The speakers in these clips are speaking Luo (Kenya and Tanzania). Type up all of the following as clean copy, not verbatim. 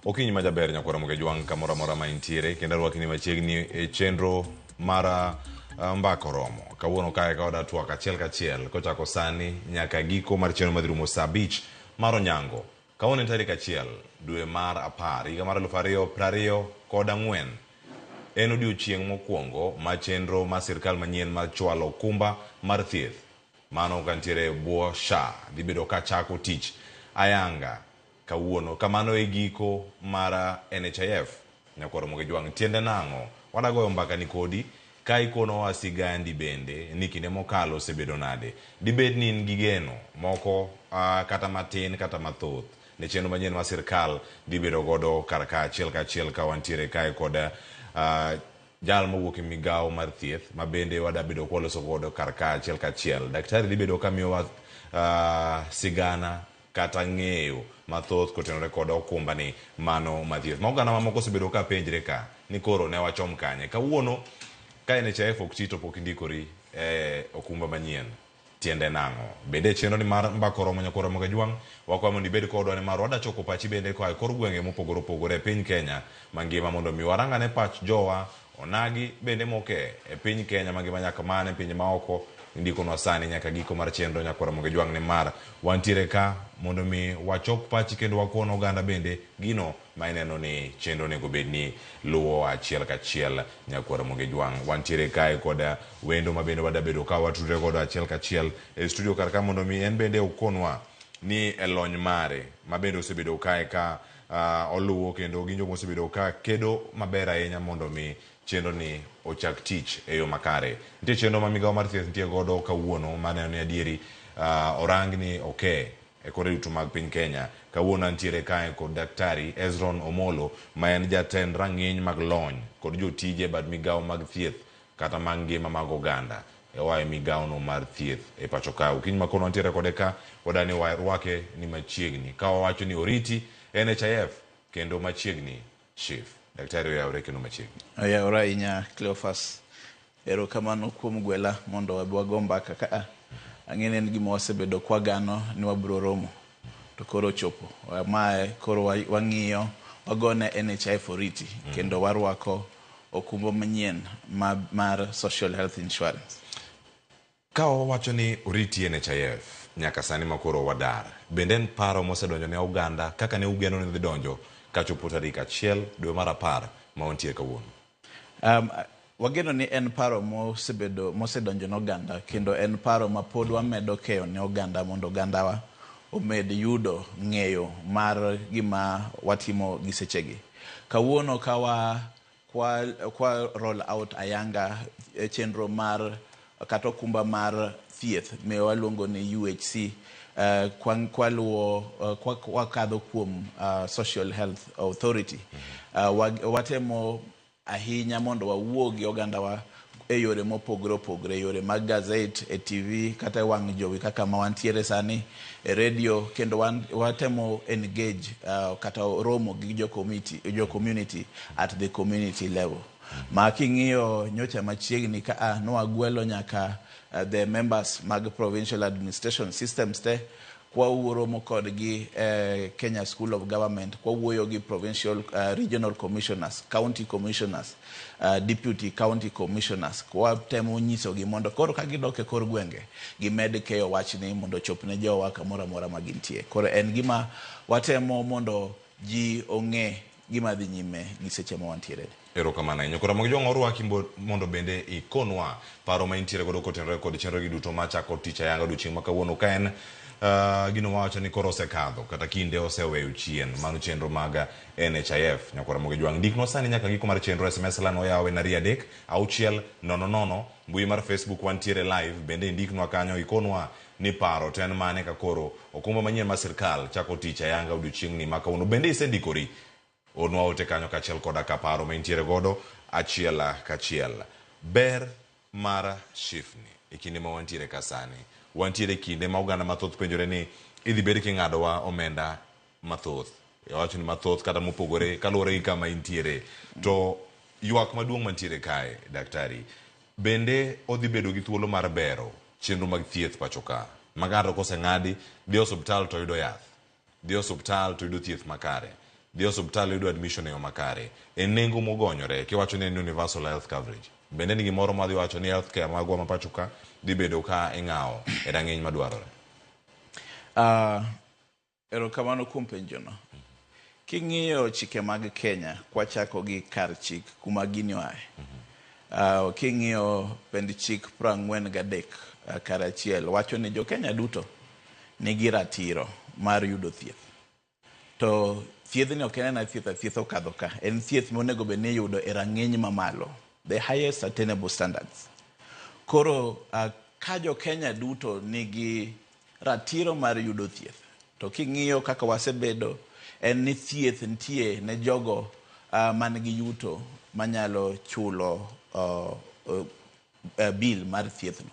Okinyi ma jaber nyakwar Ramogi Ajwang' kamoro amora ma intiere kendo arwaki ni machiegni e chenro mar mbaka oromo. Kawuono kae ka wada twak achiel kachiel kochako sani nyaka giko mar chenro madhi rumo saa abich mar onyango. Kawuono en tarik achiel dwe mar apar higa mar 2024. En odiochieng' mokwongo ma chenro mar sirkal manyien mar chwalo okumba mar thieth mano kantiere e bwo SHA dhi bedo ka chako tich ayanga Kawuono. Kamano e giko mar NHIF. Nyakwar Ramogi Jwang', tiende nang'o? Wadagoyo mbakani kodi ka ikonowa sigandi bende ni kinde mokalo osebedo nade. Dibed ni in gi geno moko kata matin kata mathoth ne chenro manyien ma sirkal dhi bedo godo kar ka achiel kachiel ka wantiere kae kod jal mowuok e migawo mar thieth ma bende wadabedo kwaloso godo kar ka achiel kachiel. Daktari dhi bedo ka miyowa sigana kata ng'eyo mathoth kotenore kod okumbani mano mar thieth. Ma oganda mamoko osebedo ka penjre ka ni koro ne wachom kanye. Kawuono ka NHIF ok ti to pok indikori e okumba manyien, tiende nang'o? Bende e chenro ni mar Mbaka Oromo Nyakwar Ramogi Ajwang', wakwayo mondo ibed kodwa nimar wada choko pachi bende koa e kor gwenge mopogore opogore e piny Kenya mangima mondo mi warang ane pach jowa Onagi bende moke e piny Kenya mangima nyaka mana e pinje maoko indikonwa sani nyaka giko mar chenro Nyakwar Ramogi Ajwang' nimar wantiere ka mondo mi wachok pachi kendo wakon oganda bende gino ma ineno ni chenro onego bed ni luwo achiel kachiel Nyakwar Ramogi Ajwang'. Wantiere kae kod wendo ma bende wadabedo ka watudre godo achiel kachiel e studio kar ka mondo mi en bende okonwa ni e lony mare ma bende osebedo kae ka oluwo kendo gin joma osebedo ka kedo maber ahinya mondo mi chenro ni ochak tich e yo makare. Nitie chenro ma migawo mar thieth nitie godo kawuono maneno ni adieri orang ni oke e kore duto mag piny Kenya. Kawuono antiere kae kod Daktari Ezron Omolo ma en jatend rang'iny mag lony kod jotije e bad migawo mag thieth kata mag ngima mag oganda e oa e migawono mar thieth e pacho ka. Okinyi ma kono wantiere kode ka, wadani warwake ni machiegni ka wawacho ni oriti NHIF kendo machiegni SHIF. Daktari oyawre kendo machiegni. Oyawre ahinya Cleophas. Erokamano kuom gwela mondo wabi wago mbaka ka a. Ang'e ni en gima wasebedo kwagano ni wabiro romo to koro ochopo. Mae koro wang'iyo wagone NHIF oriti kendo warwako okumba manyien ma, mar Social Health Insurance. Ka wawacho ni oriti NHIF nyaka sani ma koro wadar, bende en paro mosedonjo ne oganda kaka ne ugeno ni dhi donjo kachopo tarik achiel dwe mar apar ma wantie kawuono? Wageno ni en paro mosebedo mosedonjo ne oganda kendo en paro ma pod wamedo keyo ne oganda mondo ogandawa omed yudo ng'eyo mar gima watimo gi sechegi. Kawuono ka wa kwa, kwa roll out ayanga e chenro mar kata okumba mar thieth me waluongo ni UHC kwa, kwa luwo kwa, wakadho kuom Social Health Authority. Watemo ahinya mondo wawuo gi ogandawa e yore mopogore opogore, yore mag gazet, e TV kata e wang' jowi kaka ma wantiere sani, e radio, kendo wan, watemo engage kata romo gi jo committee, jo community at the community level. Ma king'iyo nyocha machiegni ka a nwagwelo nyaka the members mag provincial administration systems te kwawuoromo kodgi e Kenya School of Government, kwawuoyo gi provincial regional commissioners, county commissioners, deputy county commissioners, kwatemo nyisogi mondo koro ka gidok e kor gwenge gimed keyo wachni mondo ochop ne jowa kamoro amora ma gintie. Koro en gima watemo mondo ji ong'e gima dhi nyime gi seche ma wantiere. Erokamano ahinya. Koro Ramogi Jwang' orwaki mondo bende ikonwa paro ma intiere godo kotenore kod chenro gi duto machako tich ayanga odiochieng' ma kawuono ka en gino mawacho ni koro osekadho kata kinde oseweyo chien mano chenro mag NHIF. Nyakwar Ramogi Jwang' ndiknwa sani nyaka giko mar chenro SMS line oyaw en 2 3 6 0 0 mbui mar Facebook wantiere live bende indiknwa kanyo ikonwa ni paro to en mane ka koro okumba manyien mar sirkal chako tich ayanga odiochieng'ni ma kawuono bende isendikori Ornwa ote kanyo kaachiel koda ka paro ma intiere godo achiel kachiel. Ber mar SHIF ni e kinde ma wantiere ka sani. Wantiere e kinde ma oganda mathoth penjore ni idhi bed king'adowa omenda mathoth. Awacho ni mathoth kata mopogore kaluwore gi kama intiere. To ywak maduong' mantiere kae, daktari, bende odhi bedo gi thuolo mar bero chenro mag thieth pacho ka? Ma ng'ato koseng'adi, dhi e osuptal to yudo yath. Dhi e osuptal to yudo thieth makare. Dhi e osuptal yudo admission e yo makare e nengo mogonyore kiwacho ni en universal health coverage. Bende en gimoro madhi wacho ni health care magwa ma pacho ka dhi bedo ka ing'awo e rang'iny madwarore? Erokamano kuom penjono. King'iyo chike mag Kenya, kwachako gi kar chik kuma gini oaye. King'iyo pend chik 43 kar achiel wacho ni jo Kenya duto nigi ratiro mar yudo thieth. To thiedhni ok en ena thieth athieth okadho ka. En thieth monego bed ni iyudo e rang'iny mamalo. The highest attainable standards. Koro ka jo Kenya duto nigi ratiro mar yudo thieth, to king'iyo kaka wasebedo, en ni thieth nitie ne jogo man gi yuto manyalo chulo bill mar thiethno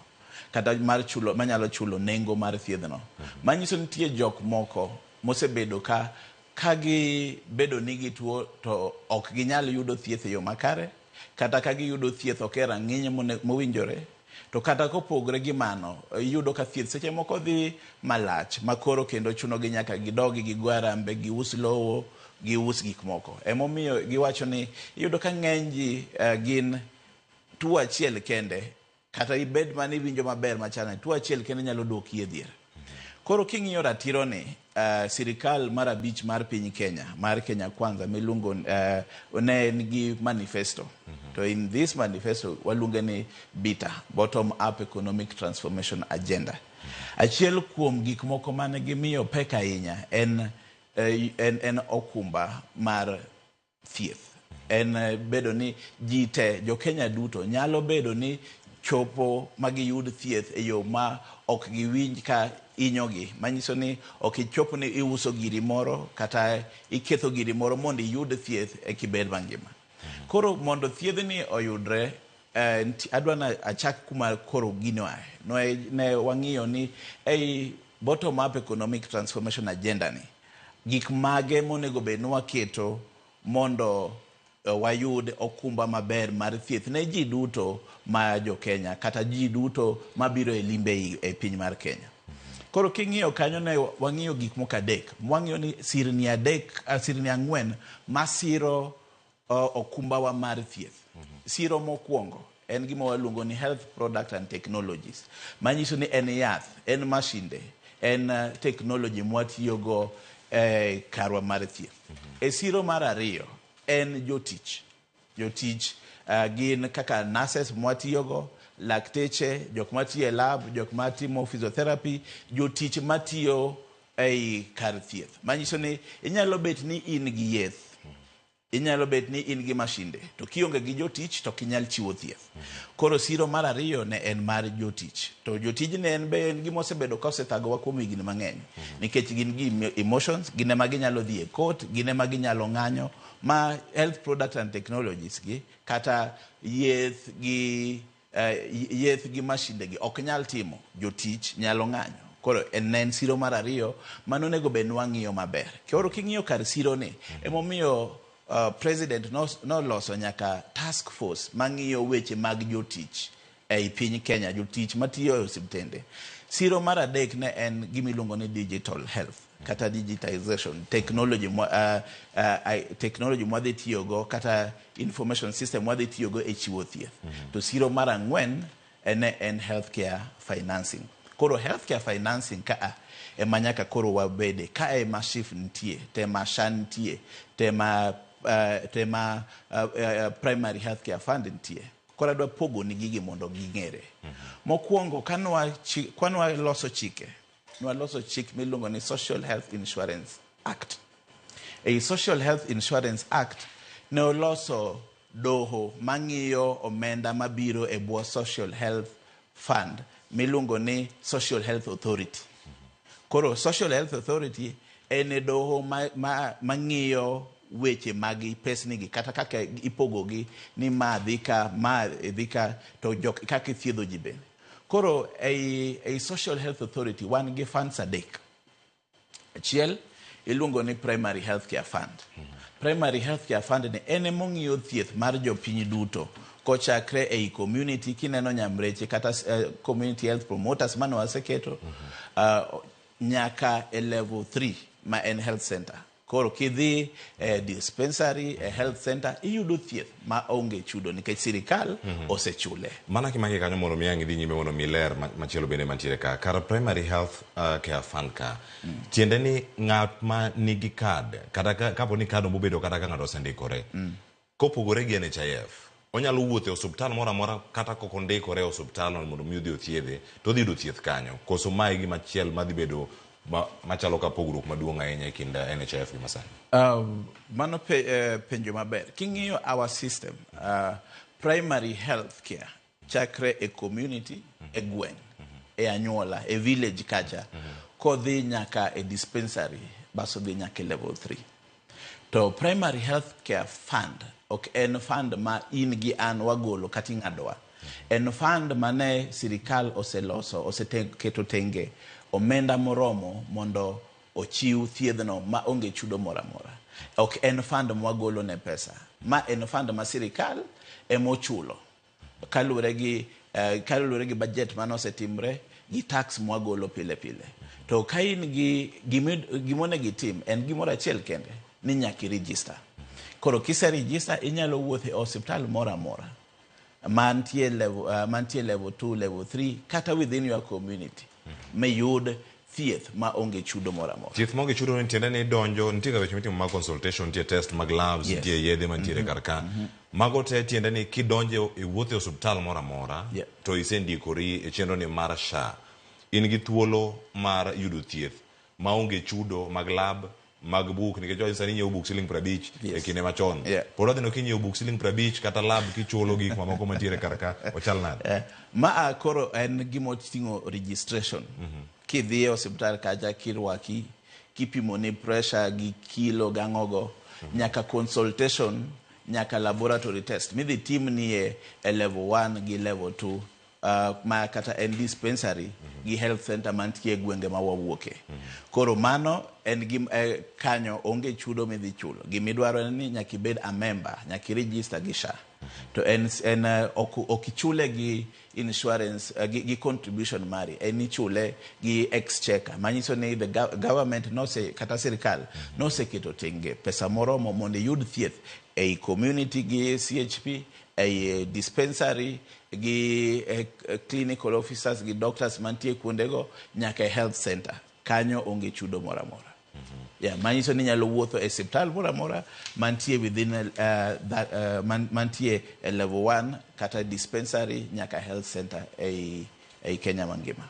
kata mar chulo manyalo chulo nengo mar thiedhno. Manyiso ni nitie jok moko mosebedo ka gibedo ni gituo to ok ginyal yudo thieth e yo makare, kata ka giyudo thieth ok e rang'iny mowinjore. To kata kopogre gi mano, iyudo ka thieth seche moko dhi malach ma koro kendo chuno gi nyaka gidogi gigo arambe, gius lowo, gius gik moko. Emomiyo giwacho ni iyudo ka ng'eny ji gin tuo achiel kende, kata ibed mana iwinjo maber machal, tuo achiel kende nyalo duoki e dhier. Koro king'iyo ratiro ni, sirikal mar abich mar piny Kenya, mar Kenya Kwanza, miluongo ne en gi manifesto. To in this manifesto waluonge ni BETA, Bottom Up Economic Transformation Agenda. Achiel kuom gik moko mane gimiyo pek ahinya en okumba mar thieth. En bedo ni ji te, jo Kenya duto nyalo bedo ni chopo ma giyud thieth e yo ma ok giwinj ka hinyogi. Manyiso ni ok ichop ni iuso giri moro kata iketho giri moro mondo iyud thieth e kibed mangima. Koro mondo thiedhni oyudre, adwa na achak kuma koro gino ae. Ne wang'iyo ni ei bottom up economic transformation agenda ni, gik mage monego bed ni waketo mondo wayud okumba maber mar thieth ne ji duto ma jo Kenya kata ji duto mabiro e limbe e piny mar Kenya. Koro king'iyo kanyo ne wang'iyo gik moko adek. Wang'iyo ni sirni adek, sirni ang'wen masiro okumbawa mar thieth. Siro mokwongo en gima waluongo ni health product and technologies. Manyiso ni en yath, en mashinde, en technology mwatiyogo e karwa mar thieth. E siro mar ariyo en jotich. Jotich gin kaka nurses mwatiyogo, lakteche, jok matiyo e lab, jok matimo physiotherapy, jotich matiyo ei kar thieth. Manyiso ni inyalo bet ni in gi yeth, inyalo bet ni in gi mashinde, to kionge gi jotich to ok inyal chiwo thieth. Koro siro mar ariyo ne en mar jotich. To jotij ne en be en gima osebedo ka osethagowa kuom higni mang'eny. Nikech gin gi emotions, gin ema ginyalo dhi e court, gin ema ginyalo ng'anyo, ma health product and technologies gi, kata yeth gi mashinde gi ok nyal timo, jotich nyalo ng'anyo. Koro en siro mar ariyo mano onego bed ni wang'iyo maber. Koro king'iyo kar siro ni, emomiyo president noloso nyaka task force mang'iyo weche mag jotich ei piny Kenya, jotich matiyo e osiptende. Siro mar adek ne en gima iluongo ni digital health kata digitization, technology technology mwadhi tiyogo kata information system mwadhi tiyogo e chiwo thieth. To siro mar ang'wen ne en healthcare financing. Koro healthcare financing ka ema nyaka koro wabede, ka ema SHIF nitie, tema SHA nitie, tema primary healthcare fund nitie. Koro adwa pogo ni gigi mondo ging'ere. Mokwongo, kanwa loso chike, nwaloso chik miluongo ni Social Health Insurance Act. Ei Social Health Insurance Act ne oloso doho mang'iyo omenda mabiro e bwo Social Health Fund miluongo ni Social Health Authority. Koro Social Health Authority en e doho mang'iyo weche mag pesnigi kata kaka ipogogi ni ma dhi ka, ma dhi ka, to jok kaka ithiedho ji bende. Koro ei Social Health Authority wan gi funds adek. Achiel iluongo ni Primary Healthcare Fund. Primary Healthcare Fund ni en emong'iyo thieth mar jopiny duto kochakre ei community kineno nyamreche kata community health promoters mane waseketo nyaka e level 3 ma en health center. Koro kidhi e dispensary, e health center, iyudo thieth ma onge chudo nikech sirikal osechule. Mana kimaki kanyo mondo mi ang' idhi nyime mondo mi ler machielo bende mantiere ka. Kar primary health care fund ka. Tiende ni ng'at ma nigi kad, kata kapo ni kad obobedo kata ka ng'ato osendikore. Kopogore gi NHIF, onyalo wuotho e osuptal moro amora kata kok ondikore e osuptal no mondo mi odhi othiedhe, to odhi yudo thieth kanyo. Koso mae e gima chiel madhi bedo machalo ka pogruok maduong' ahinya e kind NHIF gi masani? Mano penjo maber. King'iyo our system, primary health care chakre e community, e gweng', e anyuola, e village kacha, kodhi nyaka e dispensary, bas odhi nyaka e level 3. To primary health care fund ok en fund ma in gi an wagolo kata ing'adowa. En fund mane sirikal oseloso, oseketo tenge omenda moromo mondo ochiw thiedhno ma onge chudo moro amora. Ok en fund mwagolo ne pesa. Ma en fund ma sirikal emochulo. Kaluwore gi budget mane osetimre gi tax mwagolo pile pile. To ka in gi gimonego itim en gimoro achiel kende ni nyaka i-register. Koro kise register inyalo wuotho e osiptal moro amora mantie level 2, level 3 kata within your community miyud thieth ma onge chudo moro amora. Thieth maonge chudo ni tiende ni idonjo, nitie ga weche mitimo mag consultation, nitie test mag labs, nitie yedhe mantiere kar ka. Mago te tiende ni kidonjo e wuotho e osiptal moro amora, to isendikori e chenro ni mar SHA. In gi thuolo mar yudo thieth maonge chudo mag lab, mag buk, nikech wacho sani inyiewo buk siling 50 e kinde machon. Pod wadhi neno kinyiewo buk siling 50 kata lab kichulo gik mamoko mantiere kar ka, ochal nade? Maa koro en gimoting'o registration. Kidhi e osiptal kacha kirwaki, kipimoni pressure gi kilo gang'ogo, nyaka consultation, nyaka laboratory test midhi timni e level 1 gi level 2 ma kata en dispensary gi health center mantie e gwenge ma wawuoke. Koro mano en gim, kanyo onge chudo midhi chulo. Gimidwaro en ni nyaka ibed a member, nyaka i-register gi SHA. To en ok ichule gi insurance gi contribution mari, en ichule gi exchequer manyiso ni the government nose kata sirikal noseketo tenge pesa moromo mondo iyud thieth ei community gi CHP, ei dispensary gi clinical officers gi doctors mantie kuondego nyaka e health center. Kanyo onge chudo moro amora. Yeah, manyiso ni inyalo wuotho e osiptal moro amora mantie within that, mantie e level 1 kata dispensary nyaka health center ei Kenya mangima.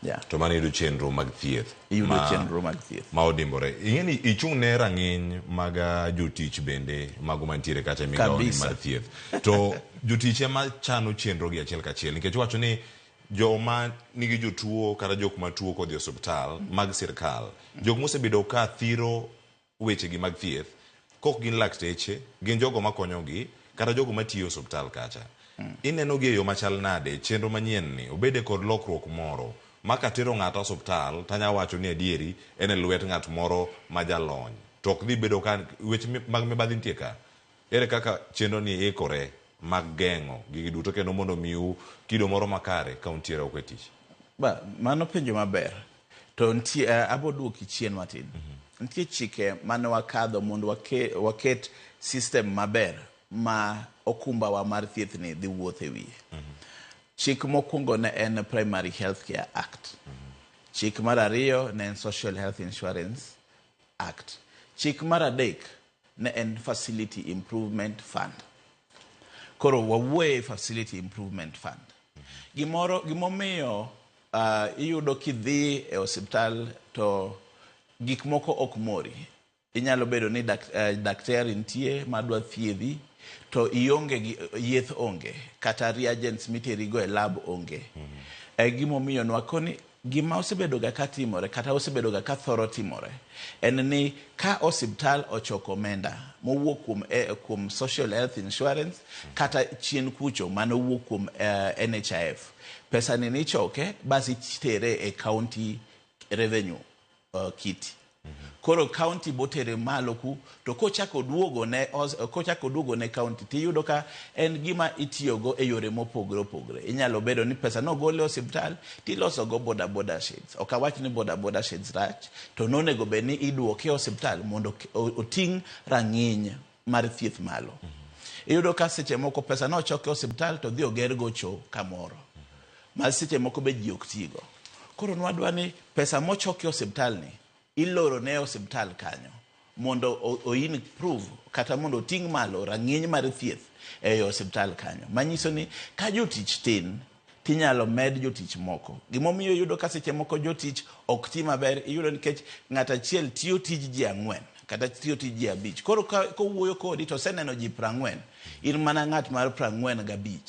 Yeah. To mano yudo chenro mag thieth. Iyudo chenro mag thieth. Ma odimbore. Ing'e ni ichung' ne rang'iny mag jotich bende mago mantiere kacha e migawo ni mar thieth. To jotich ema chano chenro gi achiel kachiel nikech iwacho ni joma nigi jotuo kata jok matuo kodhi e osiptal mag sirkal, jok mosebedo ka thiro wechegi mag thieth kok gin lakteche, gin jogo makonyogi kata jogo matiyo e osiptal kacha. Ineno gi e yo machal nade chenro manyien ni obede kod lokruok moro ma katero ng'ato osiptal tanya wacho ni adieri en e lwet ng'at moro ma jalony to ok dhi bedo ka weche mag mibadhi nitie ka. Ere kaka chenro ni ikore mag geng'o gigi duto kendo mondo miu kido moro makare ka untiere oko e tich? Ba, mano penjo maber. To nitie abo duoki chien matin. Nitie chike mane wakadho mondo waket system maber ma okumbawa mar thieth ni dhi wuotho e wiye. Chik mokwongo ne en Primary Health Care Act. Chik mar ariyo ne en Social Health Insurance Act. Chik mar adek ne en Facility Improvement Fund. Koro wawuoye Facility Improvement Fund. Gimoro gimomiyo iyudo kidhi e osiptal to gik moko ok mori. Inyalo bedo ni daktari nitie madwa thiedhi to ionge gi yeth, onge kata reagents miterigo e lab onge. E gimomiyo nwakoni gima osebedo ga katimore kata osebedo ga kathoro timore en ni ka osiptal ochoko omenda mowuok kuom social health insurance kata chien kucho manowuok kuom NHIF, pesa ni nichoke bas itere e county revenue kitty. Koro county botere malo ku to kochako duogo ne kochako duogo ne county tiyudo ka en gima itiyogo e yore mopogore opogore. Inyalo bedo ni pesa nogol e osiptal tiloso go boda boda sheds. Ok awach ni boda boda sheds rach, to nonego bed ni iduoke e osiptal mondo oting' rang'iny mar thieth malo. Iyudo ka seche moko pesa nochok e osiptal to dhi oger go cho kamoro ma seche moko be ji ok tigo. Koro nwadwa ni pesa mochok e osiptal ni iloro ne osiptal kanyo mondo o improve kata mondo oting' malo rang'iny mar thieth e osiptal kanyo. Manyiso ni ka jotich tin tinyalo med jotich moko. Gimomiyo iyudo ka seche moko jotich ok ti maber, iyudo nikech ng'at achiel tiyo tij ji 4 kata tiyo tij ji 5. Koro kowuoyo kodi to oseneno ji 40, in mana ng'at mar 45.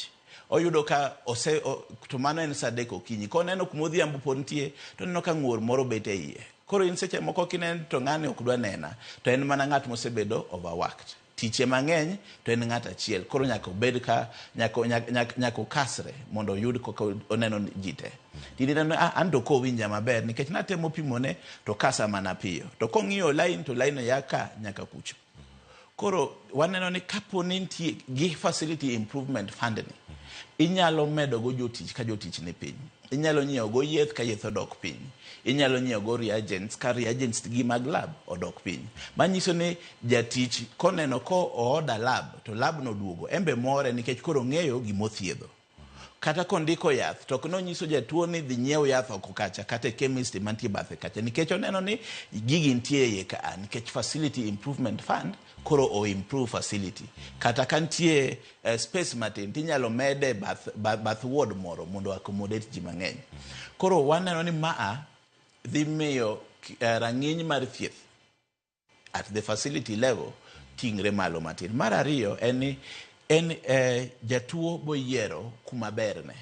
Oyudo ka ose, to mano en saa 3 okinyi. Koneno kuma odhiambo pod nitie, to oneno ka ng'ur moro bet e iye. Koro in seche moko kineno to ng'ani ok dwa nena, to en mana ng'at mosebedo overworked. Tiche mang'eny to en ng'at achiel. Koro nyaka obed ka, nyaka okasre mondo oyud kaka oneno ji te. Tineno, an to kowinja maber nikech natemo pimone to kasa mana piyo. To kong'iyo line to line ya ka nyaka kucho. Koro waneno ni kapo ni nitie gi facility improvement fund ni, inyalo medo go jotich ka jotich ni piny. Inyalo nyiewo go yeth ka yeth odok piny. Inyalo nyiewo go reagents ka reagents gi mag lab odok piny. Manyiso ni jatich koneno ko order lab to lab no duogo, en be more nikech koro ong'eyo gimothiedho. Kata kondiko yath to ok nonyiso jatuo ni dhi nyiew yath oko kacha kata e chemist mantie bathe kacha, nikech oneno ni gigi nitie iye ka, nikech facility improvement fund koro o improve facility. Kata ka nitie space matin tinyalo mede bath ward moro mondo accommodate ji mang'eny. Koro waneno ni maa dhi miyo rang'iny mar thieth at the facility level ting're malo matin. Mar ariyo en ni en jatuo boyiero kuma berne.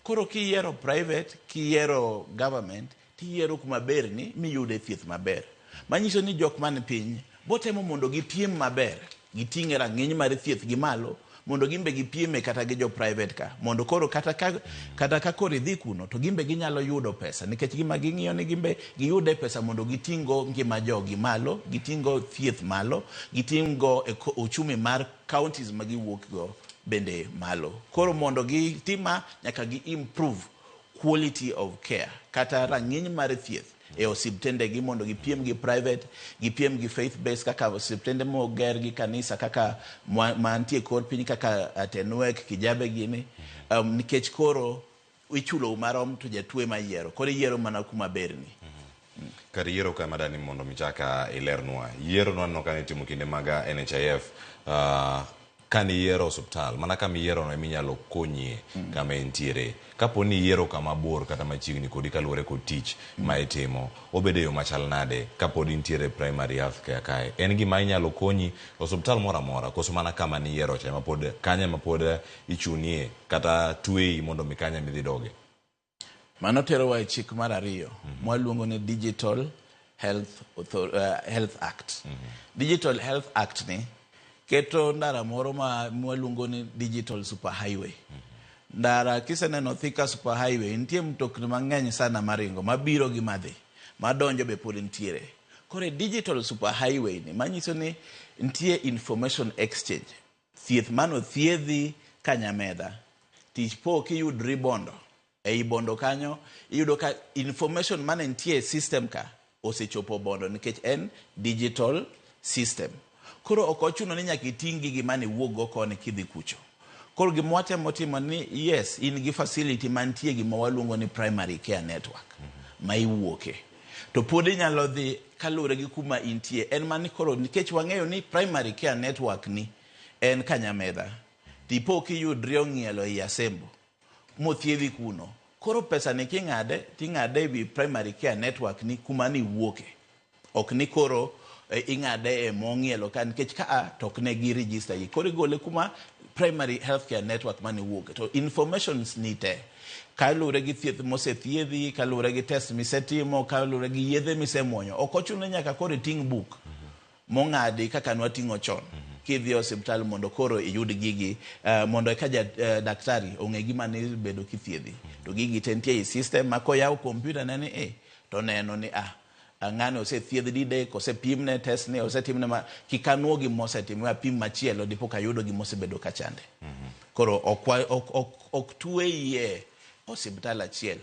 Koro kiyiero private, kiyiero government, tiyiero kuma berni miyude thieth maber. Manyiso ni jok man piny botemo mondo gipiem maber, giting' rang'iny mar thieth gi malo mondo gimbe gipieme kata gi jo private ka, mondo koro kata ka koro idhi kuno to gimbe ginyalo yudo pesa, nikech gima ging'iyo ni gimbe giyude pesa mondo giting' go ngima jogi malo, giting' go thieth malo, giting' go uchumi mar counties ma giwuok go bende malo. Koro mondo gitima nyaka gi improve quality of care kata rang'iny mar thieth e osiptendegi mondo gipiem gi private, gipiem gi faith based kaka osiptende moger gi kanisa kaka mantie kor piny kaka Tenwek, Kijabe gini, nikech koro ichulo marom to jatuo ema yiero, koro iyiero mana kuma berni. Kar yiero ka madani mondo michaka ilernwa. Yiero nwaneno ka nitimo kinde mag NHIF, kane iyiero osiptal, mana kama iyiero no ema inyalo konyie kama entiere. Kapo ni iyiero kama bor kata machiegni kodi kaluwore kod tich ma itimo, obedo e yo machal nade kapod intiere primary health care kae? En gima inyalo konyi osiptal moro amora koso mana kama niyiero cha ema pod kanyo ema pod ichunie kata tweyi mondo mi kanyo ema idhi doge? Mano terowa e chik mar ariyo mwaluongo ni Digital Health Act. Digital Health Act ni keto ndara moro ma mwaluongo ni Digital Superhighway. Ndara kiseneno Thika Superhighway, nitie mtokni mang'eny sana maringo, mabiro gi madhi, madonjo be pod nitiere. Koro e Digital Superhighway ni manyiso ni nitie information exchange. Thieth mano thiedhi Kanyamedha, tich po kiyudri Bondo. Ei Bondo kanyo iyudo ka information mane nitie e system ka osechopo Bondo nikech en digital system. Koro ok ochuno ni nyaka iting' gigi mane iwuok go koni kidhi kucho. Koro gima watemo timo ni yes, in gi facility mantie gima waluongo ni primary care network ma iwuoke. To pod inyalo dhi kaluwore gi kuma intie. En mana ni koro nikech wang'eyo ni primary care network ni en Kanyamedha, tipo kiyudri ong'ielo ei Asembo mothiedhi kuno. Koro pesa ni king'ade, ting'ade ewi primary care network ni kuma ni wuoke. Ok ni koro ing'ade e mong'ielo ka, nikech ka a to ok ne gi register gi. Koro igole kuma primary healthcare network mane wuoke. To informations ni te. Kaluwore gi thieth mosethiedhi, kaluwore gi test misetimo, kaluwore gi yedhe misemuonyo. Ok ochuno ni nyaka koro iting' buk mong'adi kaka nwating'o chon. Kidhi e osiptal mondo koro iyud gigi, mondo eka daktari ong'e gima ne bedo kithiedhi. To gigi te nitie e system ma koyaw kompyuta ne ni to neno ni Ng'ani osethiedh didek, osepimne test ne, osetimne ma kik anuo gima osetim, we apim machielo dipo kayudo gima osebedo ka chande. Koro ok tweye osiptal achiel.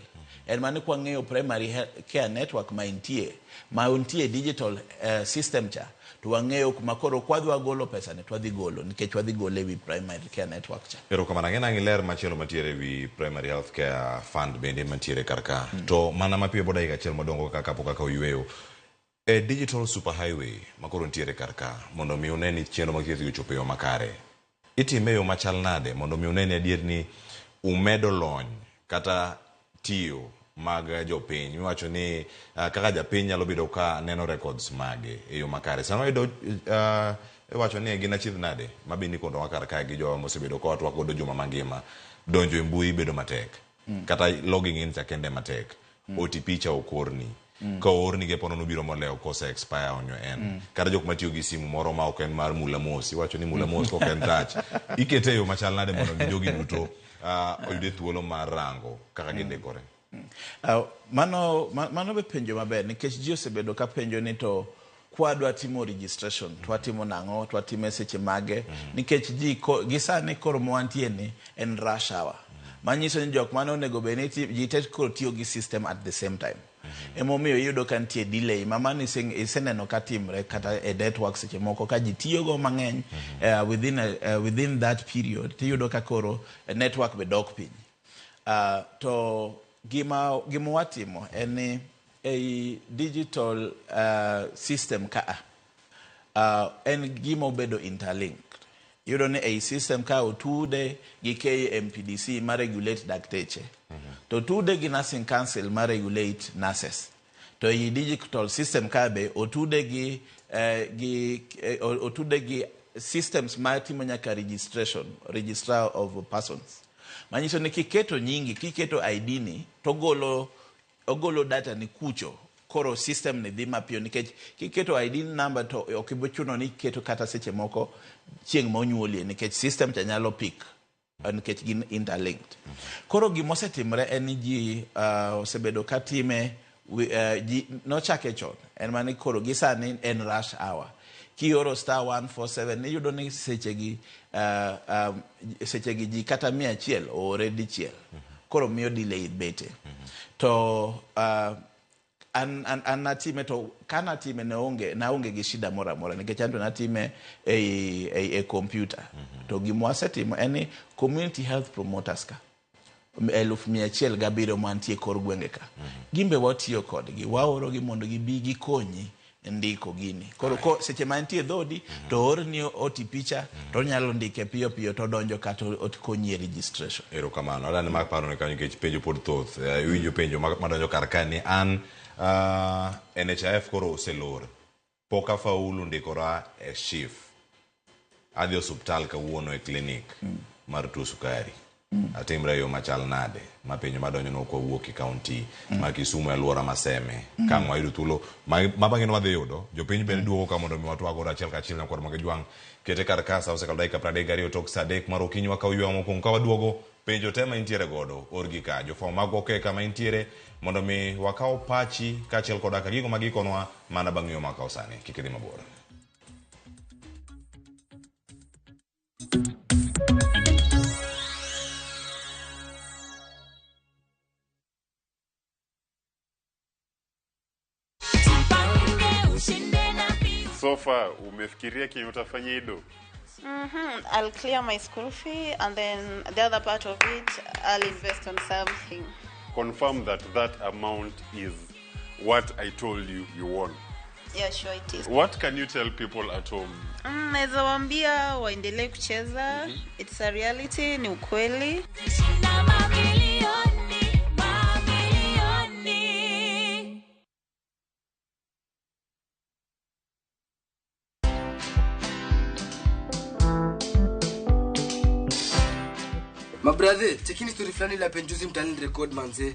En mana ni kwang'iyo primary care network ma intie, ma untie digital system cha, to wang'eyo kuma koro kwadwa golo pesa ni to wadhi golo, nikech wadhi gole ewi primary care network cha. Erokamano, ang'e nang' iler machielo mantiere ewi primary health care fund bende mantiere kar ka. To mana mapiyo bo dakika achiel modong' kaka kapok kaka oyweyo. E digital superhighway makoro nitiere kar ka, mondo mi une ni chenro mag thieth gi ochopo e yo makare. Itime e yo machal nade mondo mi une ni adier ni umedo lony kata tiyo mag jopiny miwacho ni kaka japiny nyalo bedo ka neno records mage e yo makare. Sama wayudo iwacho ni gin achiedh nade mabe ni kodwa kar kae gi jowa mosebedo ka watwak godo juma mangima, donjo e mbui bedo matek, kata logging in cha kende matek, OTP cha ok orni, ka oorni ge ponono biro molewo kose expire onyo en kata jok matiyo gi simu moro ma ok en mar mula mos, iwacho ni mula mos kok en touch, ikete e yo machal nade mondo mi jogi duto oyude thuolo mar rango kaka gindikore? Mano be penjo maber, nikech ji osebedo ka penjo ni to kwadwa timo registration to watimo nang'o, to watime seche mage, nikech ji gi sani koro mwantie ni en rush hour, manyiso ni jok mane onego bed ni ji te koro tiyo gi system at the same time. Emomiyo iyudo ka nitie delay ma mano iseneno ka timre kata e network seche moko ka ji tiyogo mang'eny within that period, tiyudo ka koro network be dok piny. To gima watimo en ni ei digital system ka en gima obedo interlinked. Iyudo ni ei system ka otude gi KMPDC ma regulate dakteche, to otude gi Nursing Council ma regulate nurses, to ei digital system ka be otude gi systems ma timo nyaka registration, registrar of persons, manyiso ni kiketo nyingi, kiketo ID ni, to ogolo data ni kucho. Koro system ni dhi mapiyo, nikech kiketo ID number to ok ibi chuno ni iketo kata seche moko chieng' ma onyuolie, nikech system cha nyalo pick, nikech gin interlinked. Koro gimosetimre en ni ji osebedo ka time ji nochake chon, en mana ni koro gi sani en rush hour. Kioro *147 iyudo ni sechegi ji kata 100 oore dichiel, koro miyo delay bete. To an natime, to ka natime ne onge naonge gi shida moro amora, nikech an to natime ei computer. To gima wasetimo en ni community health promoters ka 107,000 mantie kor gwenge ka, gimbe watiyo kodgi, waorogi mondo gibi gikonyi ndiko gini. Koro ko seche ma entie dhodi to oorni OTP cha, to onyalo ndike piyo piyo to odonjo kata okonyi e registration. Erokamano. Adani mak paro ne kanyo nikech penjo pod thoth. Iwinjo penjo madonjo kar ka ni an NHIF koro oselor. Pok afaulu ndikora e SHIF. Adhi osuptal kawuono e klinik mar tuo sukari. Atimre e yo machal nade? Ma penjo madonjo no kawuok e kaunti ma Kisumu e alwora ma Seme. Ka ang' wayudo thuolo ma bang'e wadhi yudo jopiny bende duogo ka mondo mi watwag godo achiel kachiel. Nyakwar Magajwang' kete kar ka sa osekalo dakika 32 tok sa 3 mar okinyi. Wakawo yweyo mokwongo, ka waduogo, penjo te ma intiere godo orgi ka jofwambo magwa oke kama intiere mondo mi wakaw pachi kaachiel koda ka gigo magikonwa mana bang' yweyo makawo sani. Kik idhi mabor. So far umefikiria kenye utafanya ido? I'll clear my school fee and then the other part of it I'll invest on something. Confirm that that amount is what I told you you won. Yeah, sure it is. What can you tell people at home? Naweza waambia waendelee kucheza. It's a reality, ni ukweli. Shinda mamilioni, mamilioni. Mabrathe, chekini story fulani la penjuzi mtaani record manze.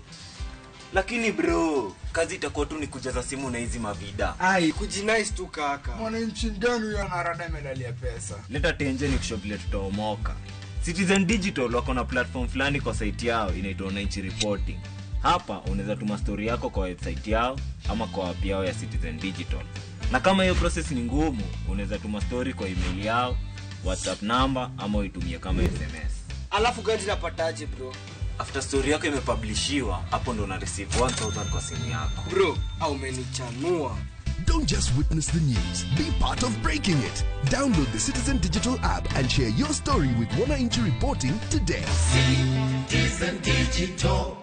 Lakini bro, kazi itakuwa tu ni kujaza simu na hizi mavida. Ai, kujinice tu kaka. Mwananchi gani huyo anarada medali pesa? Leta tenje ni kushow vile tutaomoka. Citizen Digital wako na platform fulani kwa site yao inaitwa Wananchi Reporting. Hapa unaweza tuma story yako kwa website yao ama kwa app yao ya Citizen Digital. Na kama hiyo process ni ngumu, unaweza tuma story kwa email yao, WhatsApp number ama uitumie kama SMS. Alafu ganji napataje bro? After story yako imepublishiwa, hapo ndo una receive 1000 kwa simu yako. Bro, au umenichanua. Don't just witness the news, be part of breaking it. Download the Citizen Digital app and share your story with Wananchi Reporting today. Citizen Digital.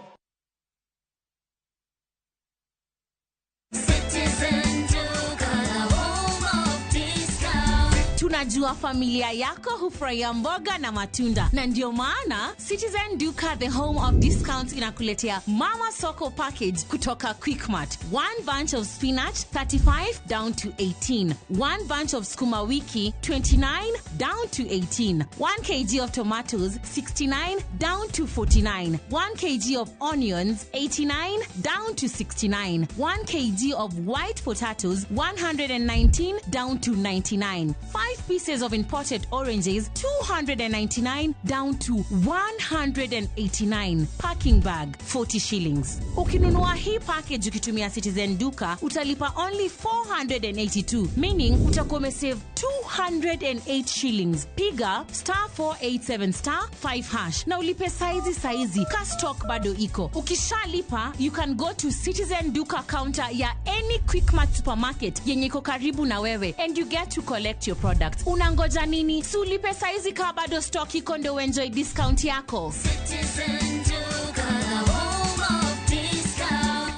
Citizen Duka, the home of discount. Tunajua familia yako hufurahia mboga na matunda, na ndio maana Citizen Duka, the home of discounts, inakuletea Mama Soko package kutoka Quickmart. One bunch of spinach 35 down to 18, one bunch of sukuma wiki 29 down to 18, 1 kg of tomatoes 69 down to 49, 1 kg of onions 89 down to 69, 1 kg of white potatoes 119 down to 99, 5 pieces of imported oranges 299 down to 189, packing bag 40 shillings. Ukinunua hii package ukitumia Citizen Duka utalipa only 482, meaning utakuwa umesave 208 shillings. Piga star 487 star 5 hash na ulipe saizi saizi, ka stock bado iko. Ukishalipa you can go to Citizen Duka counter ya any Quickmart supermarket yenye iko karibu na wewe and you get to collect your products. Unangoja nini? Si ulipe saizi ka bado stock iko ndo uenjoy discount yako. Citizen Duka, the home of discount.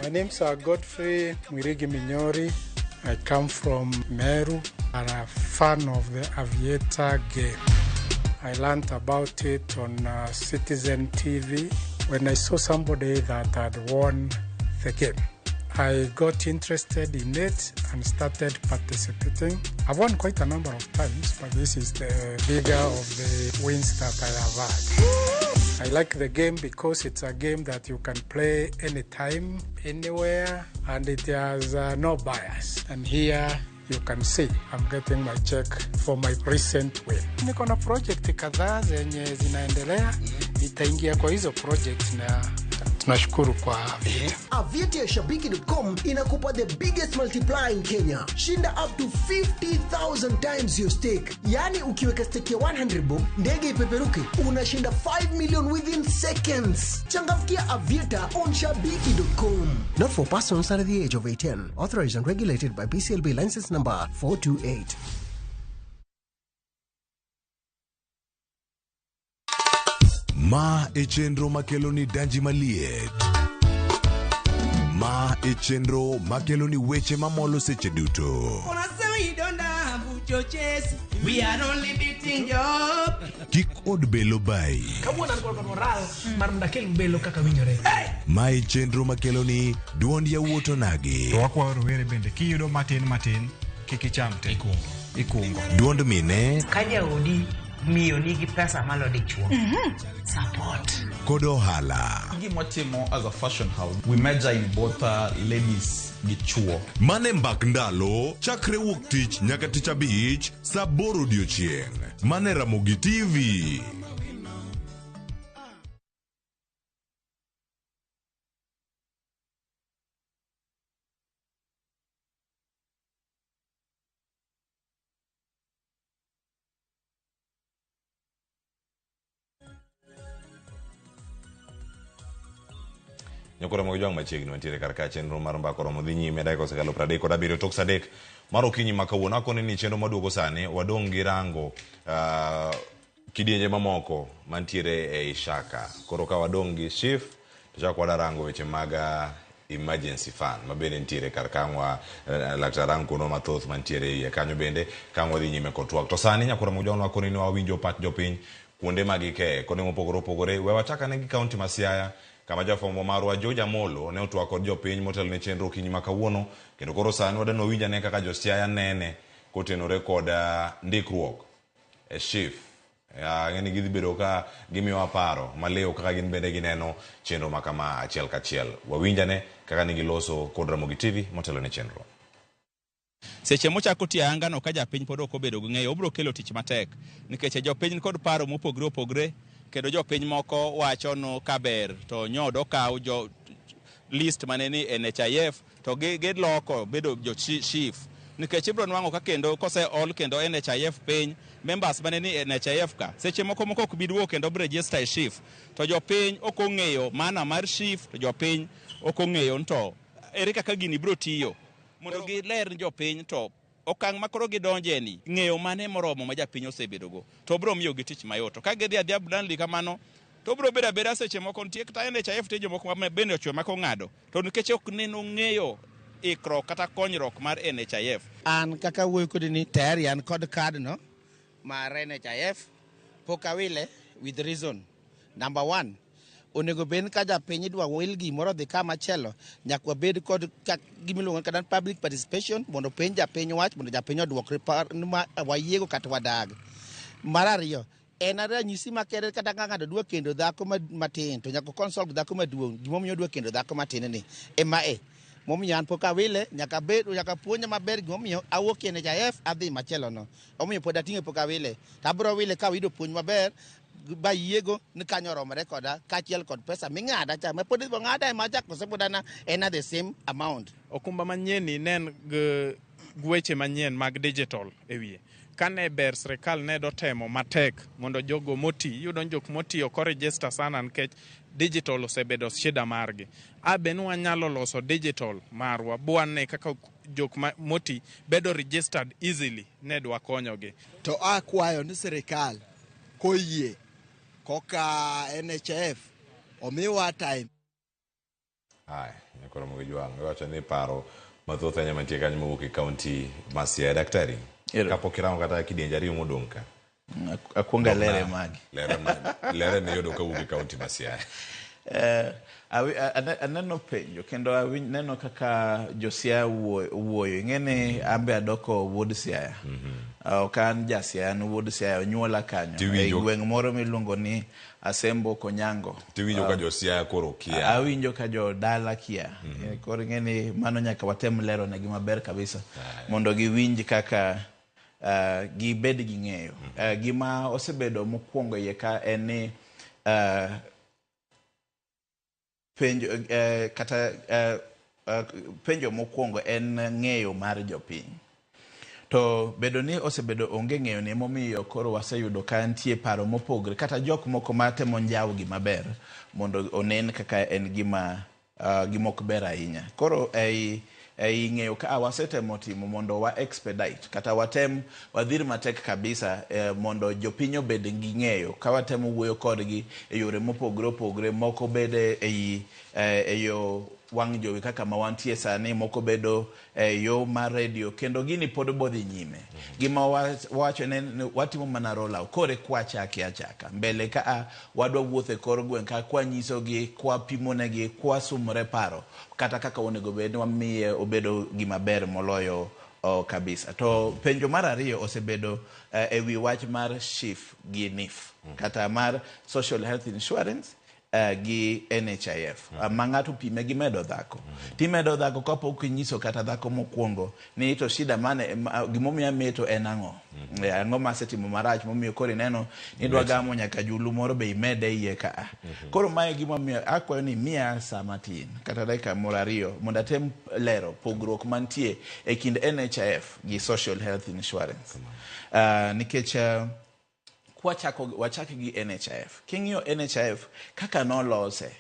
My name's Godfrey Mwirigi Minyori. I come from Meru and I'm a fan of the Aviator game. I learned about it on Citizen TV when I saw somebody that had won the game. I got interested in it and started participating. I've won quite a number of times, but this is the bigger of the wins that I have had. I like the game because it's a game that you can play anytime, anywhere, and it has no bias. And here you can see I'm getting my check for my recent win. Niko na project kadhaa zenye zinaendelea, nitaingia kwa hizo project na tunashukuru kwa Aviator. Aviator ya Shabiki.com inakupa the biggest multiplier in Kenya. Shinda up to 50,000 times your stake. Yaani ukiweka stake ya 100 bob, ndege ipeperuke, unashinda 5 million within seconds. Changamkia Aviator on Shabiki.com. Not for persons under the age of 18. Authorized and regulated by BCLB license number 428. Ma e chenro makelo ni danji maliet. Ma e chenro makelo ni weche mamolo seche duto. We are only beating job. Kik od belo bai. Kawuono an kod moral mar mondo akel belo kaka winjore. Ma e chenro makelo ni duond yawuot onagi. To wakwayo rowere bende kiyudo matin matin kik icham te. Ikungo. Duond mine Ka jaodi miyo nigi pesa malo dichuo. Support. Kod ohala. Gima as a fashion house, we major in both ladies gi chuo. Mane mbak ndalo chakre wuok tich nyaka tich abich saa aboro odiochieng'. Mane Ramogi TV. Nyokoro mag jwang' machiegni mantiere kar ka chenro mar mbaka oromo dhi nyime dakika osekalo 37 tok saa 3 mar okinyi ma kawuono. Akoni ni chenro maduogo sani wadong' gi rango kidienje mamoko mantiere ei Shaka. Koro ka wadong' gi SHIF to chak wada rango weche mag emergency fund ma bende nitiere kar ka laktar rang kuno mathoth mantiere iye kanyo bende ka wadhi nyime kod twak. To sani nyakoro mag jwang' akoni ni wawinjo pach jopiny kuonde ma gikeye kuonde mopogore opogore. We wachak ane gi kaunti ma Siaya kama jafwambo marwa George Amolo ne otwak kod jopiny motelo ne chenro okinyi ma kawuono, kendo koro sani wadwa ni wawinj ane kaka jo Siaya nene kotenore kod ndikruok e SHIF. Ang'e ni gidhi bedo ka gimiyowa paro maliw kaka gin bende gineno chenro ma kama achiel kachiel. Wawinj ane kaka ne giloso kod Ramogi TV motelo ne chenro. Seche mochako tiyo ayanga no ka japiny pod ok obedo gi ng'eyo, obiro kelo tich matek nikech jopiny nikod paro mopogre opogre kendo jopiny moko wacho no kaber to nyodo okaw jo list mane ni NHIF to giloko bedo jo SHIF nikech ibiro nwang'o ka kendo kose ol kendo NHIF piny members mane ni NHIF ka seche moko moko ok bi duogo kendo register e SHIF to jopiny ok ong'eyo maana mar SHIF to jopiny ok ong'eyo ni to ere kaka gini biro tiyo mondo giler ni jopiny to okang' ma koro gidonje ni ng'eyo mane moromo ma japiny osebedogo to biro miyogi tich mayot. To ka gidhi adhiya blindly kamano to biro bedo abeda seche moko nitie kata NHIF nitie jomoko ma bende ochwe ma kong'ado to nikech ok neno ng'eyo ikruok kata konyruok mar NHIF. An kaka wuoyo kodi ni tayari an kod card no mar NHIF pok awile with reason. Number one, onego bed ka japiny idwa wil gimoro dhi kama chielo nyaka wabed kod gimiluongo kata public participation mondo penj japiny wach mondo japiny oduok ma wayiego kata wadag. Mar ariyo, en ranyisi makende kata ka ng'ato dwa kendo dhako matin to nyaka consult dhako maduong' gimomiyo odwa kendo dhako matin ni ema e momiyo an pok awile nyaka bed nyaka puonja maber gimomiyo awuok e NHIF adhi machielo no omiyo pod ating'e pok awile to abiro wile ka ayudo puonj maber ba yiego ni kanyo oromore koda kaachiel kod pesa ming'ada cha ma pod ibiro ng'ada ema cha kose pod en the same amount. Okumba manyien ni ne en gi weche manyien mag digital e wiye. Kane ber sirikal ne dotemo matek mondo jogo moti, iyudo ni jok moti ok oregister sana nikech digital osebedo shida margi. A be wanyalo loso digital marwa bwane kaka jok moti bedo registered easily ne dwa konyogi. To akwayo ni sirikal koyie koka NHIF omiwa time. Haya, nyakoro Jwang' iwacho ni paro mathoth ahinya mantie kanyo mowuok e kaunti ma Siaya. Daktari, kapok irango kata kidienje ariyo modong' ka. Akwongo alere magi. Lere ne yudo kawuok e kaunti ma Siaya. Aneno penjo kendo aneno kaka jo Siaya wuoyo. Ing'e ni an be adoko wuod Siaya. Ok an ja Siaya, an wuod Siaya, onyuola kanyo. E gweng' moro miluongo ni Asembo Konyango. Tiwinjo ka jo Siaya koro kia. Awinjo ka jo dala kia. Koro ing'e ni mano nyaka watem lero negi maber kabisa mondo giwinj kaka gibed gi ng'eyo. Gima osebedo mokwongo iye ka en ni penjo kata penjo mokwongo en ng'eyo mar jopiny. To bedo ni osebedo onge ng'eyo ni emomiyo koro waseyudo ka nitie paro mopogre kata jok moko matemo njawo gima ber mondo onen kaka en gima gima ok ber ahinya. Koro ei ng'eyo ka wasetemo timo mondo wa expedite kata watem wadhir matek kabisa mondo jopiny obed gi ng'eyo ka watemo wuoyo kodgi e yore mopogre opogre, moko bede e yo wang' jowi kaka ma wantie sani, moko bedo e yo mar radio, kendo gini pod bodhi nyime. Gima wacho ne watimo mana roll out kore kwachake achaka mbele ka wadwa wuotho e kor gweng' ka kwanyisogi, kwapimonegi, kwasumore paro kata kaka onego bed ni wamiye obedo gima ber moloyo kabisa. To penjo mar ariyo osebedo e wi wach mar SHIF gi NHIF kata mar Social Health Insurance gi NHIF. Ma ng'ato pime gi medo dhako. Timedo dhako kapok inyiso kata dhako mokwongo ni to shida mane gimomiyo ameto en ang'o. Ang'o masetimo marach momiyo koro ineno ni idwa gamo nyaka julu moro be imede iye ka. Koro mae gimomiyo akwayo ni miya sa matin kata dakika moro ariyo mondo atem lero pogruok mantie e kind NHIF gi Social Health Insurance. Nikech wachak gi NHIF. King'iyo NHIF kaka nolose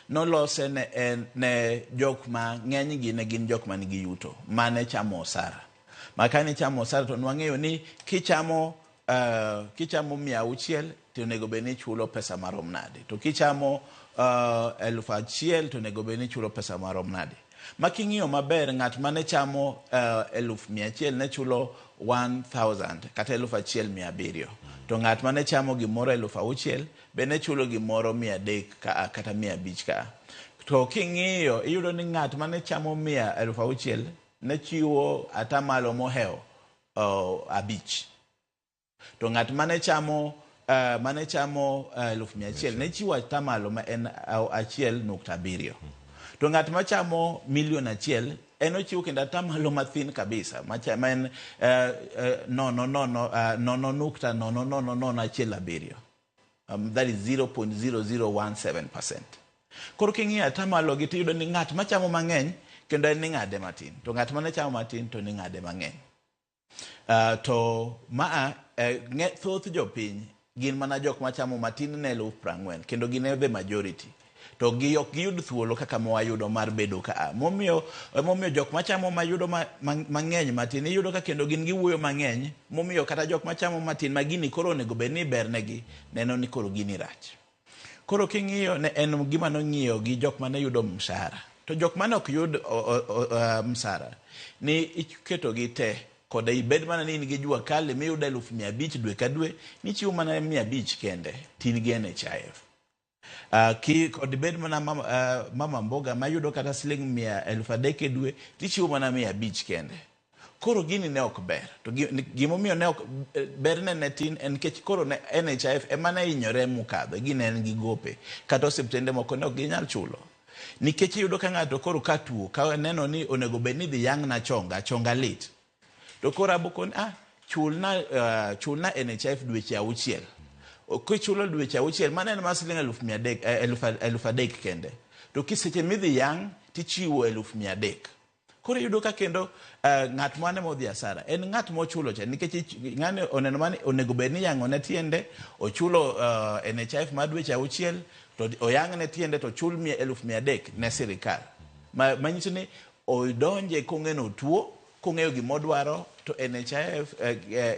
ne jok ma ng'enygi ne gin jok man gi yuto mane chamo osara. Ma kane chamo osara to nwang'eyo ni kichamo 600 to onego bed ni ichulo pesa marom nade, to kichamo 1000 to onego bed ni ichulo pesa marom nade. Ma king'iyo maber ng'at mane chamo 100,000 ne chulo 1000 kata 1700, to ng'at mane chamo gimoro 6000 be ne chulo gimoro 300 ka kata 500 ka. To king'iyo iyudo ni ng'at mane chamo 6000 ne chiwo atamalo mohewo 5, to ng'at mane chamo 100,000 ne chiwo atamalo ma en 1.7. To ng'at machamo 1,000,000 en ochiwo kendo atamalo mathin kabisa macha, ma en 0 0 0.00017. That is 0.0017%. Koro king'iyo atamalo gi tiyudo ni ng'at machamo mang'eny kendo en ning'ade matin, to ng'at mane chamo matin to ning'ade mang'eny. To maa thoth jopiny gin mana jok machamo matin ne 40,000, kendo gin e the majority, to gi ok giyud thuolo kaka mawayudo mar bedo kaa. Momiyo jok machamo mayudo mang'eny matin, iyudo ka kendo gin giwuoyo mang'eny, momiyo kata jok machamo matin ma gini koro onego bed ni bernegi neno ni koro gini rach. Koro king'iyo ne en gima nong'iyo gi jok mane yudo mshahara, to jok mane ok yud msara ni iketo gi te koda ibed mana ni in gi jua kali miyudo 500,000 dwe ka dwe, nichiwo mana 500 kende tin gi NHIF. Ki kod ibed mana mama mboga mayudo kata siling 300,000 e dwe, tichiwo mana 500 kende. Koro gini ne ok ber, to gimomiyo ne ok berne ne tin en nikech koro ne NHIF ema ne hinyore mokadho. Gini en gi gope, kata osiptende moko ne ok ginyal chulo, nikech iyudo ka ng'ato koro ka tuo ka neno ni onego bed ni dhi yang' na chonga chonga lit, to koro abokoni chulna NHIF dweche 6. Kichulo dweche 6, mano en mar siling 300,000, 3,000 kende, to kiseche midhi yang' tichiwo 300,000. Koro iyudo ka kendo ng'at mane modhi asara en ng'at mochulo cha, nikech ng'ani oneno mani onego bed ni yang'o ne tiende, ochulo NHIF mar dweche 6, to oyang' ne tiende to ochul 300,000 ne sirikal, manyiso ni odonje kong'e no tuo, kong'eyo gimodwaro. To NHIF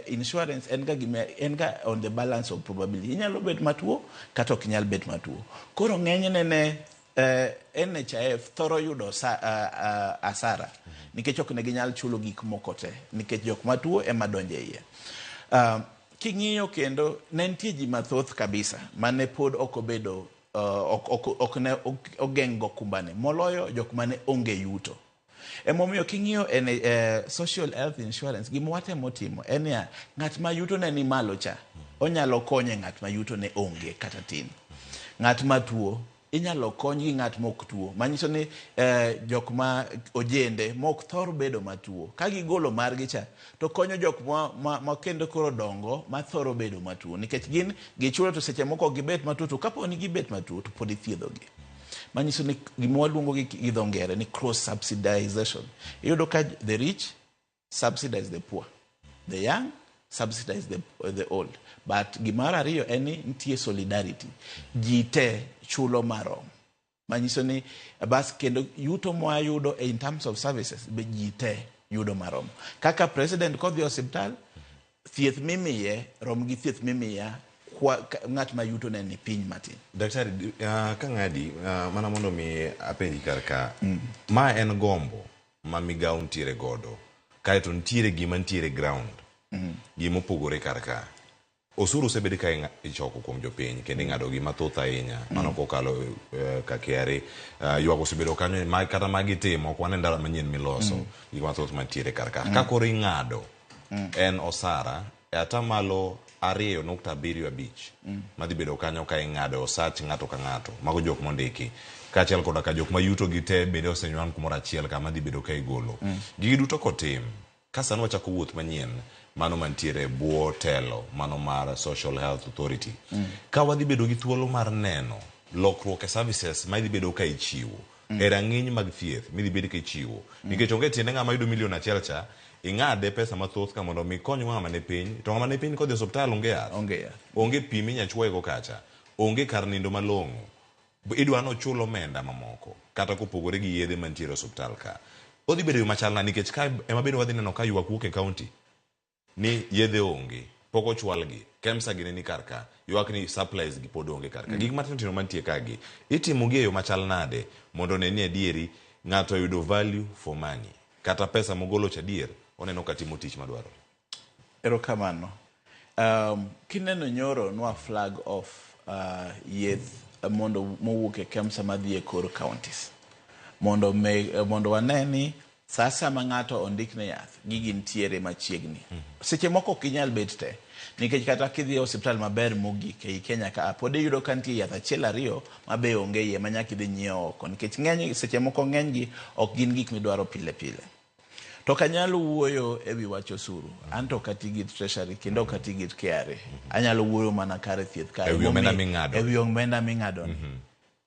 insurance en ga gima en ga on the balance of probability, inyalo bet matuo kata ok inyal bet matuo. Koro ng'enyne ne NHIF thoro yudo asara nikech ok ne ginyal chulo gik moko te, nikech jok matuo ema donjo e iye. King'iyo kendo ne nitie ji mathoth kabisa mane pod ok obedo ok ne ogeng' go kumbane, moloyo jok mane onge yuto. Emomiyo king'iyo en social health insurance, gima watemo timo en niya, ng'at ma yuto ne ni malo cha onyalo konye ng'at ma yuto ne onge kata tin. Ng'at ma tuo inyalo kony gi ng'at mok tuo, manyiso ni jok ma ojende mok thor bedo matuo, ka gigolo margi cha to konyo jok ma kendo koro dongo ma thoro bedo matuo, nikech gin gichulo, to seche moko ok gibet matuo, to kapo ni gibet matuo to pod ithiedhogi. Manyiso ni gima waluongo gi dho ngere ni cross subsidization. Iyudo ka the rich subsidize the poor, the young subsidize the old. But gimar ariyo en ni nitie solidarity, ji te chulo marom, manyiso ni bas kendo yuto mwayudo in terms of services be ji te yudo marom. Kaka president kodhi e osiptal, thieth mimiye rom gi thieth mimiya kwa ng'at ma yuto ne ni piny matin. Daktari, ka ng'adi mana mondo mi apenji kar ka, ma en gombo ma migawo nitiere godo, kaeto nitiere gima nitiere ground, gima opogore kar ka. Osuru osebed ka ichoko kuom jopiny kendo ing'ado gi mathoth ahinya, mano kokalo ka KRA. Ywak osebedo kanyo ma, kata magi timo ok wane ndara manyien miloso, gik mathoth mantiere kar ka. Ka koro ing'ado en osara e 2.75% madhi bedo kanyo ka ing'ado osach ng'ato ka ng'ato, mago jok mondiki kaachiel koda ka jok ma yuto gi te bende osenywang' kumoro achiel kama dhi bedo ka igolo. Gigi duto kotim ka sani wachako wuoth manyien mano mantiere e bwo telo mano mar Social Health Authority, ka wadhi bedo gi thuolo mar neno lokruok e services ma idhi bedo ka ichiwo e rang'iny mag thieth midhi bed ka ichiwo, nikech onge tiende ng'ama yudo milion 1 cha ing'ade pesa mathoth ka mondo mi kony ng'ama ni piny, to ng'ama ni piny kodhi e osiptal onge yath, onge yath, onge pi minya chuoyego kacha, onge kar nindo malong'o, idwa nochul omenda mamoko kata kopogore gi yedhe mantiere e osiptal ka. Odhi bedo yo machal nade? Nikech ka ema bende wadhi neno ka ywak wuok e county ni yedhe onge, pok ochwalgi, KEMSA gini ni kar ka, ywak ni supplies gi pod onge kar ka. Gik matindo tindo mantie ka gi itimo gi e yo machal nade mondo one ni adieri ng'ato oyudo value for money, kata pesa mogolo cha adier oneno ka timo tich madwarore? Erokamano. Kineno nyoro nwa flag off yeth mondo mowuok e KEMSA madhi e kor counties mondo wane ni sa asaya ma ng'ato ondikne yath, gigi nitiere machiegni. Seche moko ok ginyal bet te. Nikech kata kidhi e osiptal maber mogik ei Kenya ka, pod iyudo ka nitie yath achiel ariyo ma be onge iye ma nyaka idhi nyiew oko. Nikech ng'eny, seche moko ng'eny gi ok gin gik midwaro pile pile. To ok anyal wuoyo e wi wach osuru. An to ok ati gi Treasury kendo ok ati gi KRA. Anyalo wuoyo mana kar thieth ka. E wi omenda ming'ado. E wi omenda ming'ado ni.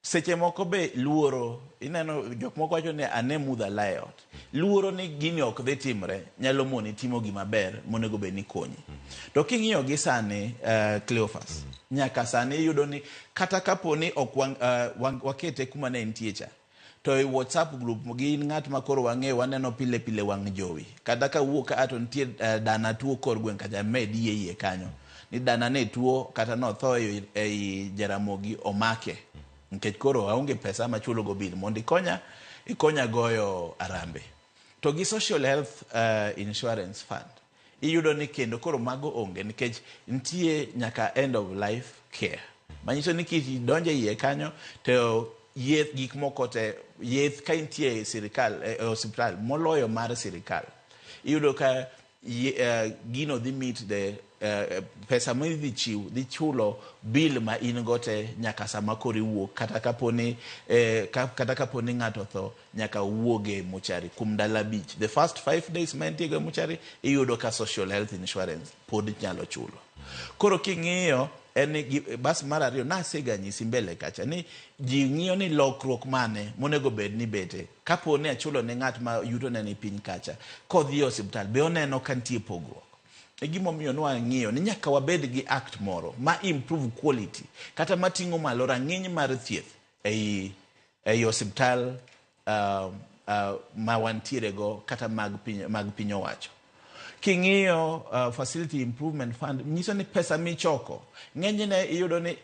Seche moko be luoro, ineno jok moko wacho ni ane mudha lae ot. Luoro ni gini ok dhi timre nyalo moni timo gima ber monego bed ni konyi. To king'iyo gi sani Cleophas, nyaka sani iyudo ni kata kapo ni ok wakete kuma ne entie cha, to e WhatsApp group gin ng'at ma koro wang'eyo waneno pile pile wang' jowi. Kata ka wuok ka to nitie dana tuo kor gweng' kacha med yie iye kanyo. Ni dana ne tuo kata notho ei Jaramogi omake. Nikech koro aonge pesa machulo go bill mondo ikonya goyo arambe. To gi Social Health Insurance Fund, iyudo ni kendo koro mago onge nikech nitie nyaka end of life care. Manyiso ni kidonjo e iye kanyo to yeth gik moko te, yeth ka intie e sirikal, e osiptal moloyo mar sirikal, iyudo ka gino dhi meet the pesa ma idhi chiw dhi chulo bill ma in go te nyaka sama koro iwuok, kata kapo ni ng'ato otho nyaka wuog e mochari kuom ndalo 5. The first 5 days ma entie go e mochari iyudo ka social health insurance pod nyalo chulo. Koro king'iyo en ni bas mar ariyo nasega nyisi mbele kacha ni ji ng'iyo ni lokruok mane monego bed ni bete. Kapo ni achulo ne ng'at ma yuto ne ni piny kacha kodhi e osiptal be oneno ka nitie pogruok. E gimomiyo nwang'iyo ni nyaka wabed gi act moro ma improve quality kata mating'o malo rang'iny mar thieth ei osiptal ma wantiere go kata mag piny owacho. King'iyo Facility Improvement Fund nyiso ni pesa michoko ng'enyne iyudo ni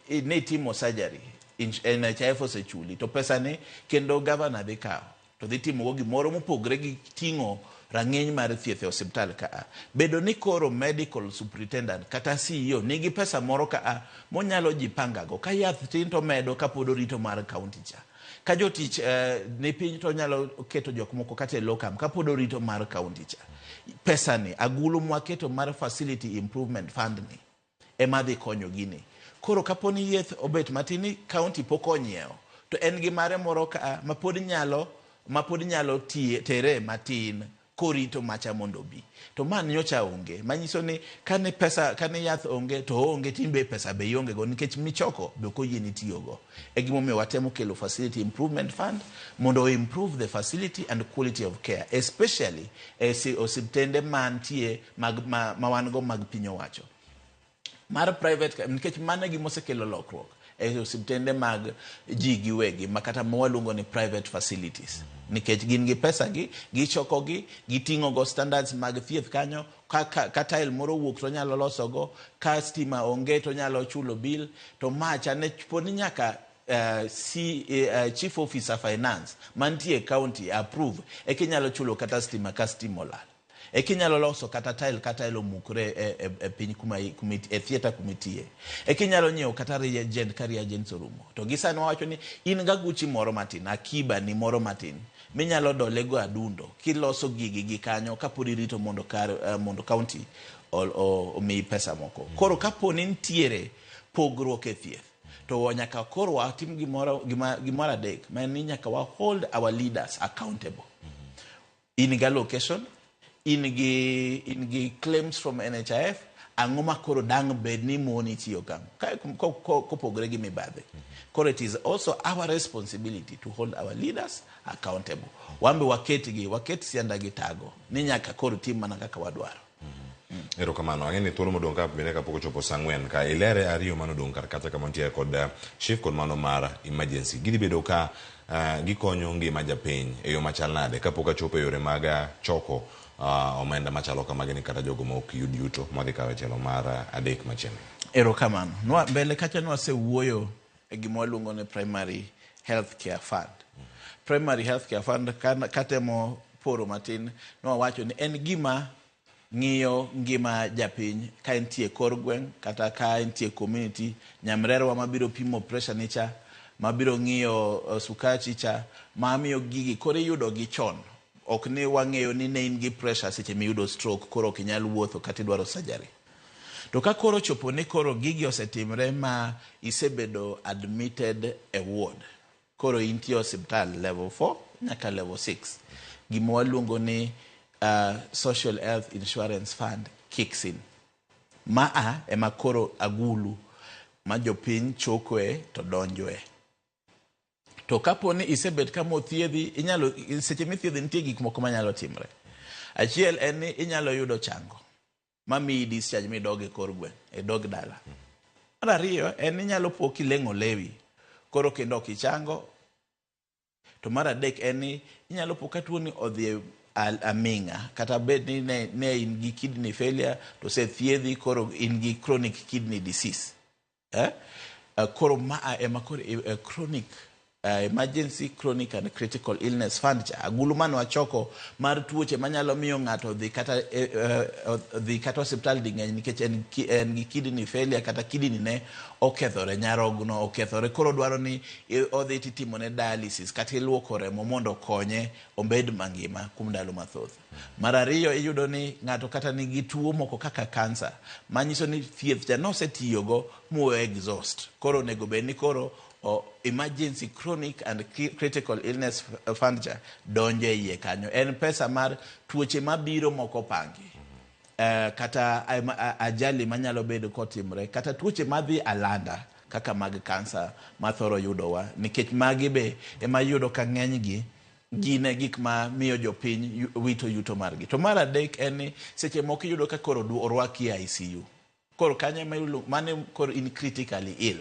ne itimo surgery, NHIF osechuli to pesa ni kendo governor dhi kawo to dhi timogo gimoro mopogre gi ting'o rang'iny mar thieth e osiptal ka. Bedo ni koro medical superintendent kata CEO nigi pesa moro ka monyalo jipanga go ka yath tin to medo kapod orito mar county cha. Ka jotich ni piny to onyalo keto jok moko kata e locum kapod orito mar county cha. Pesa ni agulu mwaketo mar Facility Improvement Fund ni ema dhi konyo gini. Koro kapo ni yeth obet matin ni county pok onyiewo to en gi mare moro ka mapod nyalo tere matin korito macha mondo obi. To ma nyocha onge, manyiso ni kane pesa, kane yath onge to onge timbe pesa be ionge go nikech michoko be ok oyieni tiyogo. E gimomiyo watemo kelo Facility Improvement Fund mondo improve the facility and quality of care, especially e osiptende mantie ma wan go mag piny owacho. Mar private, nikech mano e gima osekelo lokruok e osiptende mag ji giwegi ma kata ma waluongo ni private facilities. Nikech gin gi pesa gi, gichoko gi, giting'o go standards mag thieth kanyo, ka tile moro owuok to onyalo loso go, ka stima onge to onyalo chulo bill, to macha ne pod ni nyaka Chief Officer Finance mantie e county approve eka inyalo chulo kata stima ka stima olal. Eka inyalo loso kata tile ka tile omukore e piny kuma e theatre kuma itiye. Eka inyalo nyiewo kata reagent ka reagents orumo. To gi sani wawacho ni in ga guchi moro matin, akiba ni moro matin, minyalo dole go adundo kiloso gigi gi kanyo kapod irito mondo mondo county omiyi pesa moko. Koro kapo ni nitiere pogruok e thieth, to nyaka koro watim gimoro adek, ma en ni nyaka wa hold our leaders accountable. In gi allocation, in gi claims from NHIF, ang'o ma koro dang' bed ni moni tiyo kam kopogre gi mibadhi. Koro it is also our responsibility to hold our leaders accountable. Wambe waketgi, waket sianda gi tago ni nyaka koro tim mana kaka wadwaro. Erokamano. Ang'e ni thuolo modong' ka bende kapok ochopo saa 4 ka ilere ariyo manodong' kar kacha kama nitie kod SHIF kod mano mar emergency. Gidhi bedo ka gikonyo ngima japiny e yo machal nade kapok achopo e yore mag choko omenda machalo kamagi ni kata jogo ma ok yud yuto madhi kawo e tielo mar 3 machiegni. Erokamano. Mbele kacha nwasewuoyo e gima waluongo ni Primary Health Care Fund. Primary Health Care Fund katemo poro matin nwawacho ni en gima ng'iyo ngima japiny ka entie kor gweng' kata ka entie community, nyamrerwa mabiro pimo pressure ni cha, mabiro ng'iyo sukachi cha, mamiyo gigi koro iyudo gi chon. Ok ni wang'eyo ni ne in gi pressure seche miyudo stroke koro ok inyal wuotho kata idwaro surgery. To ka koro chopo ni koro gigi osetimre ma isebedo admitted e ward, koro intie osiptal level 4 nyaka level 6, gima waluongo ni Social Health Insurance Fund kicks in. Maa ema koro agulu ma jopiny chokoe to donjoe. To kapo ni isebet kama othiedhi, inyalo seche mithiedhi nitie gik moko manyalo timre. Achiel en ni inyalo yudo chango mamiyi discharge midog e kor gweng', idog dala. Mar ariyo en ni inyalo po kileng'o lewi, koro kendo ok ichango. To mar adek en ni inyalo po ka tuoni odhi aming'a, kata bed ni ne in gi kidney failure to osethiedhi, koro in gi chronic kidney disease. Koro maa ema koro chronic emergency chronic and critical illness fund cha, agulu mane wachoko mar tuoche manyalo miyo ng'ato dhi kata odhi kata osiptal ding'eny nikech en gi kidney failure kata kidney ne okethore, nyarogno okethore, koro dwaro ni odhi titimone dialysis kata iluoko remo mondo okonye obed mangima kuom ndalo mathoth. Mar ariyo iyudo ni ng'ato kata nigi tuo moko kaka kansa, manyiso ni thieth cha nosetiyogo mo exhaust, koro onego bed ni koro emergency chronic and critical illness fund cha donjo e iye kanyo. En pesa mar tuoche mabiro moko pangi, kata ajali manyalo bedo kotimre, kata tuoche madhi alanda kaka mag kansa mathoro yudowa, nikech magi be ema iyudo ka ng'enygi gin e gik ma miyo jopiny wito yuto margi. To mar adek en ni seche moko iyudo ka koro orwaki e ICU. Koro kanyo ema mane koro in critically ill.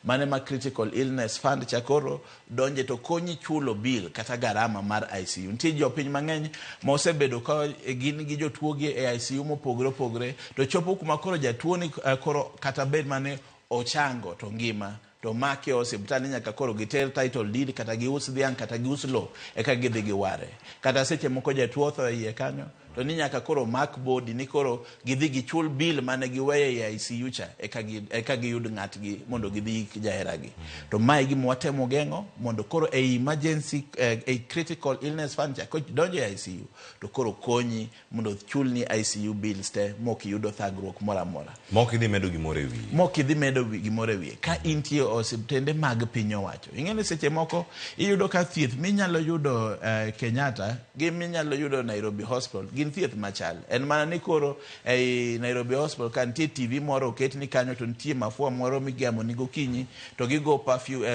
Mane ma critical illness fund cha koro donje to konyi chulo bill kata garama mar ICU. Nitie jopiny mang'eny ma osebedo ka gin gi jotuo gi e ICU mopogore opogore, to chopo kuma koro jatuo ni koro kata bed mane ochango to ngima, to make e osiptal ni nyaka koro giter title deed kata gius dhiang' kata gius lowo eka gidhi giware. Kata seche moko jatuo otho e iye kanyo, to ni nyaka koro mak body ni koro gidhi gichul bill mane giweyo e ICU cha eka giyud ng'atgi mondo gidhi yik jaheragi. To mae gima watemo geng'o mondo koro e emergency, e critical illness fund cha kodonjo e ICU to koro konyi mondo chulni ICU bills te mok iyudo thagruok moro amora. Mok idhi medo gimoro e wiye. Mok idhi medo gimoro e wiye. Ka intie osiptende mag piny owacho. Ing'e ni seche moko iyudo ka thieth minyalo yudo Kenyatta gi minyalo yudo Nairobi Hospital gin thieth machal. En mana ni koro ei Nairobi Hospital ka nitie TV moro oketni kanyo to nitie mafua moro migamo ni gokinyi to gigo perfume,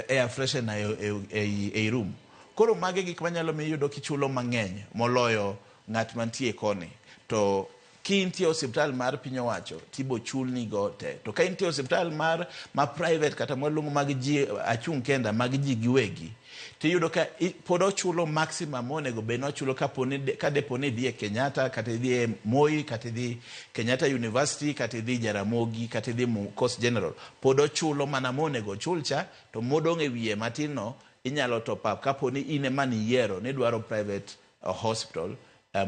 air freshener ei room. Koro magi gik manyalo miyo iyudo kichulo mang'eny moloyo ng'at mantie koni. To ki intie osiptal mar piny owacho tibo chulni go te. To ka intie osiptal mar ma private kata mwaluongo mag ji achung' kenda mag ji giwegi, tiyudo ka pod ochulo maximum monego bed ni ochulo ka depo ni idhi e Kenyatta kata idhi e Moi kata idhi Kenyatta University kata idhi Jaramogi kata idhi Coast General, pod ochulo mana monego ochul cha, to modong' e wiye matin no inyalo top up kapo ni in ema niyiero ni idwaro private hospital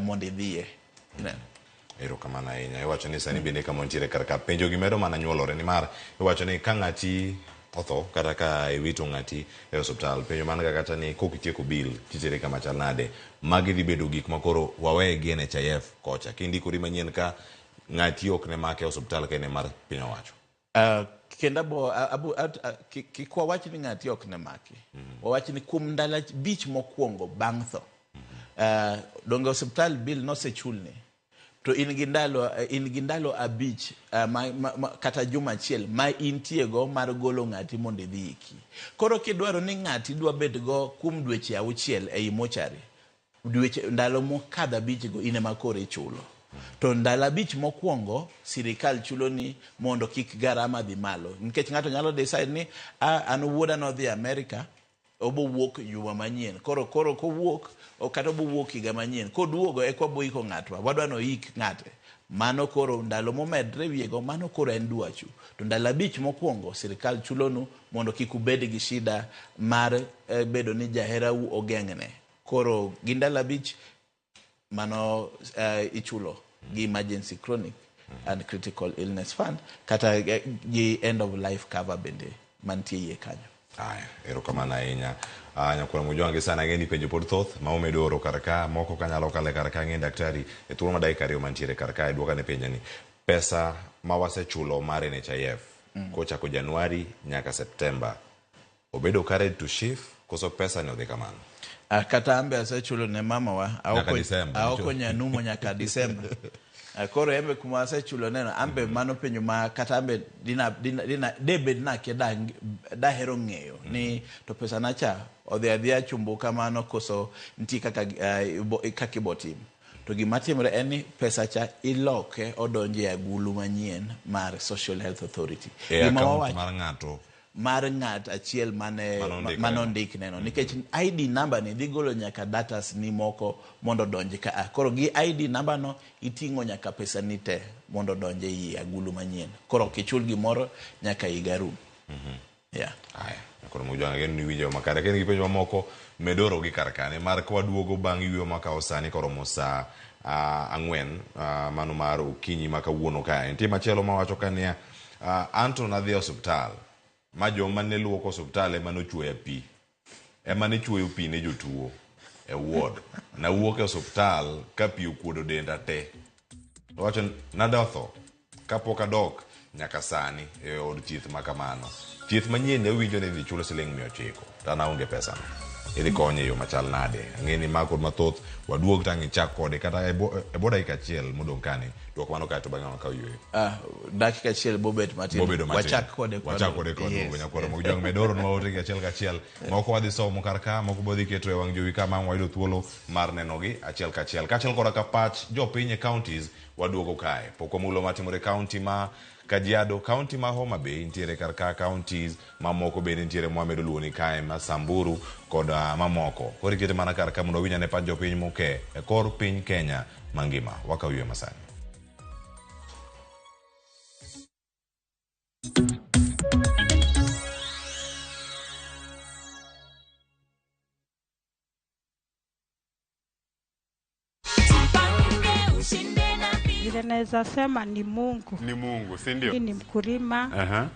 mondo idhiye. Ineno? Erokamano ahinya. Iwacho ni sani bende kama wantiere kar ka penjo gi medo mana nyuolore nimar iwacho ni ka ng'ati otho kata ka iwito ng'ati e osiptal, penjo man ga kata ni kok itieko bill titere kama chal nade. Magi dhi bedo gik ma koro wawe gi NHIF kocha. Kindikori manyien ka ng'ati ok ne make e osiptal ka en mar piny owacho. Kendo kik wawach ni ng'ati ok ne maki. Wawach ni kuom ndalo 5 mokwongo bang' tho. Donge osiptal bill nosechulni. To in gi ndalo 5 kata juma achiel ma intiego mar golo ng'ati mondo idhi iki. Koro kidwaro ni ng'ati dwa bedgo kuom dweche 6 ei mochari, ndalo mokadho 5 go in ema koro ichulo. To ndalo 5 mokwongo sirikal chulo ni mondo kik garama dhi malo. Nikech ng'ato nyalo decide ni an wuoda nodhi Amerika, obo wuok juma manyien. Koro kowuok, kata obo wuok higa manyien. Koduogo eka wabo iko ng'atwa, wadwa ni oik ng'ate. Mano koro ndalo momedre wiyego, mano koro en dwachu. To ndalo 5 mokwongo sirikal chulonu mondo kik ubed gi shida mar bedo ni jaherau ogeng'ne. Koro gi ndalo 5 mano ichulo gi emergency chronic and critical illness fund kata gi end of life cover bende mantie iye kanyo. Aya, erokamano ahinya. Nyakwar Mojwang' sana ang'e ni penjo pod thoth ma umedo oro kar ka, moko kanyalo kale kar ka. Ang'e daktari e thuolo ma dakika 2 mantiere kar ka, duoka ne penjo ni pesa ma wasechulo mar NHIF kochako Januari nyaka Septemba obedo carried to SHIF koso pesa ni odhi kamano? Ah, kata ambe asechulo ne mamawa Nyaka Disemba, aoko ichulo. nyanumo nyaka Disemba. Ah, koro embe kuma asechulo neno ambe mano penjo ma kata ambe dina, dina, dina, debed nakia dahero ng'eyo ni to pesa na cha odhi adhiya chumbu kamano koso nitie kaka, kaka ibotim. To gima timore en ni pesa cha iloke odonjo e agulu manyien mar Social Health Authority. E Gima account wawacho mar ng'ato mar ng'at achiel mane Manondikre. manondik neno nikech ID number ni dhi golo nyaka datas ni moko mondo odonj ka a. Koro gi ID number no iting'o nyaka pesa ni te mondo odonj ei agulu manyien. Koro ok ichul gimoro nyaka higa rum. Yeah. Aya, koro Mojwang' ageno ni iwinjo makare. Ka in gi penjo mamoko, med oro gi kar kane mar ka waduogo bang' yweyo makawo sani koromo saa 4 mano mar okinyi ma kawuono kae. Nitie machielo mawacho ka niya, anto nadhi e osiptal ma joma ne luoko osiptal ema nochuoya pi. Ema ne chuoyo pi ne jotuo e ward. Nawuok e osiptal ka pi okuodo denda te. Owacho ni nadotho kapok adok nyaka sani e od thieth ma kamano. Thieth manyien ne awinjo ni idhi chul siling 900 to an aonge pesano. Idhi konye e yo machal nade? Ang'e ni ma kod mathoth waduog to ang' ichak kode kata e bwo dakika achiel modong' kani. Duok mano kae to bang'e wakaw yueyo. Ah, dakika achiel bobet matin. Bobedo matin. Wachak kode kod- Wachak kode kod Yes. duogo nyakwaro Mojwang' med oronwa ote gi achiel kachiel. Moko wadhi somo kar ka, moko bodhi keto e wang' jowi ka ma ang' wayudo thuolo mar nenogi achiel kachiel. Kaachiel koda ka pach jopiny e counties waduogo kae. Pok wamulo matimore e county ma Kajiado, county ma Homa Bay nitiere kar ka, counties mamoko bende nitiere mwamedo luwo ni kae ma Samburu kod mamoko. Koro ikete mana kar ka mondo wawinj ane pach jopiny moke e kor piny Kenya mangima. Wakaw yweyo masani. Vile naweza sema ni Mungu. Ni Mungu, si ndio? Mimi ni mkulima Aha.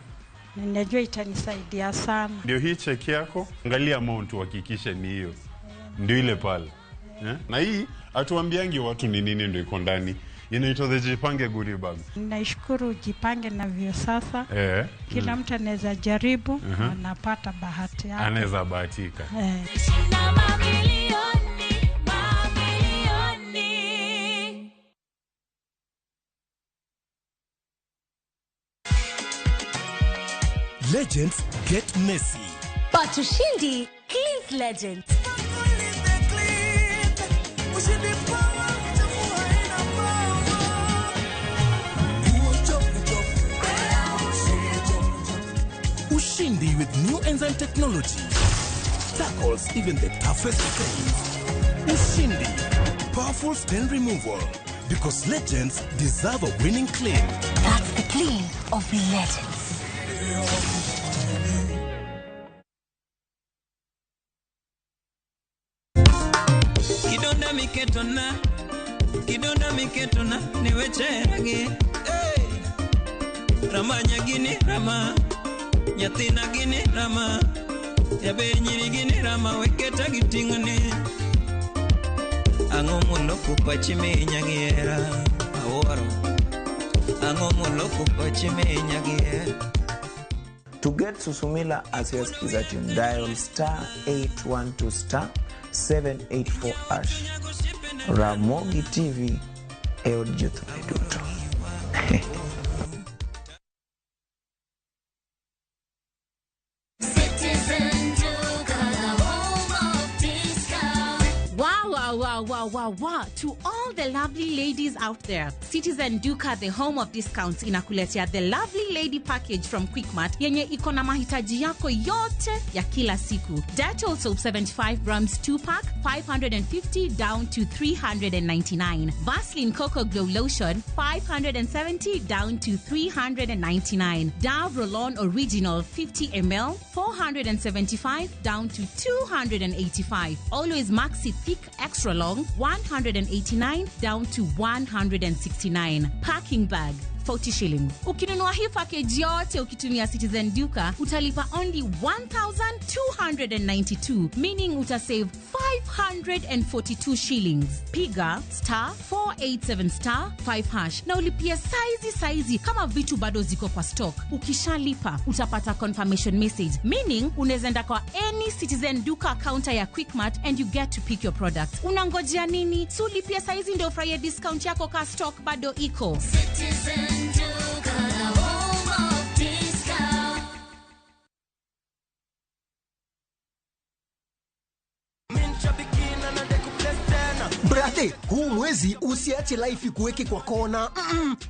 na ninajua itanisaidia sana. Ndio hii cheki yako, angalia amount uhakikishe ni hiyo, ndio ile pale eh? Na hii hatuambiangi watu ni nini ndio iko ndani, inaitwa the Jipange goodie bag. Naishukuru Jipange na vyo sasa Kila mtu anaweza jaribu anapata bahati yake. Anaweza bahatika. Legends get messy. But Ushindi cleans legends. Ushindi with new enzyme technology tackles even the toughest stains. Ushindi, powerful stain removal, because legends deserve a winning clean. That's the clean of legends. Kidonda miketona, kidonda miketona, niwecheragi. Hey! Ramanya gini rama, nyathina gini rama, jaber nyiri gini rama, weketa gi ting'oni. Ang'o moloko pachi minya gi hera, awuoro. Ang'o moloko pachi minya gi hera. To get Susumila as your Skiza tune, dial star 812 star 784 hash. Ramogi TV e od jothumbe duto. Citizen Duka, the home of discount. Wow, wow, wow, wow, wow, wow. To all the lovely ladies out there, Citizen Duka, the home of discounts, inakuletea the lovely lady package from Quickmart yenye iko na mahitaji yako yote ya kila siku. Dettol soap 75 grams 2 pack, 550 down to 399. Vaseline Coco Glow Lotion, 570 down to 399. Dove Roll-On Original 50 ml, 475 down to 285. Always Maxi Thick Extra Long, 189 down to 169. Packing bag, 40 shillings. Ukinunua hii package yote ukitumia Citizen Duka utalipa only 1292, meaning utasave 542 shillings. Piga star 487 star 5 hash na ulipia saizi saizi kama vitu bado ziko kwa stock. Ukishalipa utapata confirmation message, meaning unaweza enda kwa any Citizen Duka counter ya Quickmart and you get to pick your products. Unangojea nini? Si ulipia saizi ndio ufurahie discount yako ka stock bado iko. Citizen Duka, the home of discount. Brother, huu mwezi usiache life ikuweke kwa kona.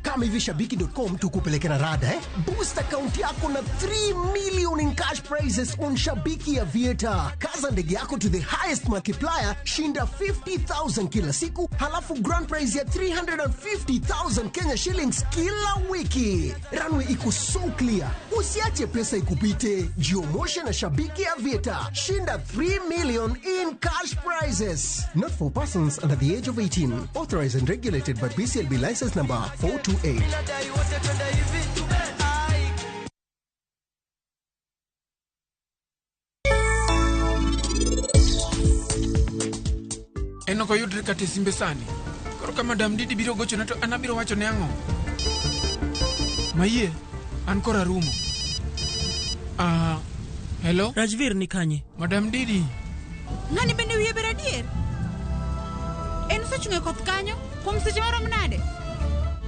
Kama hivi shabiki.com tukupeleke na rada eh? Boost account yako na 3 million in cash prizes on Shabiki Aviator. Kaza ndege yako to the highest multiplier, shinda 50,000 kila siku, halafu grand prize ya 350,000 Kenya shillings kila wiki. Runway iko so clear. Usiache pesa ikupite. Jiomoshe na Shabiki Aviator. Shinda 3 million in cash prizes. Not for persons under the age of 18. Authorized and regulated by BCLB license number 428. En ok oyudre kata e simbe sani. Koro ka Madam Didi biro gochona to an abiro wacho ne ang'o? Mayie, an koro arumo. Ah, hello? Rajvir ni kanye? Madam Didi. Ng'ani bende wiye ber adier? En osechung' e koth kanyo kuom seche marom nade?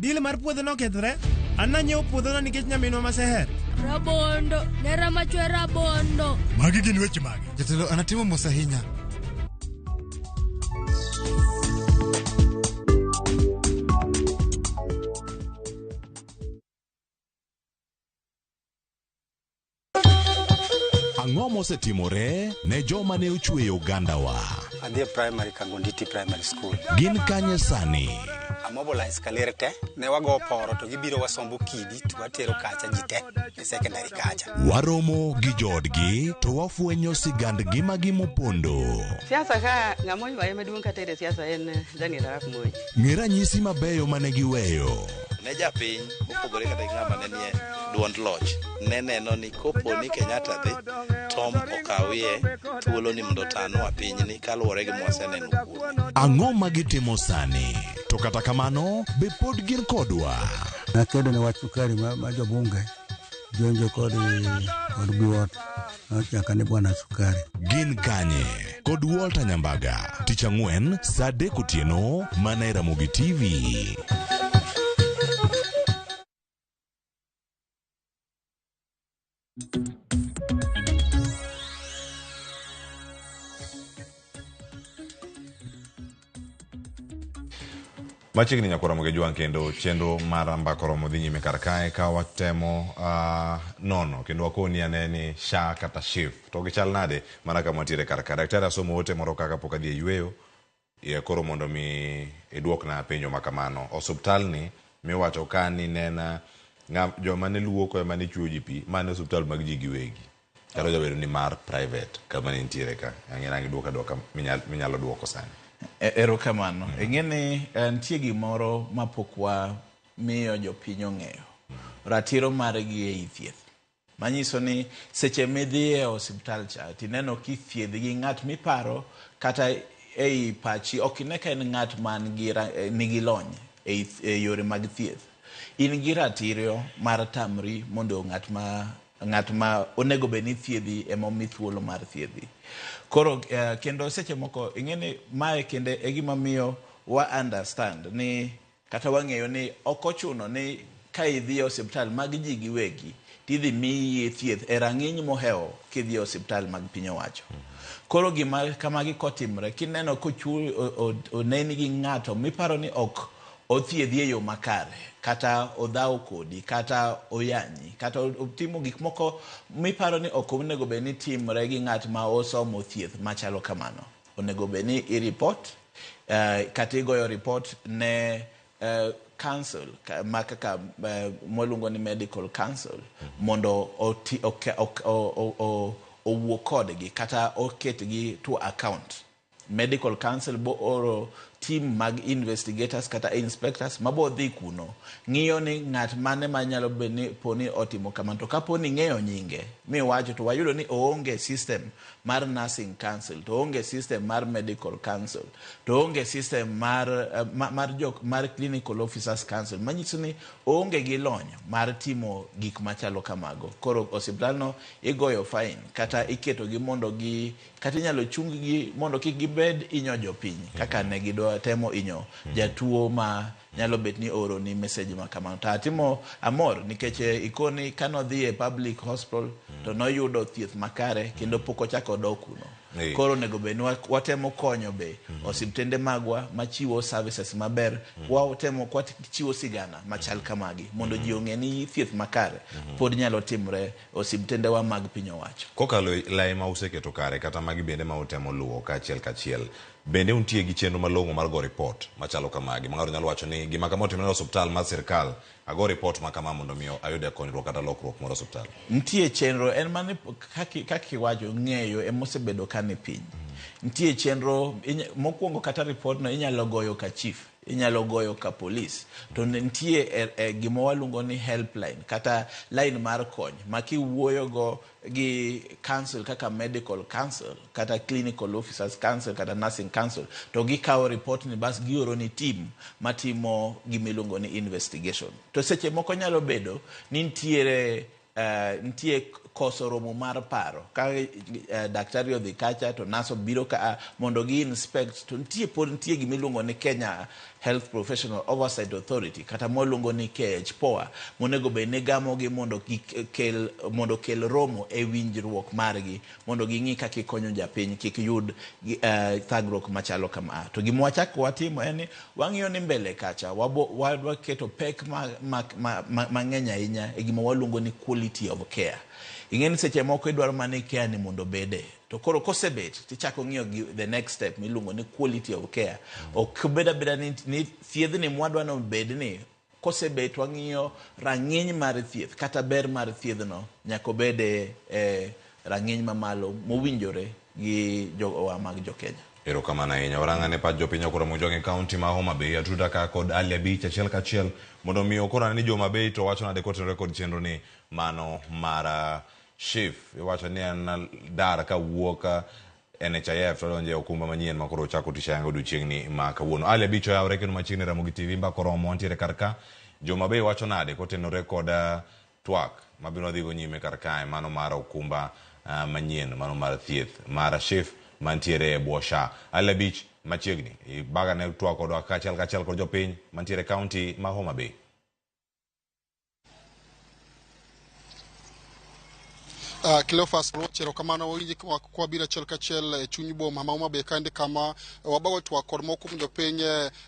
Dil mar puodho nokethore. An nanyiewo puodhono nikech nyaminwa ma Seher. Rabondo, nera machwe rabondo. Magi gin weche mage? Jatelo anatimo mos ahinya. Ang'o mosetimore ne joma ne ochweyo ogandawa? Adhi e primary Kangonditi Primary School. Gin kanye sani? Amobilize kaler te, ne wago poro to gibiro wasombo kidi to watero kacha ji te e secondary kacha. Waromo gi joodgi to wafwenyo sigand ngimagi mopondo. Siasa ka ng'ama oywaye maduong' kata e siasa en Daniel Arap Moi. Ng'e ranyisi mabeyo mane giweyo. Ne japiny mopogore kata gi ng'ama ne nie duond loch ne neno ni kopo ni Kenyatta dhi Tom okawie thuolo ni mondo otanwa pinyni kaluwore gi mwaseneno kuome. Ang'o ma gitimo sani? To kata kamano, be pod gin kodwa? Nakedo ne wach sukari ma jobunge jonjo kod biwot nochaka ni bwana sukari. Gin kanye? Kod Walter Nyambaga, tich ang'wen saa 3 otieno mana e Ramogi TV. Machiegni nyakora Ramogi Jwang' kendo chenro mar Mbaka Oromo dhi nyime kar kae ka watemo nono kendo wakoni ane ni SHA kata SHIF to gichal nade mana kama wantiere kar ka. Daktari asomo ote moro kaka pok adhi e yweyo koro mondo mi iduokna penjo ma kamano. Osuptal ni miwacho ka ni nena joma ne luoko ema ne chwoyo ji pi, mane osuptal mag ji giwegi. Kata obedo ni mar private kama ne nitiere ka. Ang'e ni duoka duoka minyalo duoko sani. Erokamano. Ing'e ni nitie gimoro mapok wamiyo jopiny ong'eyo. Ratiro margi ei thieth. Manyiso ni seche midhi e osiptal cha tineno kithiedhi gi ng'at miparo kata ei pachi ok ine ka en ng'at man gi nigi lony e yore mag thieth. In gi ratiro mar tamri mondo ng'at ma onego bed ni thiedhi ema omi thuolo mar thiedhi. Koro kendo seche moko ing'e ni mae kende e gima miyo wa understand ni kata wang'eyo ni ok ochuno ni ka idhi e osiptal mag ji giwegi tidhi miyi thieth e rang'iny mohewo kidhi e osiptal mag piny owacho. Koro gima kamagi kotimre kineno kochul oneni gi ng'ato miparo ni ok othiedhi e yo makare kata odhaw kodi kata oyanyi kata otimo gik moko miparo ni ok onego bed ni timre gi ng'at ma osomo thieth machalo kamano. Onego bed ni i report kata igoyo report ne council ma kaka mwaluongo ni medical council mondo owuo kodgi kata oketgi to account. Medical council bo oro team mag investigators kata inspectors mabo dhi kuno ng'iyo ni ng'at mane manyalo bedo ni poni otimo kamano. To kapo ni ing'eyo nyinge miwacho to wayudo ni oonge system mar nursing council, to oonge system mar medical council, to oonge system mar, mar, jok, mar clinical officers council, manyiso ni oonge gi lony mar timo gik machalo kamago. Koro osiptalno igoyo fine kata iketogi mondo gi kata inyalo chung gi mondo kik gibed inyo jopiny kaka ne gidwa temo inyo jatuo ma nyalo bet ni oro ni message ma kamano. To atimo amor nikech ikoni kanodhi e public hospital to noyudo thieth makare kendo pok ochako odok kuno. Koro onego bed ni watemo konyo be osiptende magwa machiwo services maber, watemo kwachiwo sigana machal kamagi mondo ji ong'e ni thieth makare pod nyalo timre osiptendewa mag piny owacho. Kokalo e lai ma useketo kare kata magi bende ma utemo luwo kaachiel kachiel, bende untie gi chenro malong'o mar go ripot machalo kamagi ma ng'ato nyalo wacho ni gima kama otimore e osiptal mar sirkal, ago ripot ma kama mondo mi ayude konyruok kata lokruok moro e osiptal? Nitie chenro, en mani kaka iwacho, ng'eyo emosebedo ka ni piny. Nitie chenro mokwongo kata ripot no inyalo goyo ka chief, inyalo goyo ka polis, to nitie gima waluongo ni helpline kata line mar kony ma kiwuoyo go gi council kaka medical council kata clinical officers council kata nursing council, to gikawo report ni bas gioro ni team matimo gimiluongo ni investigation. To seche moko nyalo bedo ni nitiere nitie koso romo mar paro ka daktari odhi kacha to nurse obiro ka mondo gi inspect, to nitie pod nitie gimiluongo ni Kenya Health Professional Oversight Authority kata mwaluongo ni KHPOA monego bed ni gamogi mondo gikel, mondo kel romo e winjruok margi mondo ging'i kaka ikonyo japiny kik yud thagruok machalo kama. To gima wachako watimo en ni wang'iyo ni mbele kacha wadwa keto pek mang'eny ahinya e gima waluongo ni quality of care. Ing'e ni seche moko idwaro mana ni care ni mondo obede, to koro kosebet tichako ng'iyo gi the next step miluongo ni quality of care. Ok bed abeda ni thiedhni mwadwa ni obed ni kosebet, wang'iyo rang'iny mar thieth kata ber mar thiedhno nyaka obed e rang'iny mamalo mowinjore gi jowa mag jokenya. Erokamano ahinya. Warang'ane pach jopiny okoro Mojwang' e kaunti ma Homa Bay. Atuda ka kod Ali Abich achiel kachiel mondo mi okorane ni jo Homa Bay to wacho nade kotenore kod chenro ni mano mar SHIF. Iwacho ni en dar ka wuok NHIF to donjo e okumba manyien ma koro ochako tich ayanga odiochieng'ni ma kawuono. Ali Abich oyawre kendo machiegni Ramogi TV mbaka oromo wantiere kar ka. Jo Homa Bay wacho nade kotenore kod twak mabiro dhigo nyime kar kae mano mar okumba manyien mano mar thieth mar SHIF mantiere e bwo SHA. Ali Abich machiegni ibaga ne twak kodwa kaachiel kachiel kod jopiny mantiere e kaunti ma Homa Bay. Cleophas Ruoch, erokamano winji kwabiro achiel kachiel e chuny boma ma Homa Bay kaendi kama wabago twak kod moko kuom jopiny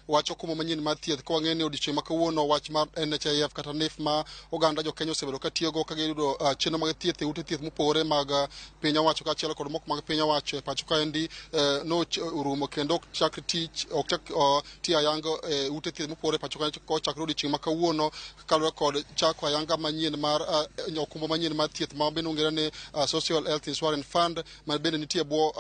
wach okumba manyien mar thieth ka wang'eyo ni odiochieng' ma kawuono wach mar NHIF kata NHIF ma oganda jo Kenya osebedo ka tiyogo ka giyudo chenro mag thieth e ute thieth mopogore mag piny owacho kaachiel kod moko mag piny owacho e pacho kaendi no orumo kendo ok chak tich ok chak tiyo ayanga e ute thieth mopogore e pacho kaendi kochakore odiochieng' ma kawuono kaluwore kod chako ayanga manyien mar okumba manyien mar thieth ma bende ong'ere ni Social Health Insurance Fund ma bende nitie bwo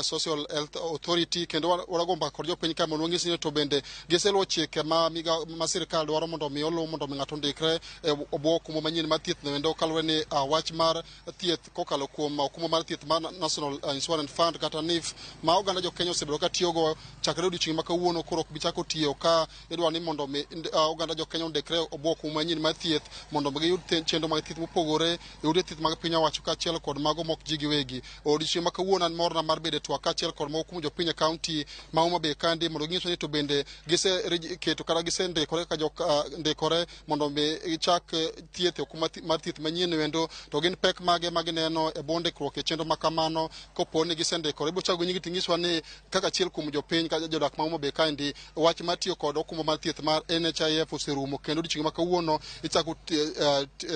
Social Health Authority. Kendo warago mbaka kod jopiny ka mondo wang'is ni to bende giseluwo chike ma migawo ma sirikal dwaro mondo mi oluw mondo mi ng'ato ondikre e bwo okumba manyien mar thieth no endo kaluwore ni wach mar thieth kokalo kuom okumba mar thieth mar National Insurance Fund kata NHIF ma oganda jo Kenya osebedo ka tiyogo chakre odiochieng' ma kawuono koro ok bi chako tiyo ka idwa ni mondo mi oganda jo Kenya ondikre e bwo okumba manyien mar thieth mondo mi giyud chenro mag thieth mopogore e ute thieth mag piny owacho kaachiel kod mago mok ji giwegi. Odiochieng' ma kawuono an morna mar bedo e twak kaachiel kod moko kuom jopiny e kaunti ma Homa Bay kandi mondo ginyiswa ni to bende giseketo kata gisendikore kaka jok ndikore mondo mi gichak thieth e okumba mar thieth manyien endo, to gin pek mage ma gineno e bwo ndikruok e chenro ma kamano kopo ni gisendikore. Ibiro chako gi nyingi ting'iswa ni kaka achiel kuom jopiny kata jodak ma Homa Bay kaendi wach mar tiyo kod okumba mar thieth mar NHIF oserumo kendo odiochieng' ma kawuono ichako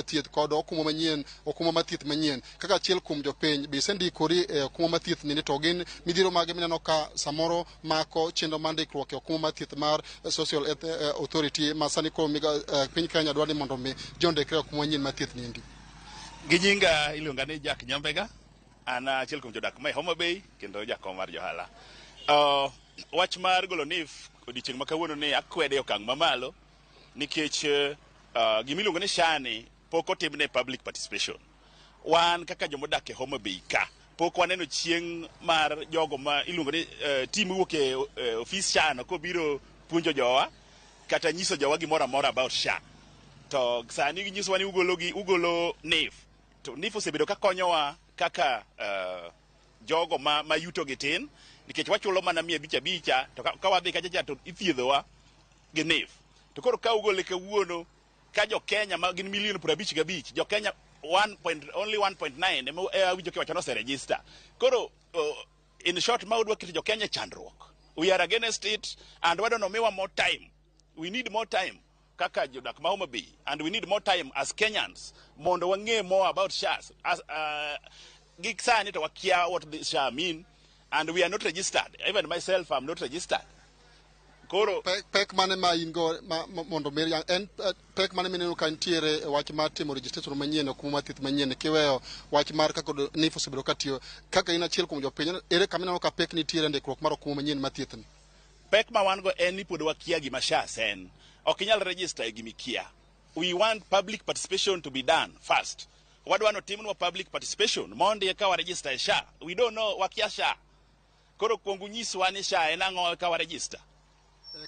thieth kod okumba manyien, okumba mar thieth manyien. Kaka achiel kuom jopiny be isendikori e okumba mar thieth ni to gin midhiero mage mineno ka samoro mako chenro mar ndikruok e okumba mar thieth mar Social Health Authority ma sani koro piny Kenya dwaro ni mondo mi ji ondikre e okumba manyien mar thieth niendi. Gi nyinga iluonga ni Jack Nyambega, an achiel kuom jodak ma e Homa Bay kendo jakom mar johala. Wach mar golo NHIF odiochieng' ma kawuono ni akwede e okang' mamalo nikech gimiluongo ni SHA ni pok otimne public participation. Wan kaka jomodak e Homa Bay ka pok waneno chieng' mar jogo ma iluongo ni team mowuok e ofis SHA no kobiro puonjo jowa kata nyiso jowa gimoro amora about SHA. To sani ginyisowa ni ugolo gi ugolo NHIF. To NHIF osebedo ka konyowa kaka jogo ma yuto gi tin nikech wachulo mana 500 500 to ka wadhi kacha cha to ithiedhowa gi NHIF. To koro ka ugole kawuono ka jo Kenya ma gin milion 55, jo Kenya 1 point, only 1.9 ema awinjo kiwacho ni oseregister. Koro in short, ma udwa keto jo Kenya e chandruok. We are against it and wadwa ni omiwa more time. We need more time kaka jodak ma Homa Bay and we need more time as Kenyans mondo wang'e more about SHAs. As, gik sani to wakia what the SHA mean and we are not registered. Even myself, I'm not registered. Koro pek mane ma in go mondo mi en pek mane mineno ka nitiere e wach mar timo registration manyien, okumba mar thieth manyien, kiweyo wach mar kaka NHIF osebedo ka tiyo, kaka in achiel kuom jopiny, ere kama ineno ka pek nitiere e ndikruok mar okumba manyien mar thieth ni? Pek ma wan go en ni pod wakia gima SHA en. Ok inyal register e gima ikia. We want public participation to be done first. Wadwa ni otimnwa public participation mondi eka wa register e SHA. We don't know, wakia SHA. Koro kuong unyiswa ni SHA en ang'o eka wa register.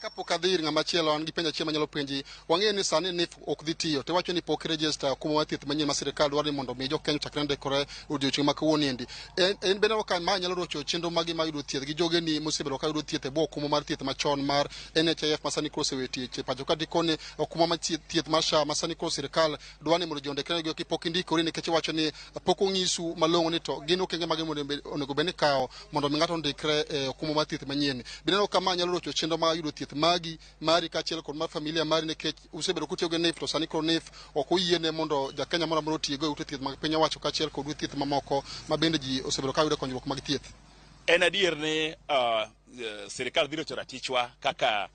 Kapok adhi ir ng'ama chielo, an gi penjo achiel manyalo penji. Wang'eyo ni sani NHIF ok dhi tiyo, to iwacho ni pok register okumba mar thieth manyien ma sirikal dwaro ni mondo mi jo Kenya ochakre ndikore odiochieng' ma kawuono endi. En bende ka ma nyalo rocho chenro magi mar yudo thieth gi jogeni mosebedo ka yudo thieth e bwo okumba mar thieth machon mar NHIF ma sani koro osewe tich e pacho ka, dikoni okumba mar thieth mar SHA ma sani koro sirikal dwaro ni mondo ji ondikre go kipok indikori, nikech iwacho ni pok ong'isu malong'o ni to gin okenge mage onego bed ni ikawo mondo mi ng'ato ondikre e okumba mar thieth manyien. Bineno ka ma nyalo rocho chenro mar yudo thieth magi mari kaachiel kod mar familia mari, nikech usebedo kutiyo gi NHIF to sani koro NHIF ok oyiene mondo ja Kenya moro amora otigo e ute thieth mag piny owacho kaachiel kod ute thieth mamoko ma bende ji osebedo ka yudo konyruok mag thieth. En adier ni sirikal dhi rocho ratichwa kaka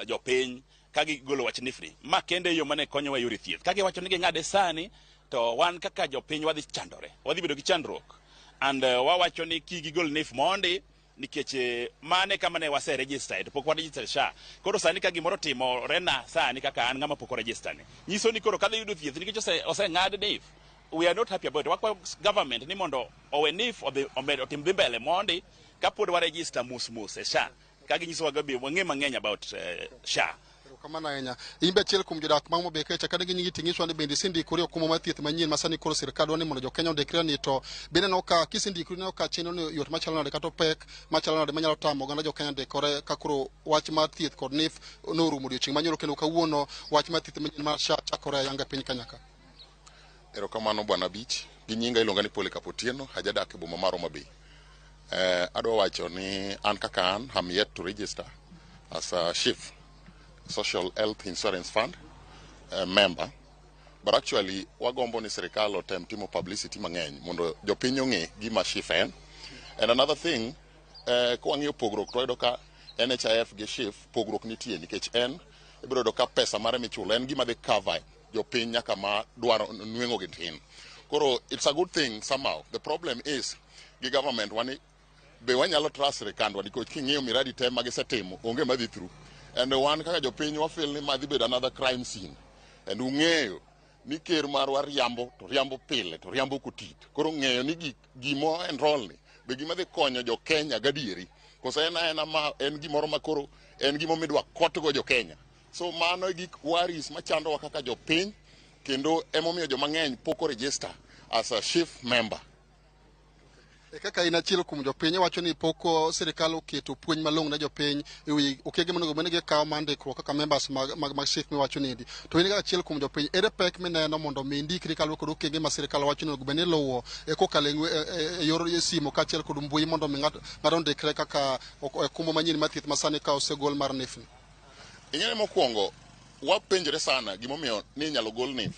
jopiny ka gigolo wach NHIF ni. Ma kende e yo mane konyowa e yore thieth. Ka giwacho ni ging'ade sani, to wan kaka jopiny wadhi chandore. Wadhi bedo gi chandruok. And wawacho ni ki gigol NHIF mondi, nikech mane kama ne wase register to pok wa register SHA. Koro sani ka gimoro timore na sani kaka an ng'ama pok oregister ni, nyiso ni koro kadhi yudo thieth nikech oseng'ad NHIF. We are not happy about it. Wakwayo government ni mondo owe NHIF odhi omed otim dhi mbele mondi kapod wa register mos mos e SHA. Ka ginyisowa ga be wang'e mang'eny about SHA. Erokamano ahinya. In be achiel kuom jodak ma Homa Bay kacha kata gi nyingi ting'iswa ni bende isendikori okumba mar thieth manyien ma sani koro sirikal dwaro ni mondo jo Kenya ondikre ni, to bende ineno ka kisendikori ineno ka chenro ni yot machalo nade kata opek machalo nade manyalo tamo oganda jo Kenya ndikore ka koro wach mar thieth kod NHIF norumo odiochieng' manyoro kendo kawuono wach mar thieth manyien mar SHA chakore ayanga e piny Kenya ka. Erokamano bwana Abich. Gi nyinga iluonga ni Polycarp Otieno, ajadak e boma mar Homa Bay. Adwa wacho ni an kaka an, I'm yet to register as a SHIF, Social Health Insurance Fund member. But actually, wagombo ni sirikal otem timo publicity mang'eny mondo jopiny ong'e gima SHIF en. And another thing, kwang'iyo pogruok to wayudo ka NHIF gi SHIF pogruok nitie, nikech en ibiro yudo ka pesa mare michulo en gima dhi cover jopiny nyaka ma dwaro nweng'o gi tin. Koro it's a good thing somehow. The problem is gi government wani be wanyalo trust sirikandwa, nikech king'iyo miradi te ma gisetimo onge madhi through. And wan kaka jopiny wa feel ni ma dhi bedo another crime scene. And ung'eyo ni ker marwa riambo to riambo pile to riambo kotit. Koro ng'eyo ni gimo enroll ni be gima dhi konyo jo Kenya gadieri. Koso en aena ma en gimoro ma koro en gimo midwa kotgo jo Kenya. So mano e gik worries machandowa kaka jopiny, kendo emomiyo joma ng'eny pok o register as a SHIF member. E kaka in achiel kuom jopiny, iwacho ni pok sirikal oketo puonj malong'o ne jopiny e wi okenge monego bed ni gikawo mar ndikruok kaka members mag SHIF miwacho ni endi. To in kaka achiel kuom jopiny, ere pek mineno mondo mi indikri kaluwore kod okenge ma sirikal wacho ni onego bed ni iluwo e kokalo e yor simu kaachiel kod mbui mondo mi ng'ato ondikre kaka okumba manyien mar thieth ma sani ka osegol mar NHIF ni? Ing'e mokwongo, wapenjre sana gimomiyo ni inyalo gol NHIF.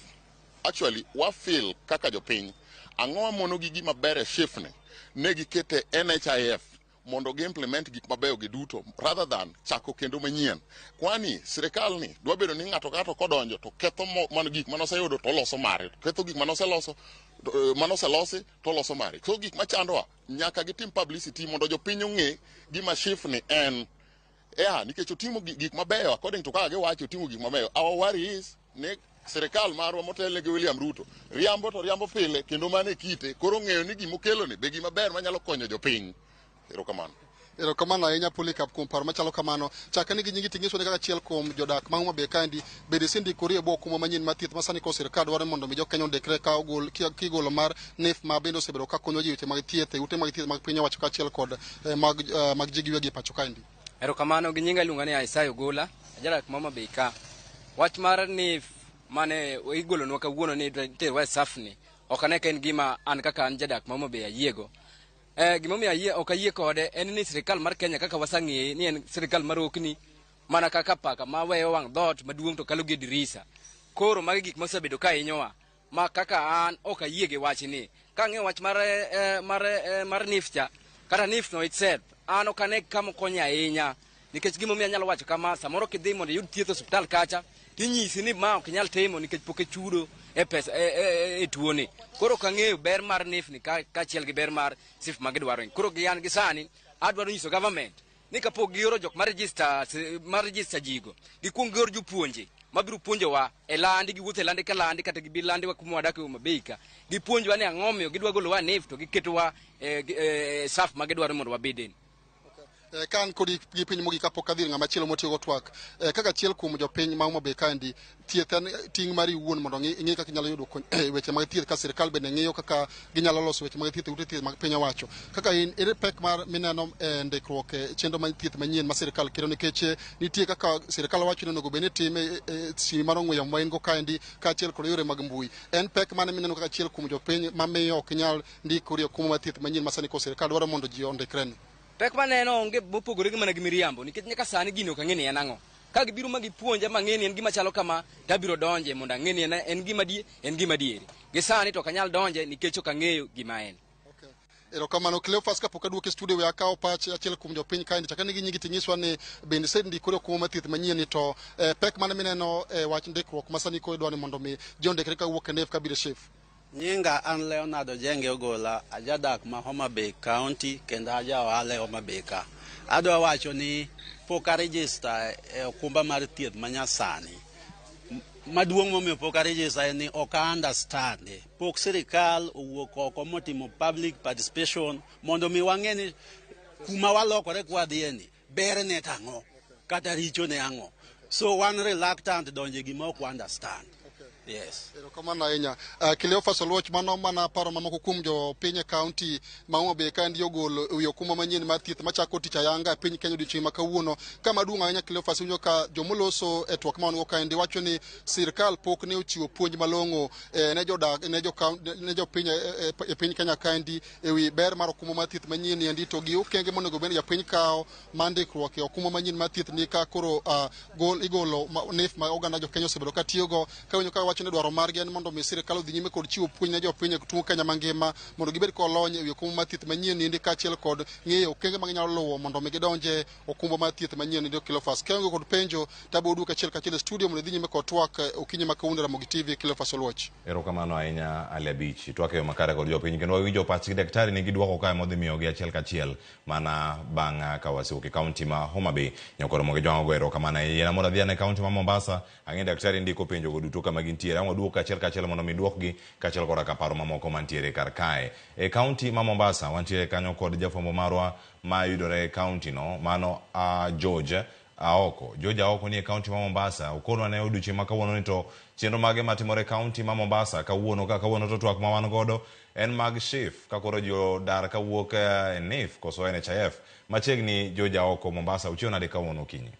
Actually, wa feel kaka jopiny, ang'o mono gi gima ber e SHIF ni, ne gikete NHIF mondo gi implement gik mabeyo gi duto rather than chako kendo manyien. Kwani sirikal ni dwa bedo ni ng'ato ka ng'ato kodonjo to ketho mano gik manoseyudo to oloso mare, ketho gik manoseloso manoselosi to oloso mare. So gik machandowa nyaka gitim publicity mondo jopiny ong'e gima SHIF ni en. Yeah, nikech otimo gik mabeyo according to kaka giwacho, otimo gik mabeyo. Our worry is ni sirikal marwa motelne gi William Ruto riambo to riambo pile, kendo mano e kite. Koro ng'eyo ni gimokelo ni be gima ber manyalo konyo jopiny. Erokamano. Erokamano ahinya Polycarp kuom paro machalo kamano. Chak ni gi nyingi ting'iso ni kaka achiel kuom jodak ma Homa Bay kaendi bende isendikori e bwo okumba manyien mar thieth ma sani koro sirkal dwaro mondo mi jokenya ondikre ka ogol kigolo mar NHIF ma bende osebedo ka konyo ji e weche mag thieth e ute mag thieth mag piny owacho kaachiel kod mag ji giwegi e pacho kaendi. Erokamano, gi nyinga iluonga ni Isaiah Ogola, ajadak ma Homa Bay ka. Wach mar NHIF mane igolonwa kawuono ni iterwa e SHIF ni, ok ane ka en gima an kaka an jadak ma Homa Bay ayiego. Gimomiyo ok ayie kode en ni sirikal mar Kenya kaka wasang'eye ni en sirikal marokni mana kaka paka ma weyo wang' dhoot maduong' to kalo gi e dirisa. Koro magi gik mosebedo ka hinyowa ma kaka an ok ayie gi wachni. Kang'iyo wach mar NHIF cha, kata NHIF no itself, an ok ane kama okonyo ahinya. Nikech gimomiyo anyalo wacho kama, samoro kidhi mondo iyud thieth e osiptal kacha, tinyisi ni ma ok inyal timo nikech pok ichudo e pesa e tuoni. Koro ok ang'eyo ber mar NHIF ni kaachiel gi ber mar SHIF ma gidwaro ni. Koro gi an gi sani, adwaro nyiso government ni kapok gioro jok ma register jigo, gikuong gior jopuonje mabiro puonjowa e landi, giwuotho e landi ka landi, kata gibi landi wa kuma wadake Homa Bay ka. Gipuonjwa ni ang'o omiyo gidwa golowa NHIF to giketowa e SHIF ma gidwaro mondo wabeden. Ka an kodi gi piny mogik kapok adhi ir ng'ama chielo motiyogo twak, kaka achiel kuom jopiny ma Homa Bay kaendi, thieth en ting' mari iwuon mondo ing'i kaka inyalo yudo weche mag thieth ka sirikal bende ng'iyo kaka ginyalo loso weche mag thieth e ute thieth mag piny owacho. Kaka in, ere pek mar mineno e ndikruok e chenro mar thieth manyien ma sirikal kelo, nikech nitie kaka sirikal wacho ni onego bed ni time e simi mar ong'we yamo ma in go kaendi kaachiel kod yore mag mbui. En pek mane mineno kaka achiel kuom jopiny mamiyo ok inyal ndikori e okumba mar thieth manyien ma sani koro sirikal dwaro mondo ji ondikre ni? Pek maneno onge mopogore gi mana gi miriambo, nikech nyaka sani gini ok ang'e ni en ang'o. Ka gibiro ma gipuonja ma ang'e ni en gima chalo kama, to abiro donje mondo ang'e ni en gima en gima adieri. Gi sani to ok anyal donje nikech ok ang'eyo gima en. Erokamano Cleophas, kapok aduoki e studio we akawo pach achiel kuom jopiny kaendi. Chak ane gi nyingi tinyiswa ni bende isendikori okumba mar thieth manyien ni to pek mane mineno e wach ndikruok ma sani koro idwa ni mondo mi ji ondikre kawuok e NHIF kabiro e SHIF? Nyinga an Leonard Ojenge Ogola, ajadak ma Homa Bay County kendo aja ohala e Homa Bay ka. Adwa wacho ni pok a register e okumba mar thieth manyasani. Maduong' momiyo pok a register en ni ok a understand. Pok sirikal owuok oko motimo public participation mondo mi wang'e ni kuma walokore kwadhiye ni berne to ang'o kata richone ang'o. So wan reluctant donjo e gima ok wa understand. Yes. Erokamano ahinya. Cleophas Oluoch, mano mana paro mamoko kuom jopiny e kaunti ma Homa Bay kaendi ogolo e wi okumba manyien mar thieth machako tich ayanga e piny Kenya odiochieng' ma kawuono. Kama duong' ahinya Cleophas, iwinjo ka jomoloso e twak ma wan go kaendi wacho ni sirkal pok ne ochiwo puonj malong'o ne jodak, ne jopiny e piny Kenya kaendi e wi ber mar okumba mar thieth manyien endi to gi okenge monego bed ni japiny kawo mar ndikruok e okumba manyien mar thieth ni ka koro igolo NHIF ma oganda jo Kenya osebedo ka tiyogo. Ka winjo ka wacho ni dwaro margi en mondo mi sirkal odhi nyime kod chiwo puonj ne jopiny e tung Kenya mangima mondo gibed kolony e wi okumba mar thieth manyien endi kaachiel kod ng'eyo okenge ma ginyalo luwo mondo mi gidonje okumba mar thieth manyien endi. Cleophas, ka kod penjo to abiro duoki achiel kachiel e studio mondo idhi nyime kod twak okinyi ma kawuono Ramogi TV. Cleophas Oluoch. Erokamano ahinya Ali Abich, twak e yo makare kod jopiny kendo wawinjo pachgi. Daktari nigi dwoko kae modhi miyogi achiel kachiel mana bang' ka wasewuok e kaunti ma Homa Bay. Nyakoro Mogi Jwang'o go erokamano ahinya. Mondo adhi ane e kaunti ma Mombasa, ang'e daktari ndiko penjo go duto kama gintiere. Ang' waduok achiel kachiel mondo mi duokgi kaachiel koda ka paro mamoko mantiere kar kae. E kaunti ma Mombasa wantiere kanyo kod jafwambo marwa mayudore e kaunti no, mano George Aoko. George Aoko ni e kaunti ma Mombasa. Okonwa ne odiochieng' ma kawuono ni to chenro mage matimore e kaunti ma Mombasa kawuono ka kawuono to twak ma wan godo en mag SHIF ka koro ji odar kawuok e NHIF koso NHIF. Machiegni George Aoko Mombasa, uchiew nade kawuono okinyi?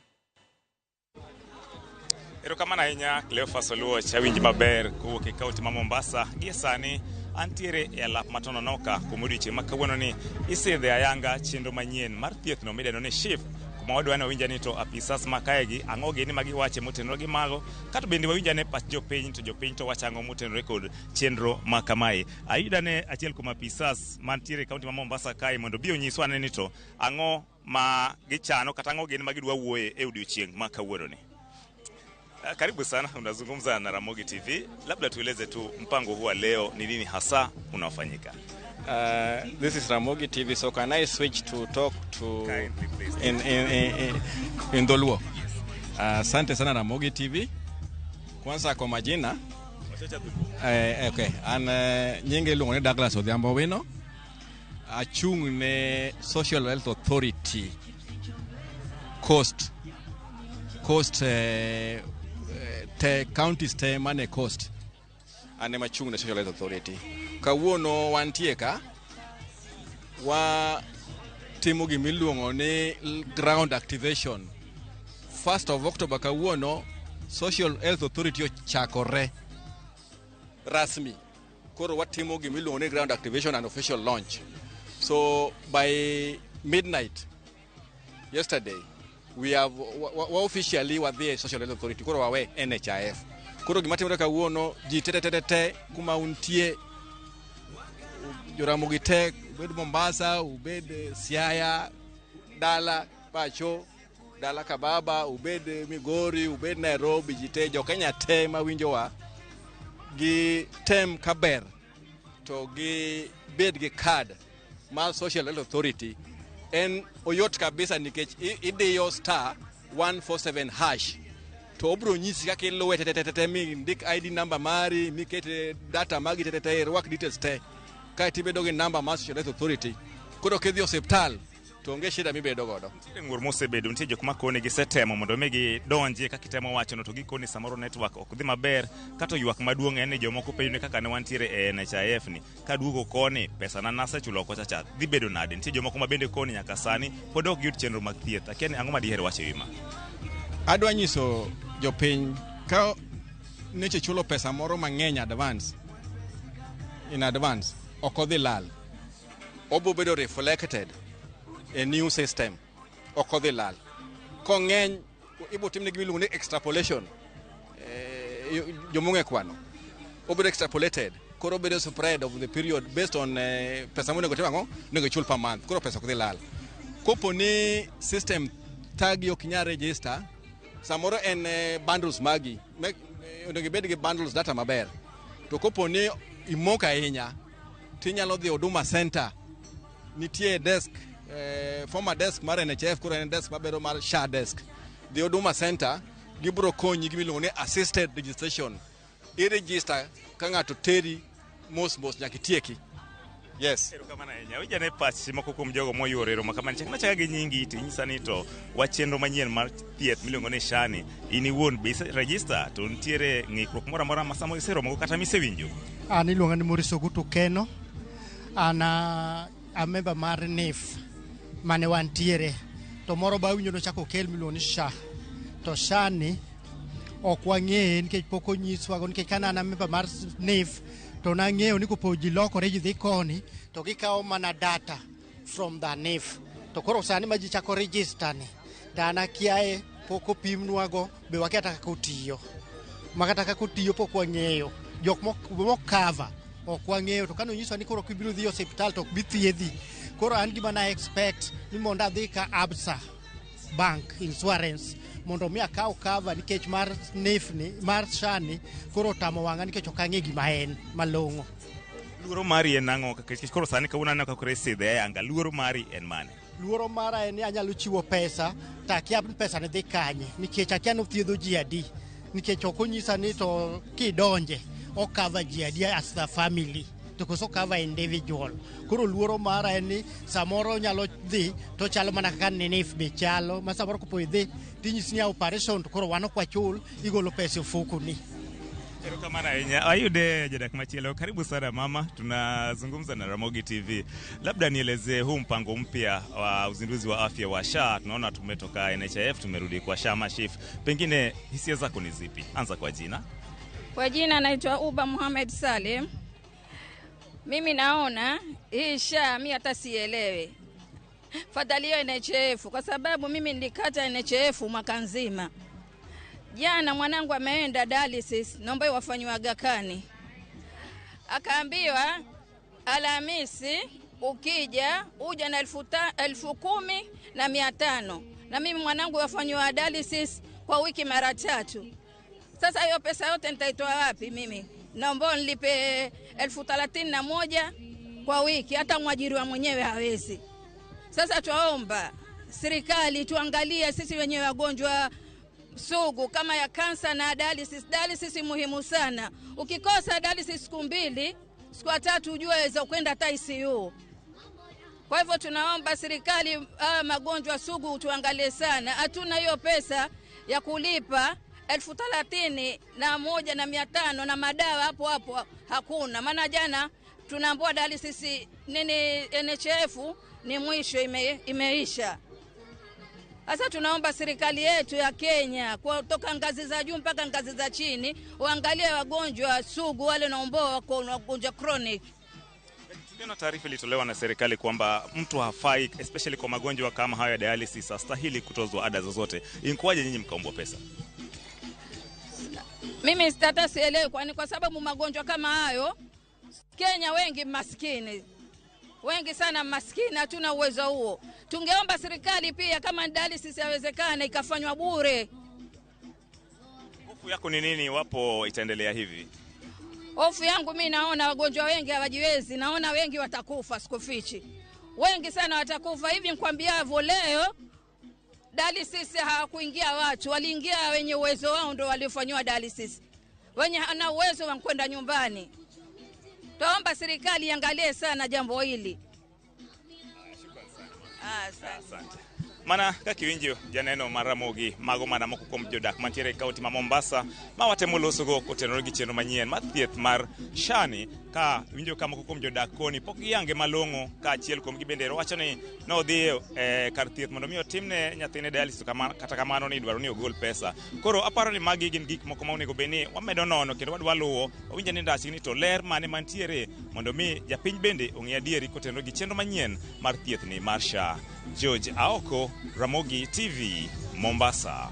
Erokamano ahinya Cleophas Oluoch, awinji maber kowuok e kaunti ma Mombasa. Gie sani antiere e alap ma Tononoka kuma odiochieng' ma kawuono ni isidhe ayanga chenro manyien mar thieth no midendo ni SHIF, kuma wadwa ni wawinj ni to apisas ma kae gi ang'o gini ma giwache motenore gi mago, kato bende wawinj ane pach jopiny to jopiny to wacho ang'o motenore kod chenro ma kamae. Ayudo ane achiel kuom apisas mantiere e kaunti ma Mombasa kae mondo obi onyiswa ane ni to ang'o ma gichano kata ang'o gin ma gidwa wuoye e odiochieng' ma kawuono ni. Karibu sana, unazungumza na Ramogi TV. Labda tueleze tu mpango huu wa leo ni nini hasa unaofanyika? This is Ramogi TV, so can I switch to talk to in Dholuo? Asante sana Ramogi TV. Kwanza kwa majina okay, an nyinge iluongo ni Douglas Odhiambo Wino. Achung' ne Social Health Authority Coast te counties te mane Coast. An ema achung' ne Social Health Authority. Kawuono wantie ka wa timo gimiluongo ni ground activation. 1st of October kawuono Social Health Authority ochakore rasmi. Koro watimo gimiluongo ni ground activation and official launch. So by midnight yesterday we have wa officially wadhi e Social Health Authority. Koro wawe NHIF. Koro gimatimore kawuono ji te te te te kuma untie Joramogi te, ubed Mombasa, ubed Siaya, dala pacho, dala kababa, ubed Migori, ubed Nairobi, ji te, jo Kenya te mawinjowa gi tem kaber to gi bed gi card mar Social Health Authority. En oyot kabisa nikech idiyo star 147 hash to obro nyisi kaka iluwe te te te te mi ndik ID number mari, miket data magi te te te, irwak details te kae tibedo gi namba mar Social Health Authority. Koro kidhi osiptal to onge shida mibedo godo. Nitiere ng'ur mosebedo, nitie jok makoni gisetemo mondo mi gidonjie kaka itemo wachono, to gikoni samoro network ok dhi maber, kata ywak maduong' en ni jomoko penjo ni kaka ne wantiere e NHIF ni kaduogo koni pesa na nasechulo kocha cha dhi bedo nade. Nitie jomoko ma bende koni nyaka sani pod ok giyud chenro mag thieth. Akia ni ang'o ma diher wacho e wi ma? Adwa nyiso jopiny ka neche chulo pesa moro mang'eny advance, in advance ok odhi lal, obo bedo reflected e new system, ok odhi lal. Kong'eny ibo timne gima iluongo ni extrapolation, jomong'e kwano obedo extrapolated, koro obedo spread of the period based on pesa monego tim ang'o onego ichul per month. Koro pesa ok dhi lal. Kopo ni system tagi ok nyal register, samoro en bundles magi onego ibed gi bundles data maber, to kopo ni imoko ahinya tinyalo dhi Huduma Center, nitie desk, former desk mar NHIF, koro en desk mabedo mar SHA desk. Dhi Huduma Center, gibiro konyi gima iluongo ni assisted registration. I register ka ng'ato teri mos mos nyaka itieki. Yes. Erokamano ahinya. Winj ane pach moko kuom jogo moyuoro e romo kamani. Chak nachaka gi nyingi to inyisa ni to wach chenro manyien mar thieth miluongo ni SHA ni, in iwuon be ise register to nitiere ng'ikruok moro amora ma samoro iseromogo kata misewinjo? An iluonga ni Maurice Ogutu Keno. An a member mar NIF mane wantiere. To moro ba awinjo nochako okel miluongo ni SHA. To SHA ni ok wang'eye nikech pok onyiswago, nikech kane an a member mar NIF to nang'eyo ni kopo ji lokore ji dhi koni to gikawo mana data from the NIF. To koro sani ma ji chako register ni to an akiaye, pok opimnwago, be wakia kata kaka otiyo. Ma kata kaka otiyo pok wang'eyo. Jok mokava ok wang'eyo. To kane onyiswa ni koro kibiro dhi e osiptal to ok bi thiedhi. Koro an gima na expect ni mondo adhi ka Absa Bank Insurance mondo mi akaw cover nikech mar NIF ni, mar SHA ni koro otamo wang'a nikech ok ang'e gima en malong'o. Luoro mari en ang'o? Nikech koro sani kawuono aneno ka koro isidhe e anga. Luoro mari en mane? Luoro mara en ni anyalo chiwo pesa to akia ni pesa ni dhi kanye, nikech akia ni othiedho ji adi, nikech ok onyisa ni to kidonje o cover ji adi as the family to koso cover individual. Koro luoro mara en ni samoro nyalo dhi to chalo mana kaka NIF be chalo, ma samoro kopo idhi tinyisi ni operation to koro wan ok wachul, igolo pesa e ofukoni. Erokamano ahinya. Ayude jadak machielo. Karibu sana mama, tunazungumza na Ramogi TV. Labda nielezee huu mpango mpya wa uzinduzi wa afya wa SHA. Tunaona tumetoka NHIF tumerudi kwa SHA ama SHIF. Pengine hisia zako ni zipi? Anza kwa jina. Kwa jina naitwa Uba Muhammad Salim. Mimi naona hii SHA mi hata sielewi. Fadhali hiyo NHIF, kwa sababu mimi nilikata NHIF mwaka nzima. Jana mwanangu ameenda dialysis, naomba wafanywe Aga Khan. Akaambiwa Alhamisi ukija uja na 10,500. Na mimi mwanangu wafanywa dialysis kwa wiki mara 3. Sasa hiyo pesa yote nitaitoa wapi mimi? Naomba nilipe 31,000 kwa wiki, hata mwajiriwa mwenyewe hawezi. Sasa twaomba serikali tuangalie sisi wenyewe wagonjwa sugu kama ya kansa na dialysis. Dialysis muhimu sana. Ukikosa dialysis siku 2, siku 3 ujue waweza kwenda hata ICU. Kwa hivyo tunaomba serikali magonjwa sugu tuangalie sana. Hatuna hiyo pesa ya kulipa 31,500 na madawa hapo hapo hakuna. Maana jana tunaambiwa dialysis nini NHF ni mwisho, imeisha. Sasa tunaomba serikali yetu ya Kenya kutoka ngazi za juu mpaka ngazi za chini waangalie wagonjwa sugu wale naomba wako wagonjwa chronic. Tuliona taarifa ilitolewa na serikali kwamba mtu hafai, especially kwa magonjwa kama hayo ya dialysis, hastahili kutozwa ada zozote. Inkuwaje nyinyi mkaombwa pesa? Mimi hata sielewi, kwani kwa sababu magonjwa kama hayo Kenya wengi maskini. Wengi sana maskini, hatuna uwezo huo. Tungeomba serikali pia kama dialysis yawezekana ikafanywa bure. Hofu yako ni nini iwapo itaendelea hivi? Hofu yangu mimi naona wagonjwa wengi hawajiwezi, naona wengi watakufa, sikufichi. Wengi sana watakufa. Hivi nikwambiavyo leo dialysis hawakuingia watu, waliingia wenye uwezo wao ndio waliofanywa dialysis. Wenye hana uwezo wa kwenda nyumbani. Tuomba serikali iangalie sana jambo hili. Asante. Mana kaka iwinjo janeno mar Ramogi mago mana moko kuom jodak mantiere e kaunti ma Mombasa ma watemo losogo kotenore gi chenro manyien mar thieth mar SHA ni, ka winjo ka moko kuom jodak koni pok giyange malong'o, ka achiel kuom gi bende wacho ni nodhi e kar thieth mondo mi otimne nyathine dialysis, kata kamano ni idwaro ni ogol pesa. Koro aparo ni magi gin gik moko ma onego bed ni wamedo nono kendo wadwa luwo wawinjo ni ndachgi ni to ler mane mantiere mondo mi japiny bende ong'e adieri kotenore gi chenro manyien mar thieth ni mar SHA. George Aoko, Ramogi TV, Mombasa.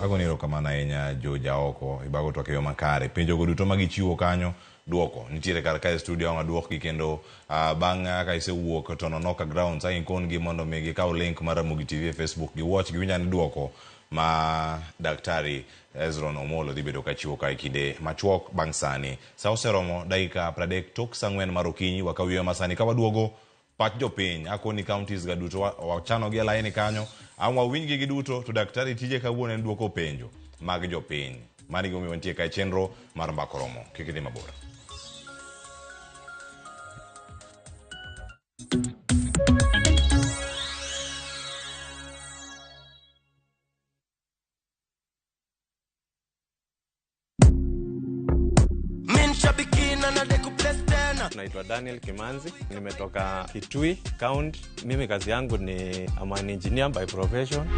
Agoni erokamano ahinya George Aoko, ibago twak e yo makare. Penjogo duto magichiwo kanyo duoko nitiere kar kae studio ang' aduokgi kendo bang' ka isewuok to Nonoka Grounds ang' ikon gi mondo mi gikaw link mar Ramogi TV e Facebook giwatch giwinj ane duoko ma Daktari Hezron Omolo dhi bedo kachiwo kae kinde machuok bang' sani. Sa oseromo dakika 30 tok sa 4 mar okinyi, wakaw yweyo masani ka waduogo pach jopiny akoni counties ga duto wachano gi e laini kanyo ang' wawinjgi giduto to daktari tije kawuono en duoko penjo mag jopiny. Mano e gimomiyo wantie kae chenro mar Mbaka Oromo. Kik idhi mabor. Naitwa Daniel Kimanzi, nimetoka Kitui County. Mimi kazi yangu ni I'm an engineer by profession.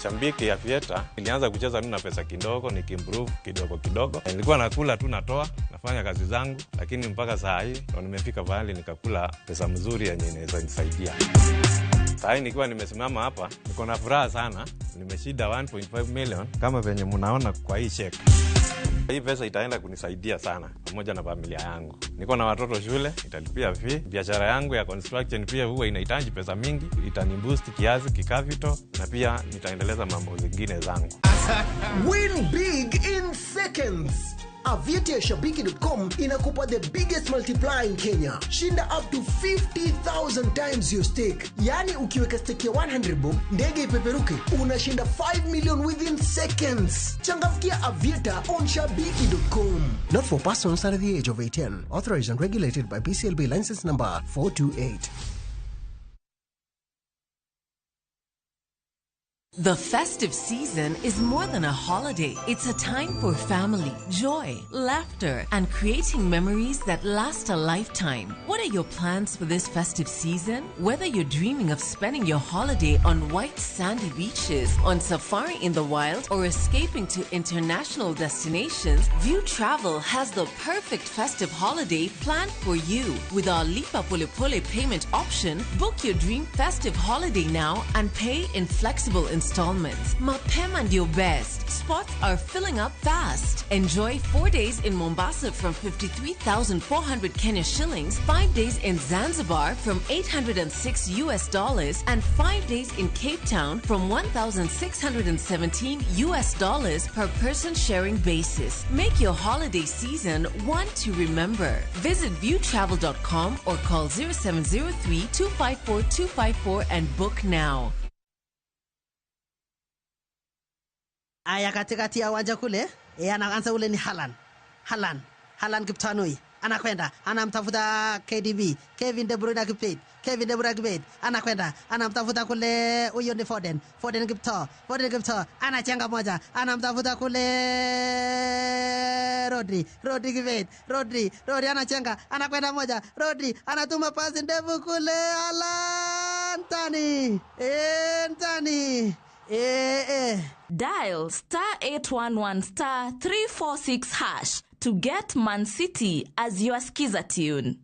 Shabiki Aviator, nilianza kucheza tu na pesa kidogo, nikiimprove kidogo kidogo. Nilikuwa nakula tu natoa, nafanya kazi zangu, lakini mpaka saa hii ndo nimefika pahali nikakula pesa mzuri yenye inaweza nisaidia. Saa hii nikiwa nimesimama hapa, niko na furaha sana. Nimeshinda 1.5 million kama venye mnaona kwa hii check. Hii pesa itaenda kunisaidia sana pamoja na familia yangu. Niko na watoto shule, italipia fee. Biashara yangu ya construction pia huwa inahitaji pesa mingi, itaniboost kiasi kikapital na pia nitaendeleza mambo zingine zangu. Win big in seconds. Aviator ya Shabiki.com inakupa the biggest multiplier in Kenya. Shinda up to 50,000 times your stake. Yani ukiweka stake ya 100 bob, ndege ipeperuke, unashinda 5 million within seconds. Changamkia Aviator on Shabiki.com. Not for persons under the age of 18. Authorized and regulated by BCLB license number 428. The festive season is more than a holiday. It's a time for family, joy, laughter, and creating memories that last a lifetime. What are your plans for this festive season? Whether you're dreaming of spending your holiday on white sandy beaches, on safari in the wild, or escaping to international destinations, View Travel has the perfect festive holiday planned for you. With our Lipa Pole Pole payment option, book your dream festive holiday now and pay in flexible installments. Mapema ndio best. Spots are filling up fast. Enjoy 4 days in Mombasa from 53,400 Kenya shillings, 5 days in Zanzibar from 806 US dollars, and 5 days in Cape Town from 1,617 US dollars per person sharing basis. Make your holiday season one to remember. Visit viewtravel.com or call 0703 254 254 and book now. Aya, katikati ya uwanja kule anaanza ule ni Haaland. Haaland Kiptanui anakwenda anamtafuta KDB, Kevin De Bruyne Kipet, Kevin De Bruyne Kipet anakwenda anamtafuta kule, huyo ni Foden, Foden Kipto, Foden Kipto anachenga moja, anamtafuta kule Rodri, Rodri Kipet, Rodri, Rodri anachenga, anakwenda moja, Rodri anatuma pasi ndefu kule Haaland, tani, tani. Dial star 811 star 346 hash to get Man City as your skiza tune.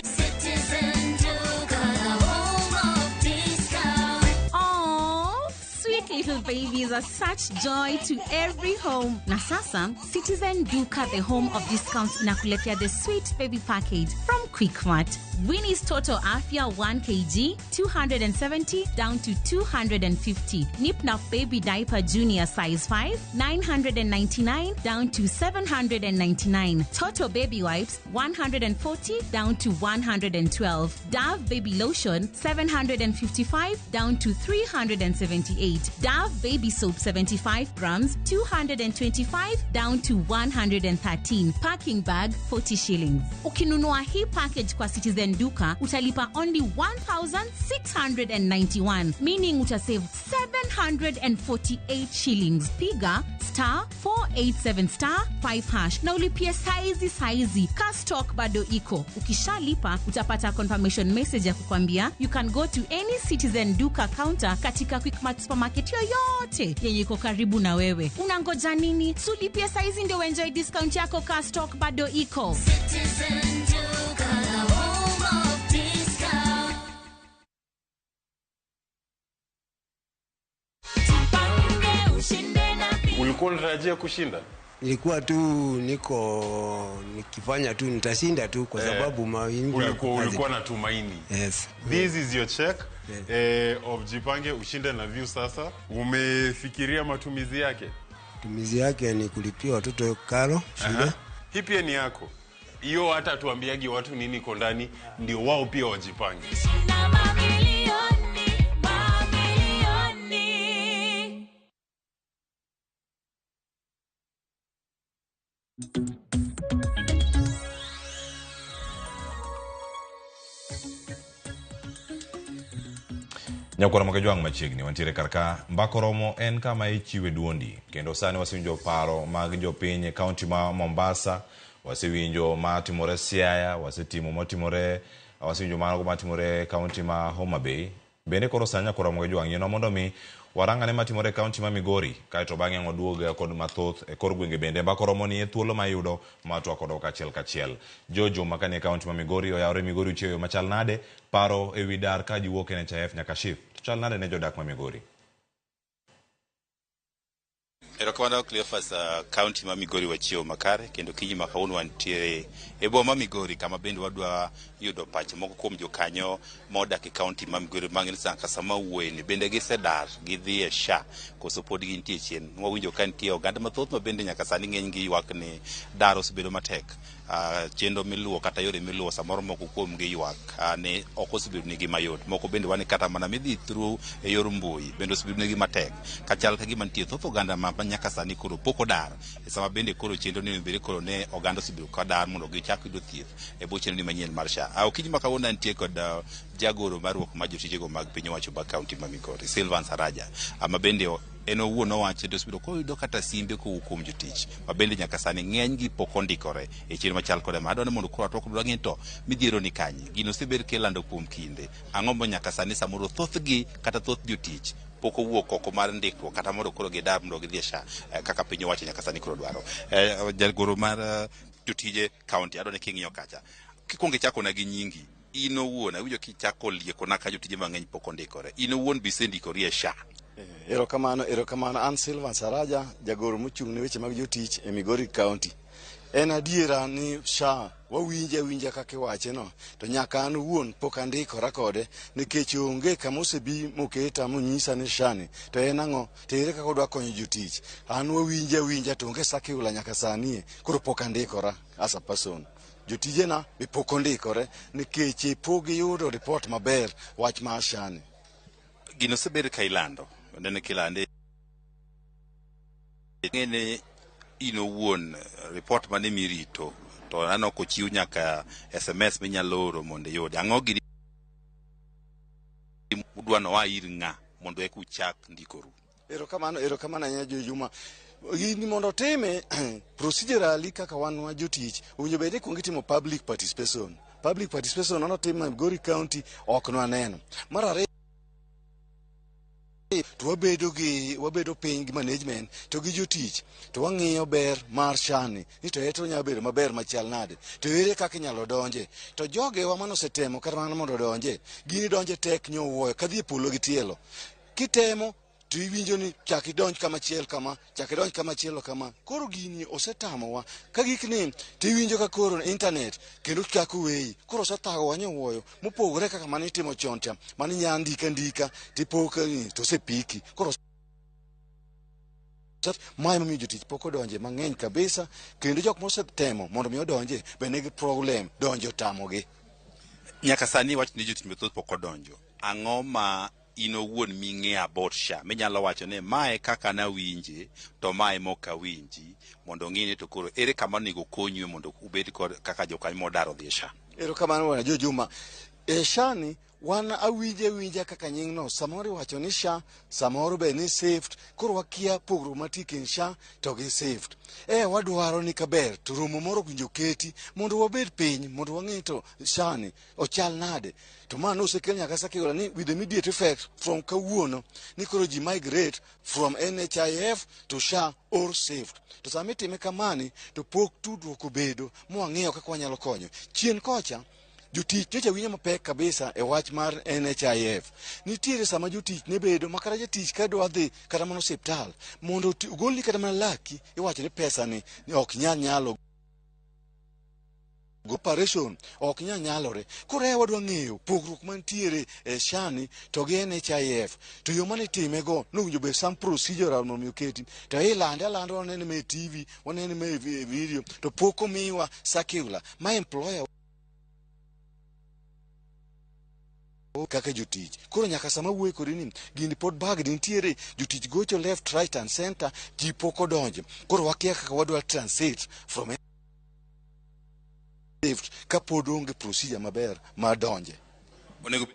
Citizen Duka, the home of discount. Aww, sweet little babies are such joy to every home. Na sasa, Citizen Duka, the home of discounts, inakuletea the sweet baby package from Quickmart. Winnie's Total Afya 1 kg, 270 down to 250. Nip Nap Baby Diaper Junior size 5, 999 down to 799. Toto Baby Wipes, 140 down to 112. Dove Baby Lotion, 755 down to 378. Dove Baby Soap 75 grams, 225 down to 113. Packing bag, 40 shillings. Ukinunua hii package kwa Citizen Duka, utalipa only 1,691, meaning utasave 748 shillings. Piga star 487 star 5 hash na ulipie saizi. Ka stock bado iko. Ukishalipa utapata confirmation message ya kukwambia you can go to any Citizen Duka counter katika Quickmart supermarket yoyote yenye iko karibu na wewe. Unangoja nini? Sulipie saizi ndio enjoy discount yako. Ka stock bado iko. Citizen Duka, the home of discount. Ulikuwa unatarajia kushinda? Nilikuwa tu niko nikifanya tu nitashinda tu kwa sababu mawingu. Ulikuwa na tumaini. Yes. This is your check of Jipange Ushinde na View sasa. Umefikiria matumizi yake? Matumizi yake ni kulipia watoto karo shule. Hii pia ni yako. Hiyo hata tuambiagi watu nini iko ndani ndio wao pia wajipange. Nyakwara Makajwang' machiegni wantiere kar ka Mbaka Oromo en kama ichiwe duondi kendo sani wasewinjo paro mag jopiny e kaunti ma Mombasa, wasewinjo matimore Siaya, wasetimo matimore, wasewinjo mago matimore e kaunti ma Homa Bay. Bende koro sani Nyakwara Makajwang' yienwa mondo mi warang'ane matimore e kaunti ma Migori, kaeto bang'e ang' waduog kod mathoth e kor gwenge bende. Mbaka Oromo ni e thuolo ma iyudo ma twak kodwa kachiel kachiel. Jojo makanie e kaunti ma Migori oyawre Migori ochiewo machal nade paro ewi dar ka ji wuok e NHIF nyaka SHIF. Chal nade ne jodak ma Migori? Erokamano Cleophas, kaunti ma Migori wachiewo makare kendo kinyi ma kawuono wantiere e boma ma Migori kama bende wadwa yudo pach moko kuom jokanyo modak e kaunti ma Migori mang'eny ka sama wuoyeni bende gisedar gidhi e SHA koso pod gintie chien. Wawinjo ka nitie oganda mathoth ma bende nyaka sani ng'eny gi ywak ni dar osebedo matek. Chenro miluwo kata yore miluwo samoro moko kuom gi ywak ni ok osebedo nigi mayot. Moko bende wan kata mana midhi through e yor mbui bende osebedo nigi matek. Kachal ka gima nitie thoth oganda ma nyaka sani koro pok odar. E sama bende koro chenro ni bende koro ne oganda osebedo ka dar mondo gichak yudo thieth e bwo chenro ni manyien mar SHA. Okinyi ma kawuono nitie kod jagoro mar riwruok mar jotijego mag piny owacho mag kaunti ma Migori, Silvan Saraja, ma bende en owuon owacho ni osebedo koyudo kata simbe kowuok kuom jotich ma bende nyaka sani ng'eny gi pok ondikore e chenro machal kode ma. Adwaro ni mondo koro atwak kodwa ng'e to midhiero ni kanye, gino osebed kilando kuom kinde, ang'o ma nyaka sani samoro thothgi kata thoth jotich pok owuok oko mar ndikruok kata mondo koro gidar mondo gidhi e SHA kaka piny owacho nyaka sani koro dwaro. Jagoro mar jotije kaunti, adwaro ni king'iyo kacha, kikwongo ichako na gi nyingi, In owuon awinjo kichako liekona ka jotije mang'eny pok ondikore. In owuon be isendikori e SHA? Erokamano, erokamano. An Silvan Saraja, jagoro mochung' ne weche mag jotich e Migori County. En adiera ni SHA wawinje awinja kaka iwache no, to nyaka an owuon pok andikora kode nikech onge kama osebi moketa monyisa ni SHA ni to en ang'o, to ere kaka odwa konyo jotich. An wawinje awinja to onge circular nyaka sani, koro pok andikora as a person. Jotijena be pok ondikore nikech pok giyudo report maber wach mar SHA ni. Gino osebed ka ilando, nene kilande ng'e in owuon report mane mirito to aneno kochiw nyaka SMS minyalo oro mondo iyudi. Ang'o gini udwa noa ir ng'a mondo eka uchak ndikoru? Erokamano, erokamano ahinya Juma. Gini mondo otime procedurally kaka wan wa jotich owinjo bed ni kuong itimo public participation. Public participation nonotim e Migori County ok nwaneno. Mar ariyo to wabedo gi wabedo piny gi management to gi jotich to wang'iyo ber mar SHA ni ni to eto nyalo bedo maber machal nade to ere kaka inyalo donje to jogewa manosetemo kata mana mondo odonje gini donje tek nyowuoyo kadhi e polo gi tielo kitemo to iwinjo ni chak idonj kama chiel kama chak idonj kama chielo kama koro gini osetamowa ka gikni to iwinjo ka koro internet kendo chako weyi koro osethagowa nyowuoyo mopogore kaka mane itimo chon cha mane inya ndika ndika tipo ka to osepiki koro mae momiyo jotich pok odonje mang'eny kabisa kendo jok mosetemo mondo mi odonje be nigi problem donjo otamogi. Nyaka sani wach ni jotich mathoth pok odonjo. Ang'o ma in owuon ming'eyo about SHA minyalo wacho ni mae kaka nawinje to mae mok awinji mondo ng'i ni to koro ere kama onego konyue mondo ubed kod kaka jokanyo modar odhi e SHA? Erokamano bwana Jo Juma. E SHA ni wan awinje awinja kaka nying no samoro iwacho ni SHA samoro be ni SHIF koro wakia pogruok mantie kind SHA to gi SHIF. E wadwaro ni kaber to romo moro owinjo keti mondo wabed piny mondo wang'e to SHA ni ochal nade to ma nosekel nyaka circular ni with immediate effect from kawuono ni koro ji migrate from NHIF to SHA or SHIF. To sama itime kamani to pok tudruok obedo mwang'iyo kaka wanyalo konyo. Chien kocha jotich nyocha winjo mapek kabisa e wach mar NHIF. Nitiere sama jotich ne bedo makata jatich ka dwa dhi kata mana osiptal mondo ogolni kata mana laki iwacho ni pesa ni ok nyal nyalo operation ok nyal nyalore. Koro e wadwa ng'eyo pogruok mantiere e SHA ni to gi NHIF to yo mane itime go nowinjo bed some procedural mondo mi oketi to ilande alanda wanene ma e TV wanene ma e video to pok omiwa circular ma employer kaka jotich. Koro nyaka sama wuoyo kodi ni gini pod bag nitiere jotich gocho left right and center ji pok odonjo. Koro wakia kaka wadwa transit from left kapod onge procedure maber mar donje. Onego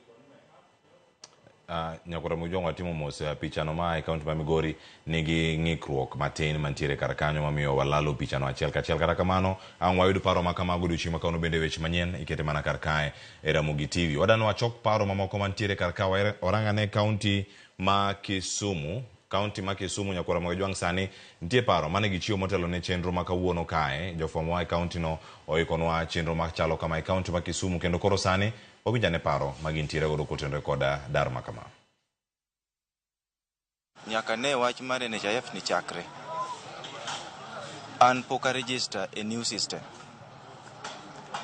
Nyakwara Mujong watimo mos pichano ma e kaunti ma Migori nigi ng'ikruok matin mantiere kar kanyo mamiyo walalo pichano achiel kachiel. Kata kamano ang' wayud paro ma kamago odiochieng' ma kawuono bende weche manyien ikete mana kar kae e Ramogi TV. Wadano wachok paro mamoko mantiere kar ka warang ane kaunti ma Kisumu. Kaunti ma Kisumu Nyakwara Mojwang' sani nitie paro mane gichiwo motelo ne chenro ma kawuono kae. Jofwambo wa e kaunti no oikonwa chenro machalo kama e kaunti ma Kisumu kendo koro sani wawinj ane paro ma gintiere godo kotenore koda dar ma kama. Nyaka ne wach mar NHIF ni chakre. An pok a register e new system.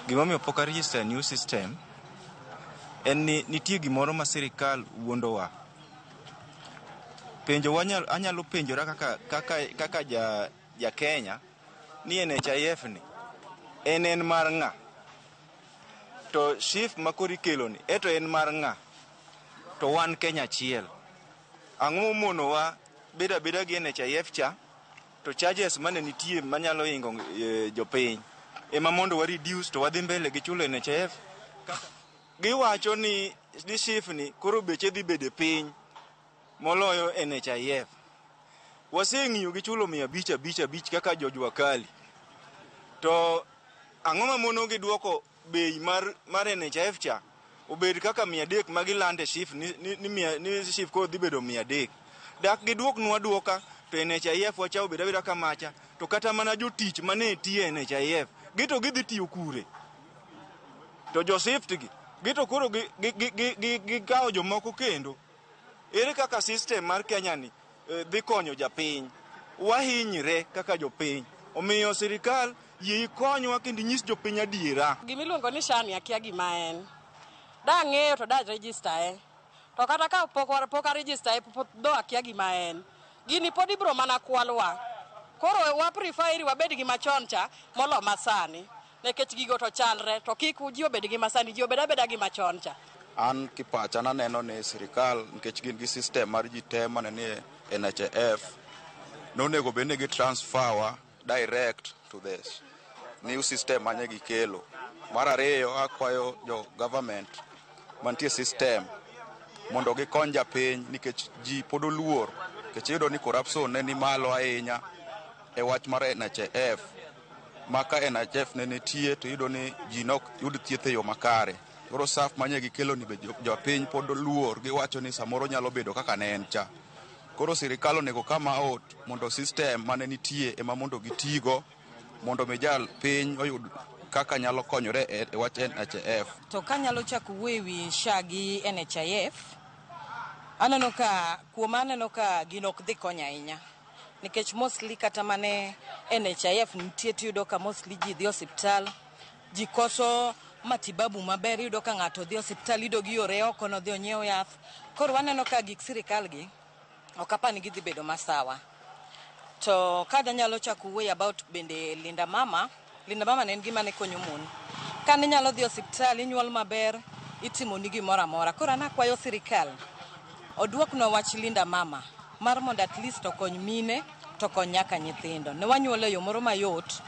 Gimomiyo pok a register e new system en ni nitie gimoro ma sirikal wuondowa. Penjo anyalo penjora kaka ja Kenya ni NHIF ni en mar ng'a? To SHIF ma koro ikelo ni eto en mar ng'a? To wan Kenya achiel. Ang'o momonowa bedo abeda gi NHIF cha to charges mane nitie manyalo hingo jopiny ema mondo wa reduce to wadhi mbele gi chulo NHIF. Giwacho ni SHIF ni koro beche dhi bedo piny moloyo NHIF. Waseng'iyo gi chulo 500 5 5 kaka jojua kali. To ang'o mamono gi duoko bei mar NHIF cha obed kaka 300 ma gilande SHIF ni SHIF koro dhi bedo 300. Dak giduoknwa duoka to NHIF wacha obed abeda kamacha to kata mana jotich mane tiyo e NHIF gito gidhi tiyo kure. To jo SHIF gi Gito koro gikawo jomoko kendo. Ere kaka system mar Kenya ni dhi konyo japiny? Wahinyre kaka jopiny. Omiyo sirikal yie ikonywa kendo inyis jopiny adiera. Gimiluongo ni SHA ni akia gima en. Dang'eyo to da register e. To kata ka pok a register e, do akia gima en. Gini pod ibro mana kwalwa. Koro wa prefer iri wabed gi machon cha molo masani. Nikech gigo to chalre, to kik ji obed gi masani, ji obed abeda gi machon cha. An kipacha naneno ni sirikal nikech gin gi system mar ji te mane ni NHIF nonego bed ni gi transfer wa direct to the new system mane gikelo. Mar ariyo akwayo jo government mantie system mondo gikony japiny nikech ji pod oluor nikech iyudo ni corruption ne ni malo ahinya e wach mar NHIF. Ma ka NHIF ne nitie to iyudo ni ji nok yud thieth e yo makare. Koro SAF manye gikelo ni be jopiny pod oluor giwacho ni samoro nyalo bedo kaka ne en cha. Koro sirikal onego come out mondo system mane nitie ema mondo gitigo mondo mi jal piny oyud kaka nyalo konyore e wach NHIF. To kanyalo chako wuoyo ewi SHA gi NHIF, aneno ka kuom aneno ka gino ok dhi konyo ahinya. Nikech mostly kata mane NHIF nitie tiyudo ka mostly ji dhi osiptal, ji koso matibabu maber, iyudo ka ng'ato dhi osiptal, iyudo giore oko nodhi onyiew yath. Koro waneno ka gik sirikal gi ok apar ni gidhi bedo masawa. To ka danyalo chako wuoyo about bende Linda Mama, Linda Mama ne en gima ne konyo mon. Kane inyalo dhi osiptal, inyuol maber, itimoni gimoro amora. Koro an akwayo sirikal oduoknwa wach Linda Mama mar mondo at least okony mine to okony nyaka nyithindo. Ne wanyuol e yo moro mayot.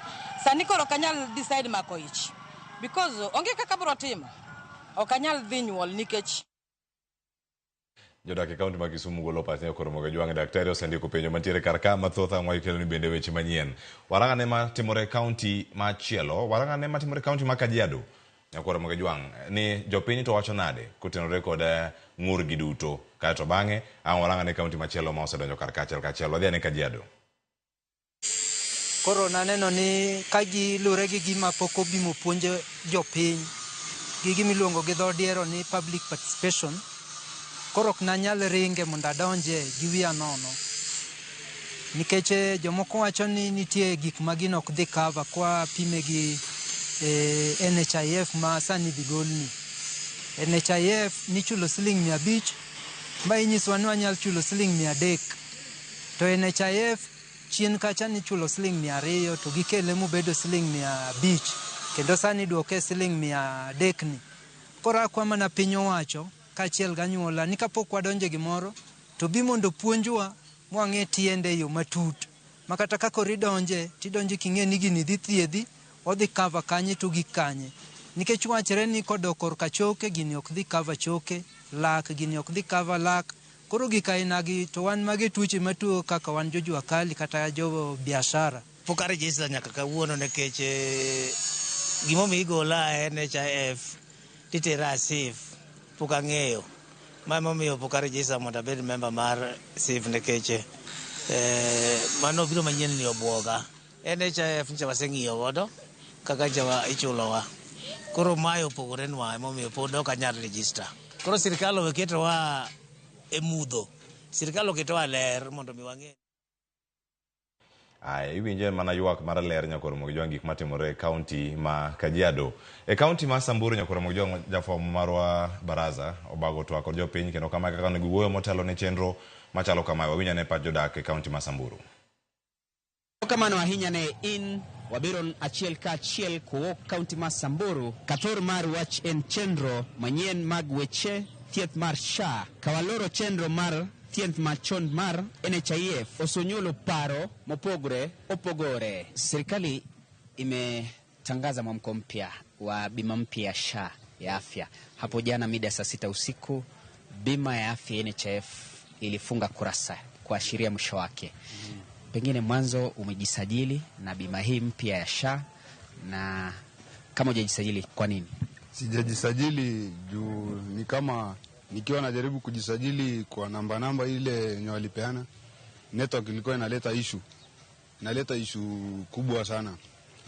Sani koro ok anyal decide mako ich because onge kaka abiro timo. Ok anyal dhi nyuol nikech Jodak e kaunti ma Kisumu golo pachne e Koromogi Jwang'. Daktari osendiko penjo mantiere kar ka mathoth ang' wakelo ni bende weche manyien. Warang'ane matimore e kaunti machielo, warang'ane matimore e kaunti ma Kajiado. Koromogi Jwang' ni jopiny to wacho nade kotenore kod ng'urgi duto. Kaeto bang'e ang' warang'ane kaunti machielo ma osedonjo kar kachiel kachiel. Wadhi ane Kajiado. Koro naneno ni ka gilure gi gima pok obimo puonj jopiny gi gimiluongo gi dho diero ni public participation, koro ok nanyal ringe mondo adonje gi wiya nono. Nikech jomoko wacho ni nitie gik ma gino ok dhi cover kwa pime gi NHIF ma sani idhi golni. NHIF nichulo siling 500 ma inyiswa ni wanyalo chulo siling 300. To NHIF chien kacha nichulo siling 200 to gikele mobedo siling 500 kendo sani iduoke siling 300 ni. Koro akwa mana piny owacho kaachiel gi anyuola ni kapok wadonjo e gimoro to bi mondo puonjwa mwang'e tiende e yo matut. Ma kata ka koro idonje, tidonje king'e ni gini dhi thiedhi, odhi cover kanye to gik kanye. Nikech wachre ni kodok korka choke, gini ok dhi cover choke, lak, gini ok dhi cover lak. Koro gik ainagi to wan mage tuoche matuo kaka wan jo jua kali kata jo biashara. Pok a register nyaka kawuono nikech gimomiyo igola e NHIF titera e SHIF pok ang'eyo. Ma emomiyo pok a register mondo abed member mar SHIF nikech mano biro manyien ni obuoga. NHIF nyicha waseng'iyo godo kaka nyicha ichulowa. Koro mae opogore nwa emomiyo pod ok anyal register. Koro sirikal owe ketowa e mudho. Sirikal oketowa ler mondo mi wang'e. Aya, iwinjo en mana ywak mar ler Nyakoromogi Jwang' gik matimore e kaunti ma Kajiado. E kaunti ma Samburu Nyakoromogi Jwang' jafwambo marwa Baraza obago twak kod jopiny kendo kama kaka onego giwuoyo motelo ne chenro machalo kamae. Wawinj ane pach jodak e kaunti ma Samburu. Kamano ahinya ne in wabiro achiel ka achiel kowuok kaunti ma Samburu. Kathor mar wach en chenro manyien mag weche thieth mar SHA. Kawaloro chenro mar thieth machon mar NHIF osonyuolo paro mopogore opogore. Serikali imetangaza mwamko mpya wa bima mpya ya SHA ya afya. Hapo jana mida saa 6 usiku bima ya afya NHIF ilifunga kurasa kuashiria mwisho wake. Pengine mwanzo umejisajili na bima hii mpya ya SHA, na kama hujajisajili kwa nini? Sijajisajili juu ni kama nikiwa najaribu kujisajili kwa namba ile yenye walipeana, network ilikuwa inaleta issue. Inaleta issue kubwa sana.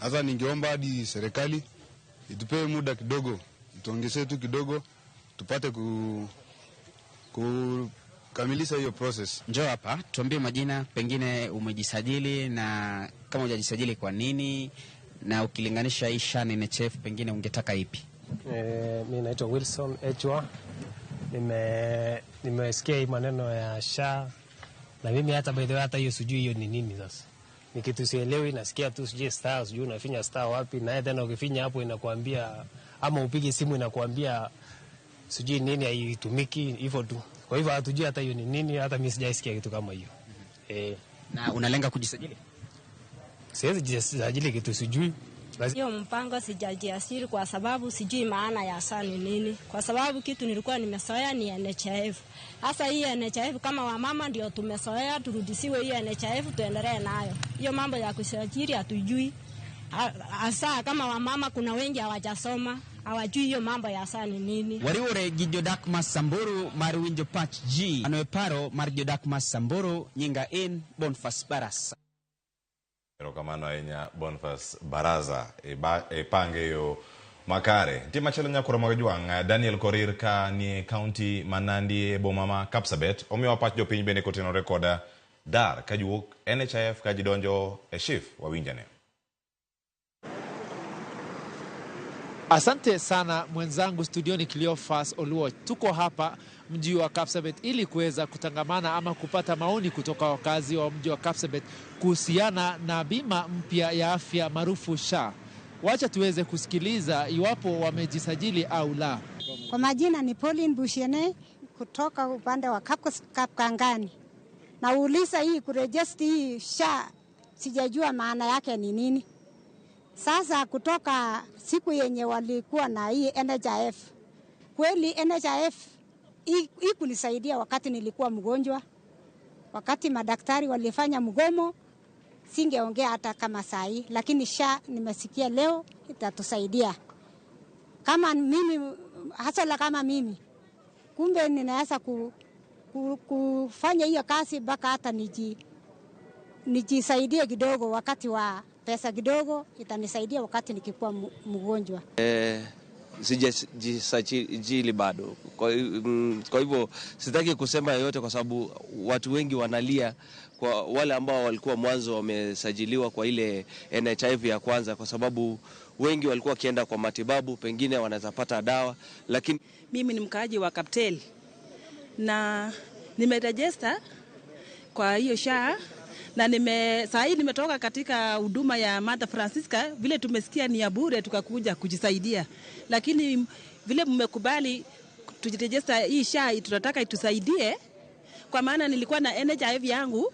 Sasa ningeomba hadi serikali itupee muda kidogo, Watuongezee tu kidogo tupate kukamilisha hiyo process. Njoo hapa tuambie majina, pengine umejisajili na kama hujajisajili kwa nini, na ukilinganisha hii SHA na NHIF pengine ungetaka ipi? Mi naitwa Wilson Echwa. Nimesikia hii maneno ya SHA na mimi hata by the way hata hiyo sijui hiyo ni nini sasa. Ni kitu sielewi, nasikia tu sijui star, sijui unafinya star wapi, na tena ukifinya hapo inakuambia ama upige simu inakuambia sijui nini haitumiki hivyo tu. Kwa hivyo hatujui hata hiyo ni nini, hata mimi sijaisikia kitu kama hiyo. Na unalenga kujisajili? Siwezi jisajili kitu sijui. Hiyo mpango sijajiasiri kwa sababu sijui maana ya SHA ni nini. Kwa sababu kitu nilikuwa nimezoea ni NHIF. Sasa hii NHIF kama wamama ndio tumezoea, turudisiwe hii NHIF tuendelee nayo. Hiyo mambo ya kusajili hatujui. Hasa kama wamama kuna wengi hawajasoma, hawajui hiyo mambo ya SHA ni nini. Wariwore gi jodak ma Samburu mar winjo pach ji. Ano e paro mar jodak ma Samburu nyinga en Boniface Barasa. Erokamano ahinya Boniface Baraza e pange yo makare. Nitie machielo nyakuro mag jwang' Daniel Korir ka nie kaunti ma Nandi e boma ma Kapsabet omiwa pach jopiny bende kotenore koda dar ka jiwuok NHIF ka jidonjo e SHIF. Wawinjane. Asante sana mwenzangu studioni Cleophas Oluo. Tuko hapa mji wa Kapsabet ili kuweza kutangamana ama kupata maoni kutoka wakazi wa mji wa Kapsabet kuhusiana na bima mpya ya afya maarufu SHA. Wacha tuweze kusikiliza iwapo wamejisajili au la. Kwa majina ni Pauline Bushene kutoka upande wa Kapkangani. Nauliza hii kurejesti hii SHA sijajua maana yake ni nini. Sasa kutoka siku yenye walikuwa na hii NHIF, kweli NHIF ikunisaidia wakati nilikuwa mgonjwa. Wakati madaktari walifanya mgomo, singeongea hata kama sahi, lakini SHA nimesikia leo itatusaidia. Kama mimi, hasa kama mimi, kumbe ninaweza kufanya hiyo kazi mpaka hata nijisaidie kidogo wakati wa pesa kidogo itanisaidia wakati nikikuwa mgonjwa. Sijajisajili bado. Kwa hivyo sitaki kusema yoyote kwa sababu watu wengi wanalia kwa wale ambao walikuwa mwanzo wamesajiliwa kwa ile NHIF ya kwanza, kwa sababu wengi walikuwa wakienda kwa matibabu, pengine wanaweza pata dawa. Lakini mimi ni mkaaji wa Kaptel na nimerejesta kwa hiyo SHA. Na saa hii nimetoka katika huduma ya Mother Francisca, vile tumesikia ni ya bure tukakuja kujisaidia. Lakini vile mmekubali tujirejesta hii SHA, tunataka itusaidie, kwa maana nilikuwa na NHIF yangu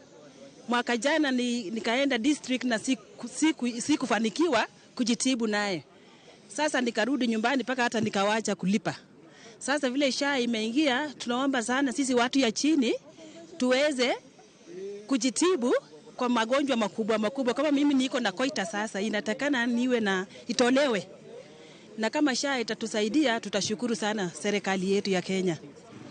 mwaka jana, nikaenda district na sikufanikiwa kujitibu naye. Sasa nikarudi nyumbani mpaka hata nikawacha kulipa. Sasa vile SHA imeingia, tunaomba sana sisi watu ya chini tuweze kujitibu kwa magonjwa makubwa makubwa. Kama mimi niko na koita sasa, inatakana niwe na itolewe. Na kama SHA itatusaidia, tutashukuru sana serikali yetu ya Kenya.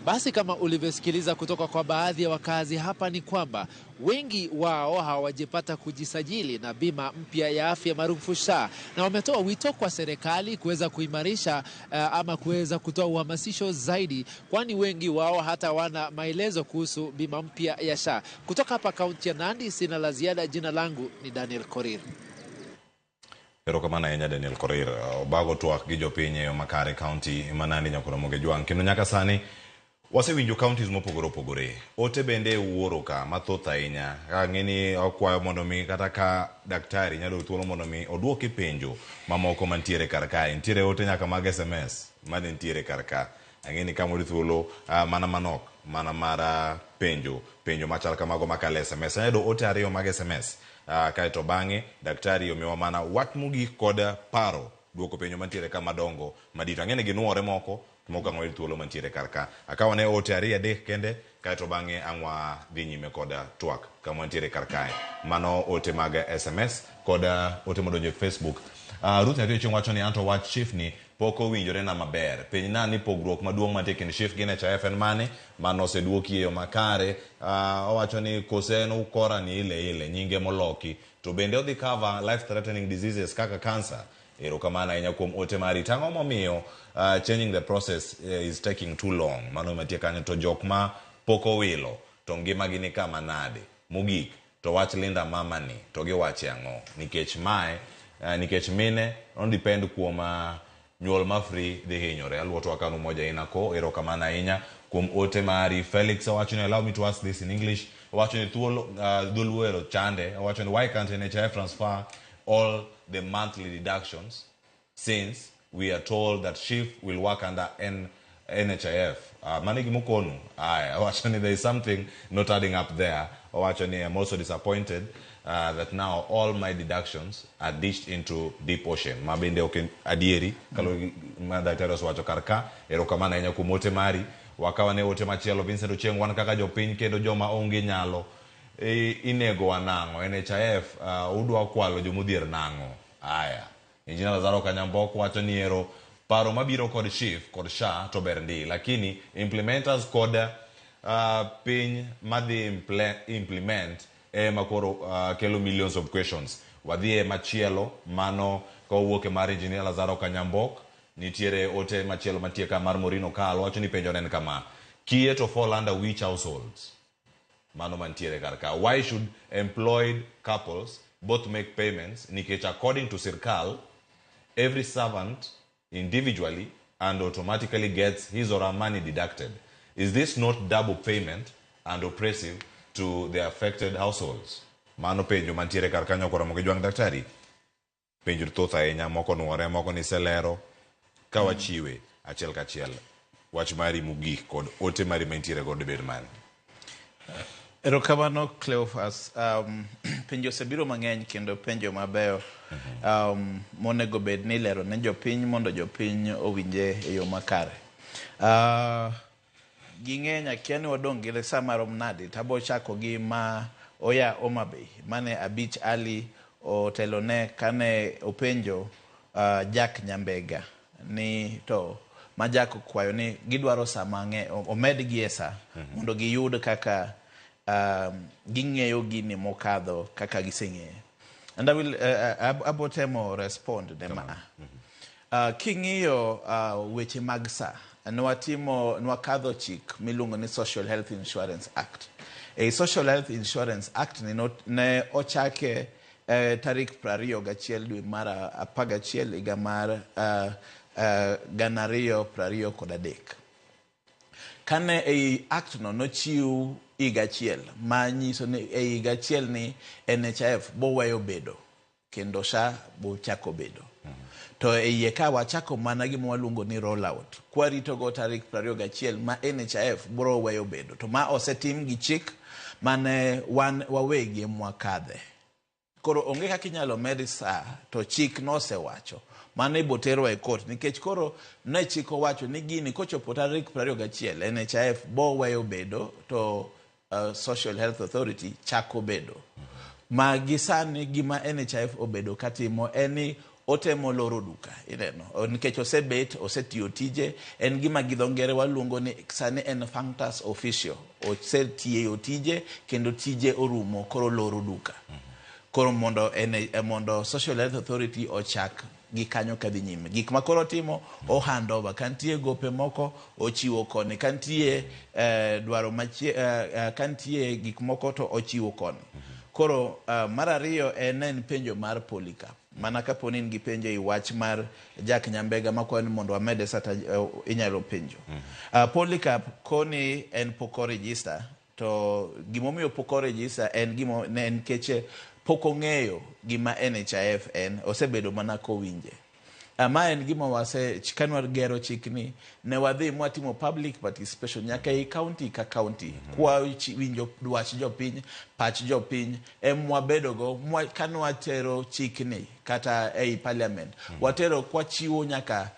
Basi kama ulivyosikiliza kutoka kwa baadhi ya wakazi hapa ni kwamba wengi wao hawajapata kujisajili na bima mpya ya afya maarufu SHA, na wametoa wito kwa serikali kuweza kuimarisha ama kuweza kutoa uhamasisho zaidi, kwani wengi wao hata wana maelezo kuhusu bima mpya ya SHA. Kutoka hapa kaunti ya Nandi sina la ziada. Jina langu ni Daniel Korir. Erokamano ahinya Daniel Korir. Obago twak gi jopiny e yo makare kaunti ma Nandi nyakoro moge jwang'. Kendo nyaka sani wasewinjo counties mopogore opogore. Ote bende wuoro ka mathoth ahinya. Ang'e ni okwayo mondo mi kata ka daktari nyalo thuolo mondo mi oduoki penjo mamoko mantiere kar kae. Nitiere ote nyaka mag SMS mane nitiere kar ka. Ang'e ni kamori thuolo mana manok mana mar penjo machal kamago makalo SMS. Ayudo ote ariyo mag SMS. Kaeto bang'e daktari omiwa mana wach mogik kod paro duoko penjo mantiere ka madongo madito. Ang'e ni ginuore moko moko ang'o thuolo mantiere kar ka. Akawo ne ote ariyo adek kende kaeto bang'e ang'wa dhi nyime kod twak kama wantiere kar kae. Mano ote mag SMS kod ote modonjo e Facebook. Ruth Nyathi Ochieng wacho ni anto wach SHIF ni pok owinjore na maber. Penj na ni pogruok maduong' mantie kind SHIF gi NHIF en mane? Mano oseduoki e yo makare. Owacho ni kose en ukora ni ile ile nyinge moloki. To bende odhi cover life threatening diseases kaka cancer. Erokamano ahinya kuom ote mari. Tang'o momiyo changing the process is taking too long? Mano ema tie kanyo to jok ma pok owilo to ngimagi ni kama nade? Mogik to wach Linda Mama ni to giwache ang'o? Nikech mae nikech mine on depend kuom nyuol ma free dhi hinyore. Aluwo twak kanu moja ina ko. Erokamano ahinya kuom ote mari. Felix owacho ni allow me to ask this in English. Owacho ni thuolo dholuo ero chande. Owacho ni why can't NHIF transfer all the monthly deductions since we are told that SHIF will work under NHIF. Mano e gima okonu. Aya, owacho ni there is something not adding up there. Owacho ni I'm also disappointed that now all my deductions are dished into deep ocean. Ma bende ok en adieri kaluwore gi ma daktari osewacho kar ka. Erokamano ahinya kuom ote mari. Wakaw ane ote machielo. Vincent Ochieng, wan kaka jopiny kendo joma onge nyalo inego wa nang'o? NHIF udwa kwalo jomodhier nang'o? Aya. Engineer Lazaro Kanyambok wacho ni ero paro mabiro kod SHIF kod SHA to ber ndi, lakini implementers kod piny madhi implement ema koro kelo millions of questions. Wadhi e machielo mano ka owuok e mar Engineer Lazaro Kanyambok. Nitiere ote machielo mantie ka mar Morino Kal wacho ni penjo ne en kama: kiye to fall under which households? Mano mantiere kar ka. Why should employed couples both make payments? Nikech according to sirkal, every servant individually and automatically gets his or her money deducted. Is this not double payment and oppressive to the affected households? Mano penjo mantiere kar kanyo koromo gi jwang' daktari. Penjo thoth ahinya, moko nuore, moko ni selero. Ka wachiwe achiel kachiel, wach mari mogik kod ote mari mantiere godo bed mane? Erokamano Cleophas. Penjo osebiro mang'eny kendo penjo mabeyo monego bed ni ilero ne jopiny mondo jopiny owinje e yo makare. Ging'eny akia ni wadong' gi sa marom nade to abo chako gi ma oya Homa Bay mane Abich Ali otelone kane openjo Jack Nyambega ni to ma Jack okwayo ni gidwaro sa mang'eny omedgi e sa mondo giyud kaka ging'eyo gini mokadho kaka giseng'eyo. And I will abo temo respond ne ma. King'iyo weche mag sa, nwatimo nwakadho chik miluongo ni Social Health Insurance Act. E Social Health Insurance Act ni ne ochake tarik 21 dwe mar 11 higa mar 2023. Kane ei act no nochiw higa achiel ma nyiso ni e higa achiel ni NHIF boweyo bedo kendo SHA bochako bedo. To e iye ka wachako mana gima waluongo ni roll out. Kwarito go tarik 21 ma NHIF bro weyo bedo. To ma osetim gi chik mane wan wawegi mwakadhe. Koro onge kaka inyalo med sa to chik nosewacho. Mano iboterwa e court nikech koro ne chik owacho ni gini kochopo tarik 21 NHIF bo weyo bedo to Social Health Authority chako bedo. Ma gi sani gima NHIF obedo katimo en ni otemo loro duka ineno nikech osebet osetiyo tije en gima gi dho ngere waluongo ni sani en functus officio osetiyo tije kendo tije orumo koro loro duka. Koro mondo en, mondo Social Health Authority ochak gi kanyo kadhi nyime. Gik ma koro timo o hand over ka nitie gope moko ochiwo koni ka nitie dwaro machie ka nitie gik moko to ochiwo koni. Koro mar ariyo en penjo mar Polycarp. Mana kapo ni in gi penjo e wach mar Jack Nyambega makwayo ni mondo wamede sata inyalo penjo. Polycarp koni en pok o register to gimomiyo pok o register en gimo ne en nikech pok ong'eyo gima NHIF en osebedo mana kowinje. Ma en gima wase kane wagero chikni ne wadhi mwatimo public participation nyaka ei county ka county kwa winjo dwach jopiny pach jopiny emwabedogo kane watero chikni kata ei parliament watero kwachiwo nyaka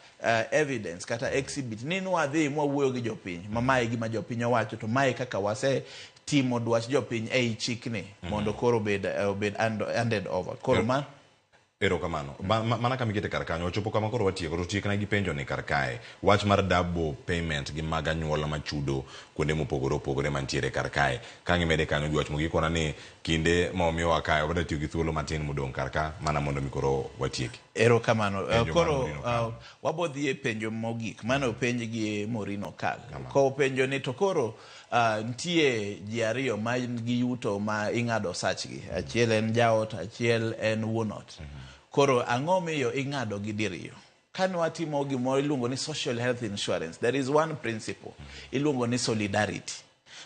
evidence kata exhibit ni nwadhi mwawuoyo gi jopiny ma mae gima jopiny owacho to mae kaka wase timo dwach jopiny ei chikni mondo koro obed handed over. Koro ma Erokamano. Mana kama ikete kar kanyo, wachopo kama koro watieko, to tiekna gi penjo ni kar kae. Wach mar double payment gi mag anyuola machudo kuonde mopogore opogore mantiere kar kae. Ka ng'imede kanyo gi wach mogik kona ni kinde ma omiwa kae, wabiro tiyo gi thuolo matin modong' kar ka mana mondo mi koro watieki. Erokamano. Penjo mar Koro Maureen Okal. Wabo dhi e penjo mogik mane openj gi Maureen Okal. Kopenjo ni to koro nitie ji ariyo ma gi yuto ma ing'ado sachgi. Achiel en jaot, achiel en wuon ot. Koro ang'o miyo ing'ado gi diriyo? Kane watimo gimoro iluongo ni social health insurance, there is one principle iluongo ni solidarity.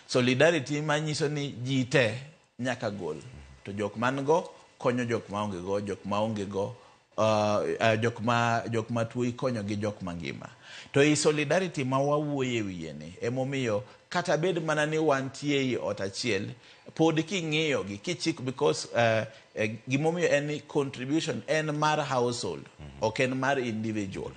Solidarity manyiso ni ji te nyaka gol. To jok man go konyo jok maonge go, jok maonge go jok ma tuo ikonyo gi jok mangima. To i solidarity ma wawuoye wiye ni emomiyo kata bed mana ni wantie i ot achiel, pod king'iyo gi kichiko because gimomiyo en ni contribution en mar household, ok en mar individual.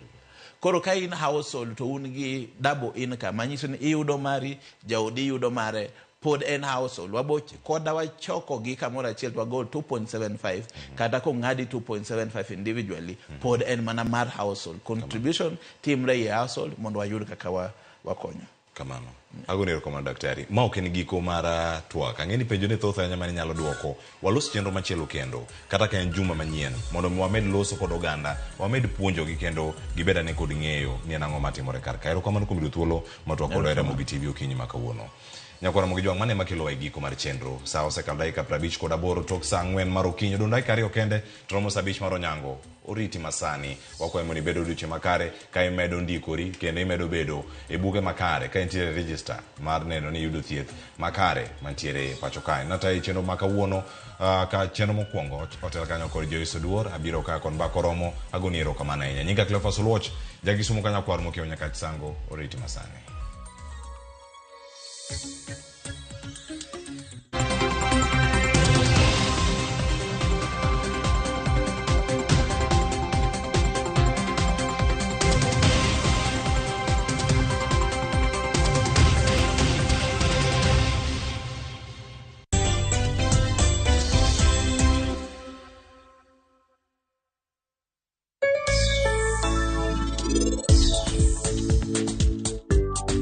Koro ka in household to un gi double income, manyiso ni iyudo mari, jaodi yudo mare, pod en household. Wabo koda wachoko gi kamoro achiel to wagol 2.75 kata kong'adi 2.75 individually, pod en mana mar household. Contribution timre e household mondo wayud kaka wakonyo. Kamano. Agoni erokamano daktari. Ma ok en giko mar twak. Ang'e ni penjo ne thoth ahinya mane inyalo duoko. Walos chenro machielo kendo, kata ka en juma manyien, mondo mi wamed loso kod oganda, wamed puonjogi kendo gibed ane kod ng'eyo ni en ang'o matimore kar ka. Erokamano kuom yudo thuolo ma twak kodwa e Ramogi TV okinyi ma kawuono. Nyakwar Ramogi Jwang', mano ema kelowa e giko mar chenro. Sa osekalo dakika 58 tok sa 4 mar okinyi. Odong' dakika 2 kende to romo sa 5 mar onyango. Oriti masani. Wakwayo mondo ibed odiochieng' makare ka imedo ndikori kendo imedo bedo e buge makare ka intiere e register mar neno ni iyudo thieth makare mantiere pacho kae. Natayo chenro ma kawuono ka chenro mokwongo otel kanyo kod Joyce Oduor, abiro ka kod Mbaka Oromo, agoni erokamano ahinya. Nyinga Cleophas Oluoch, Jakisumu ka nyakwar mokiewo Nyakach Sango, oriti masani.